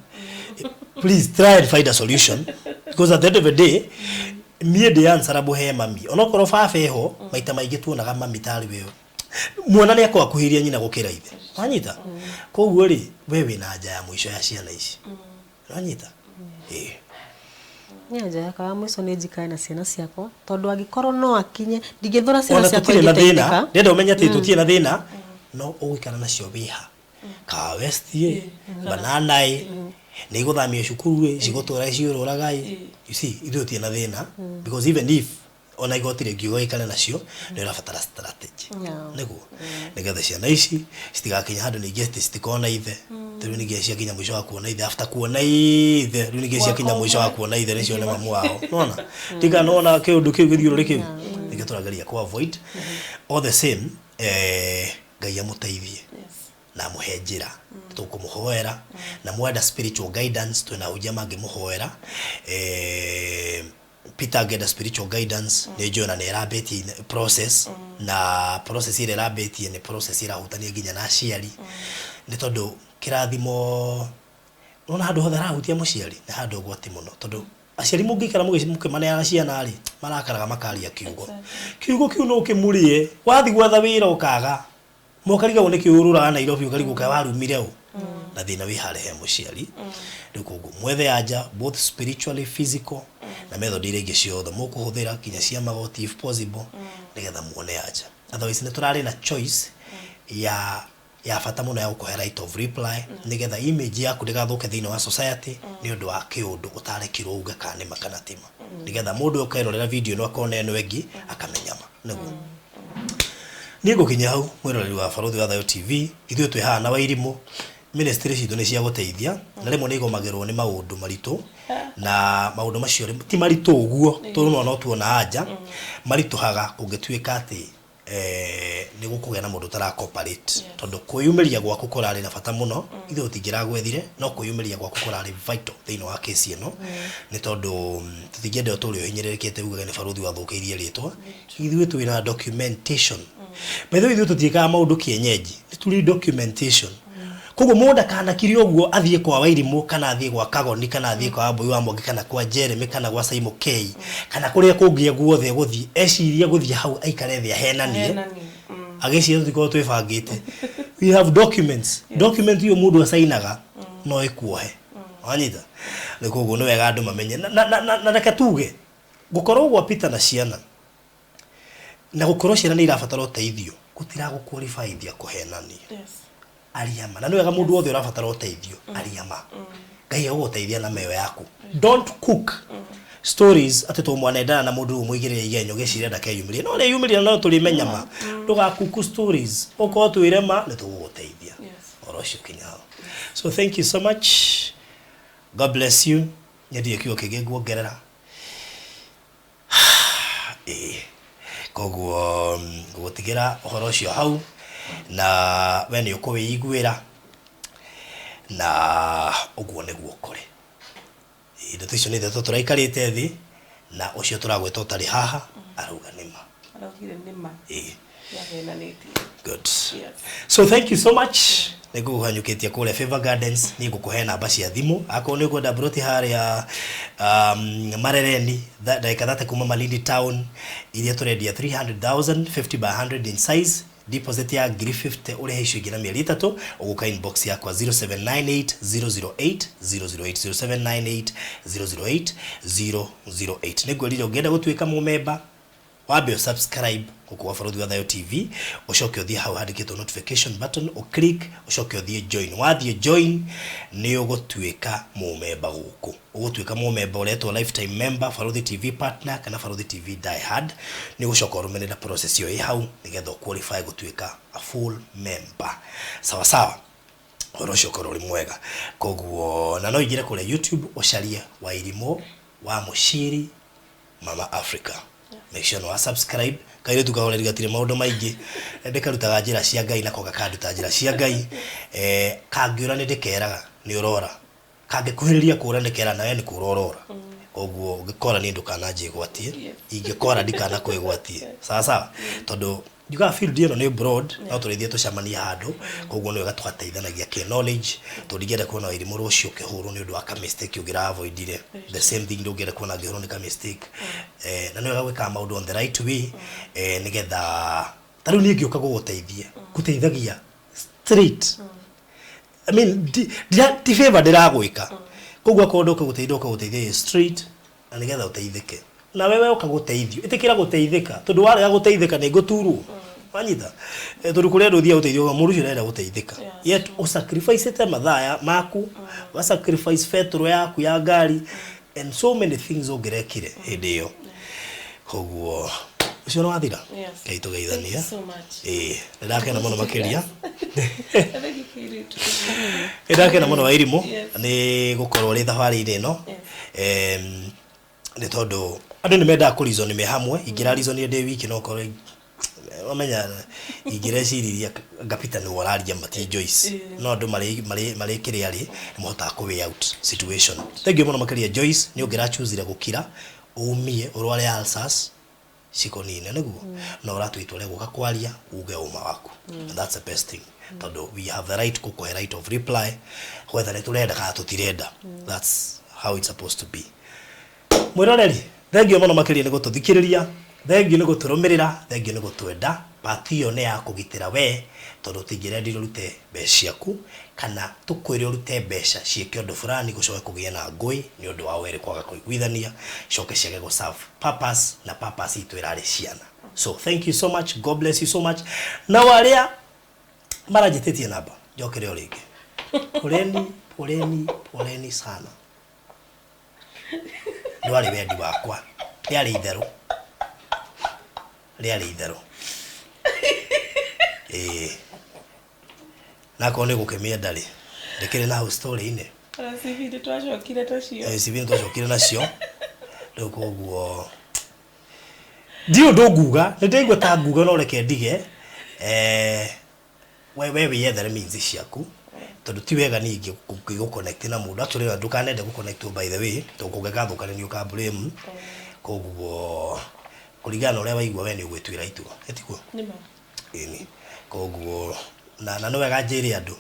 Please try and find a solution, because at the end of the day niĩ ndĩ answerable he mami, onokorwo baba eho. Maita maingĩ tuonaga mami tarĩ we mwana nĩ akorwo akuhĩrĩria nyina gũkĩra ithe, wanyita? Koguo rĩ, we wĩna anja ya mũico ya ciana ici, wanyita? Ĩĩ. Niĩ anja yakwa ya mũico nĩ njikare na ciana ciakwa, tondũ angĩkorwo no akinye ndingĩthũra ciana Ona ciakwa tũtirĩ na thĩna. ingĩteithĩka. Ndĩrenda ũmenye atĩ tũtirĩ na thĩna, no ũgũikara nacio wĩha ka West ĩ, banana ĩ, nĩ igũthamio cukuru ĩ, cigũtũra ciũrũraga ĩ. You see, ithuĩ tũtirĩ na thĩna, because even if ona igoti rĩngiuga ũikare nacio, nĩ ũrabatara strategy nĩguo nĩgetha ciana ici citigakinye handũ ningĩ atĩ citikona ithe. Rĩu ningĩ ciakinya mũico wa kuona ithe, after kuona ithe, rĩu ningĩ ciakinya mũico wa kuona ithe nĩcione mamu wao, nona ndika nona kĩũndũ kĩu gĩthiũrũrĩ kĩu nĩkĩo tũrageria ku avoid. All the same, Ngai amũteithie na amũhe njĩra. Tũkũmũhoera, na mwenda spiritual guidance, twĩna ahunjia mangĩmũhoera. Peter angĩenda spiritual guidance, nĩ njũĩ ona nĩ ĩrambĩtie process, na process ĩrĩa ĩrambĩtie nĩ process ĩrahutania nginya na aciari, nĩ tondũ kĩrathimo ũrona handũ hothe harahutia mũciari nĩ handũ ũgwati mũno, tondũ aciari mũngĩikara mũkĩmaneana ciana rĩ, marakaraga makaria kiugo, kiugo kĩu no kĩmũrĩe. Wathiĩ gwetha wĩra ũkaga, mũkarigagwo nĩkĩ ũrũraga Nairobi, ũkarigwo kaĩ warumire ũ. Na thĩna wĩ harĩa he mũciari. Rĩu koguo mwethe anja both spiritually, physical na method iria ingĩ ciothe mũkũhũthĩra, nginya cia magoti if possible, nĩgetha muone anja. Otherwise nĩ tũrarĩ na choice ya bata mũno ya gũkũhe right of reply, nĩgetha image yaku ndĩgathũke thĩinĩ wa society nĩ ũndũ wa kĩũndũ ũtarekirwo uge kana nĩma kana tima, nĩgetha mũndũ ũkerorera video ĩno akona ĩno ĩngĩ akamenya ma nĩguo. Niĩ ngũkinya hau. Mwĩroreri wa Barũthi wa Thayũ TV, ithuĩ twĩ haha na Wairimũ. Ministry citũ nĩ cia gũteithia, na rĩmwe nĩ igomagĩrwo nĩ maũndũ maritũ, na maũndũ macio ti maritũ ũguo tondũ no tuona anja maritũhaga kũngĩtuĩka atĩ nĩ gũkũgĩa na mũndũ ũtara cooperate, tondũ kwĩyumĩria gwaku kũrarĩ na bata mũno. Ithuĩ tũtingĩragwethire, no kwĩyumĩria gwaku kũrarĩ vital thĩinĩ wa kesi ĩno, nĩ tondũ tũtingĩenda ũtũre ũhinyĩrĩrĩkĩte ugage nĩ barũthi wathũkĩirie rĩtwa. Ithuĩ twĩna documentation. By the way, ithuĩ tũtiĩkaga maũndũ kienyeji, nĩ tũrĩ documentation. Koguo mũndũ ndakanakire ũguo athiĩ kwa Wairimũ, kana athiĩ gwa Kagoni, kana athiĩ kwa Wambui wa Mwangi, kana kwa Jeremy, kana gwa Simon K, kana kũrĩa kũngĩ guothe gũthiĩ, ecirie gũthiĩ hau aikare thĩ ahenanie. Ahenanie. Agĩciria tũtikorwo twĩbangĩte. We have documents. Document iyo mũndũ acainaga no ĩkuohe, wanyita? Nĩ koguo nĩ wega andũ mamenye na reke tuge gũkorwo gwa Peter na ciana, na gũkorwo ciana nĩ irabatara ũteithio, gũtiragũqualifyithia kũhenania. Aria ma, na nĩ wega mũndũ wothe ũrabatara ũteithio aria ma. Ngai agũgũteithia na mĩoyo yaku. Don't cook stories atĩ to mwanendana na mũndũ ũmũigĩrĩre igenyo gĩciria ndakeyumĩrie, no rĩyumĩria no tũrĩmenya ma. Ndũgakuku stories, ũkorwo twĩre ma, nĩ tũgũgũteithia. Ũhoro ũcio kinya hau. So thank you so much, God bless you. Nyendirie kiugo kĩngĩ nguongerera, ĩĩ. Koguo ngũgũtigĩra ũhoro ũcio hau, na we nĩ ũkũwĩiguĩra, na ũguo nĩguo kũrĩ. Ĩĩ, ndeto icio nĩ ndeto tũraikarĩte thĩ na ũcio tũragwĩta ũtarĩ haha arauga nĩma. Araugire nĩma. Ĩĩ. Yahenanĩtie. Good. Yes. So thank you so much. Nĩ ngũkũhanyũkĩtie kũrĩa Favor Gardens. Niĩ ngũkũhe namba cia thimũ akorwo nĩ ũkwenda broti harĩa Marereni, ndagĩka 30 kuma Malindi town, iria tũrendia 300,000, 50 by 100 in size, deposit ya ngiri 50, ũrĩhe icio ingĩ na mĩeri 3. Ũgũka inbox yakwa 0798 008 008, 0798 008 008. Nĩ ngwĩrire ũngĩenda gũtuĩka mũmemba, wambe ũsubscribe gũkũ gwa Barũthi wa Thayũ TV, ũcoke ũthiĩ hau handĩkĩtwo notification button, ũclick, ũcoke ũthiĩ join. Wathiĩ join, nĩ ũgũtuĩka mũmemba gũkũ. Ũgũtuĩka mũmemba ũretwo lifetime member, Barũthi TV partner, kana Barũthi TV die hard. Nĩ ũgũcoka ũrũmĩrĩra process ĩyo ĩ hau nĩgetha ũqualify gũtuĩka a full member. Sawa sawa, ũhoro ũcio ũkorwo ũrĩ mwega. Koguo na no ingĩre kũrĩa YouTube ũcarie Wairimũ wa Mũciri Mama Africa. Make sure nĩ wa subscribe. Kairĩtu kahoreri gatirĩ maũndũ maingĩ, ndĩkarutaga njĩra cia Ngai, nako gakanduta njĩra cia Ngai. Kangĩũra nĩ ndĩkeraga nĩ ũrora, kangĩkuhĩrĩria kũra ndĩkera nawe nĩ kũra ũrora. Koguo ũngĩkora niĩ ndũkananjĩgwatie, ingĩkora ndikanakwĩgwatie. Sawa sawa, tondũ njugaga field ĩno nĩ broad, no tũrĩthiĩ tũcemanie handũ. Koguo nĩ wega tũgateithanagia kĩ knowledge, tondũ ndingĩenda kuona Wairimũ rũciũ ũkĩhũrwo nĩ ũndũ wa ka mistake ũngĩra avoidire. The same thing, ndũngĩenda kuona ngĩhũrwo nĩ ka mistake. Na nĩ wega gwĩkaga maũndũ on the right way, nĩgetha ta rĩu niĩ ngĩũka gũgũteithia, ngũteithagia straight. I mean, ti favor ndĩragwĩka. Koguo akorwo ndoka gũteithia, ndoka gũteithia straight, na nĩgetha ũteithĩke. Na wewe ũka gũteithio, ĩtĩkĩra gũteithĩka, tondũ warega gũteithĩka nĩ ngũturwo, wanyita? Tondũ kũrĩ andũ ũthiaga gũteithio, mũndũ ũcio arenda gũteithĩka, yet ũsacrificete mathaa maku, wa sacrifice petrol yaku ya ngari and so many things ũngĩrekire hĩndĩ ĩyo. Koguo ũcio nĩ wathira. Ngai tũgeithanie. Thank you so much. Ĩĩ, nĩ ndakena mũno makĩria. Thank you, Kĩirĩtu. Nĩ ndakena mũno, Wairimũ, nĩ gũkorwo ũrĩ thabarĩ-inĩ ĩno. Nĩ tondũ andũ nĩ mendaga kũ reason me hamwe. Ingĩra reason ndĩ wiki, no korwo wamenya ingĩreciririe ngapita nĩwe ũraria ma ti Joyce, no andũ marĩ kĩrĩa rĩ nĩ mahotaga kũ weigh out situation. Thank you mũno makĩria, Joyce. Nĩ ũngĩra choosire gũkira umie ũrware ulcers cikũnine nĩguo, no ũratua itua rĩa gũka kwaria uge ũma waku, and that's the best thing, tondũ we have the right gũkũhe right of reply whether nĩ tũrenda kana tũtirenda. That's how it's supposed to be. Mwĩroreri, thank you mũno makĩria nĩ gũtũthikĩrĩria. Thengiũ nĩ gũtũrũmĩrĩra, thengiũ nĩ gũtwenda. Part ĩyo nĩ ya kũgitĩra we tondũ tũtingĩrendire ũrute mbeca ciaku kana tũkwĩre ũrute mbeca ciĩke ũndũ fulani gũcoke kũgĩe na ngũĩ nĩ ũndũ wa werĩ kwaga kũiguithania coke ciage gũ serve purpose na purpose itũ ĩrarĩ ciana. So thank you so much, God bless you so much. Nao arĩa maranjĩtĩtie namba njokere o rĩngĩ, poleni poleni poleni sana, ndwarĩ wendi wakwa, rĩarĩ itherũ, rĩarĩ itherũ. Ĩĩ, na akorwo nĩ gũkĩmĩenda rĩ, ndĩkĩrĩ na hau story-inĩ. Ona CV nĩ twacokire nacio. Eh, CV nĩ twacokire nacio. Rĩu koguo ndiũĩ ũndũ nguga, nĩ ndĩraigua ta nguga no reke ndige. Eh, we we wĩyethere means ciaku tondũ ti wega ningĩ gũ connect na mũndũ. Actually ona ndũkanende gũ connect by the way, tondũ kũngĩgathũka nĩ niĩ ũka blame. Koguo kũringana na ũrĩa waigua we nĩ ũgwĩtuĩra itua. Ĩ tiguo? Nĩma. Ĩni. Koguo na na nĩ wega njĩre andũ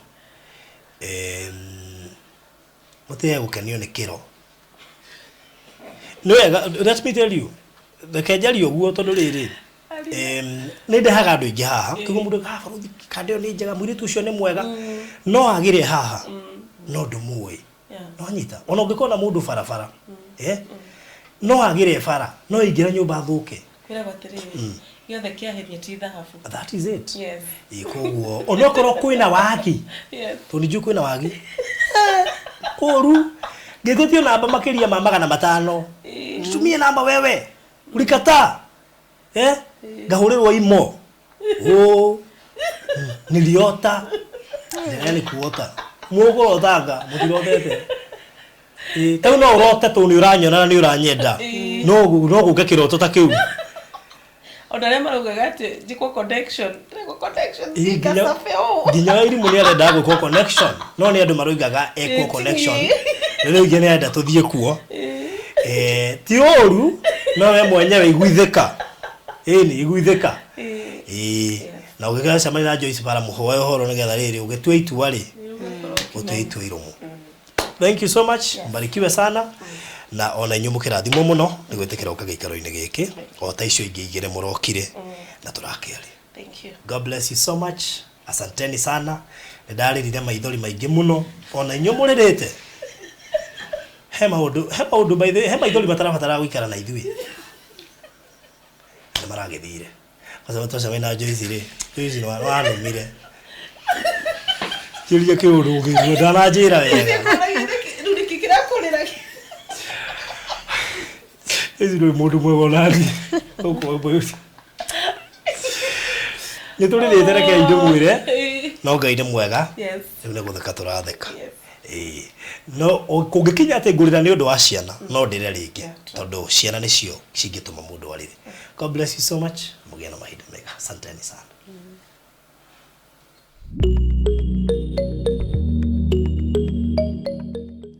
mũtige gũkenio nĩ kĩro. Nĩ wega, let me tell you, reke njarie ũguo tondũ rĩrĩ, nĩ ndehaga andũ aingĩ haha, kĩguo mũndũ ah barothi kanda ĩyo nĩ njega, mũirĩtu ũcio nĩ mwega, no agĩre haha, no ndũmũĩ. Nĩwanyita? Ona ũngĩkorwo na mũndũ barabara, eh, no agĩre bara, no aingĩra nyũmba athũke. Kwĩragwo atĩrĩrĩ, gĩothe kĩahĩrie ti thahabu. That is it. Yes. Ĩ koguo onokorwo kwĩna wagi, tondũ nĩ njũĩ kwĩna wagi kũru, ngĩtĩtio namba makĩria ma 500, tumie namba wewe ulikataa, eh, ngahũrĩrwo imo oh, niliota njĩra nĩ kuota mũkũrotanga mũtirotete. Ĩ, ta rĩu no ũrote tondũ nĩ ũranyona na nĩ ũranyenda, no no gũke kĩroto ta kĩu. Ona arĩa maraugaga atĩ njĩkwo connection, ndĩrekwo connection, Ĩ, nginya ngacabe ũũ. Nginya Wairimũ nĩ arenda gwĩkwo connection, no nĩ andũ maroigaga ekwo Ĩ, connection ti. Rĩu ingĩ nĩ arenda tũthiĩ kuo. Eh, ti ũru, no we mwenyewe iguithĩka, ĩni iguithĩka. Ĩĩ, na ũngĩgacemania na Joyce bara mũhoe ũhoro nĩgetha rĩrĩ ũgĩtua itua rĩ, ũtue itua irũmu. Thank you so much, mbarikiwe sana na ona inyuĩ mũkĩrathimwo mũno nĩ gwĩtĩkĩra ũka gĩikaro-inĩ gĩkĩ o ta icio ingĩ igĩrĩ mũrokire na tũrakĩaria. Thank you. God bless you so much. Asanteni sana. Nĩ ndarĩrire maithori maingĩ mũno ona inyuĩ mũrĩrĩte. He maũndũ, he maũndũ by the way, he maithori matarabatara gũikara na ithuĩ. Nĩ maragĩthire. Kwanza twacemania na Joyce rĩ, Joyce nĩ wanumire. Kĩũria kĩũru ũngĩigua ndananjĩra wega. Rĩu nĩkĩ kĩrakũrĩra? Joyce ndũrĩ mũndũ mwega onaniĩ. Gũkũ nĩ tũrĩrĩte, rekei ndĩmwĩre, no Ngai nĩ mwega. Yes. Rĩu nĩ gũtheka tũratheka. Yes. Ĩĩ, no kũngĩkinya atĩ ngũrĩra nĩ ũndũ wa ciana, no ndĩre rĩngĩ Yeah, true. tondũ ciana nĩcio cingĩtũma mũndũ arĩre. God bless you so much, mũgĩe na mahinda mega. Asanteni sana.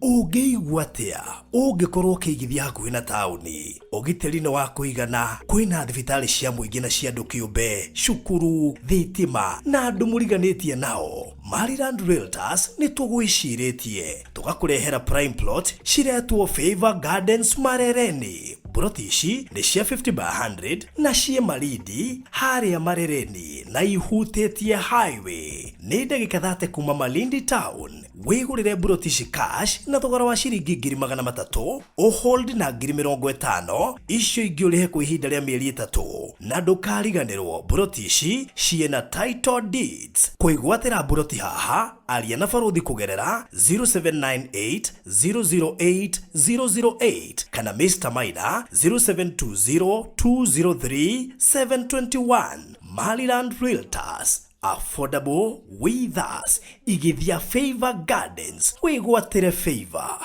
Ũngĩigua atĩa ũngĩkorwo ũkĩigithia hakuhĩ na taũni? Ũgitĩri nĩ wa kũigana, kwĩna thibitarĩ cia mũingĩ na cia andũ kĩũmbe, cukuru, thitima na andũ mũriganĩtie nao. Maryland Realtors nĩ tũgwĩcirĩtie tũgakũrehera prime plot ciretwo Favor Gardens Marereni. Mburoti ici nĩ cia 50 by 100 na ciĩ Malindi harĩa Marereni na ihutĩtie highway. Nĩ ndagĩka 30 kuma Malindi town. Wĩgũrĩre mburoti ici cash na thogora wa ciringi 300,000, ũhold na 50,000, icio ingĩ ũrĩhe kwa ihinda rĩa mĩeri 3. Na ndũkariganĩrwo mburoti ici ciĩna title deeds. Kwĩgwatĩra mburoti haha, aria na barothi kũgerera 0798 008 008 kana Mr. Maina 0720 203 721. Maryland Realtors, affordable with us. Igithia Favor Gardens, wĩgwatĩre favor.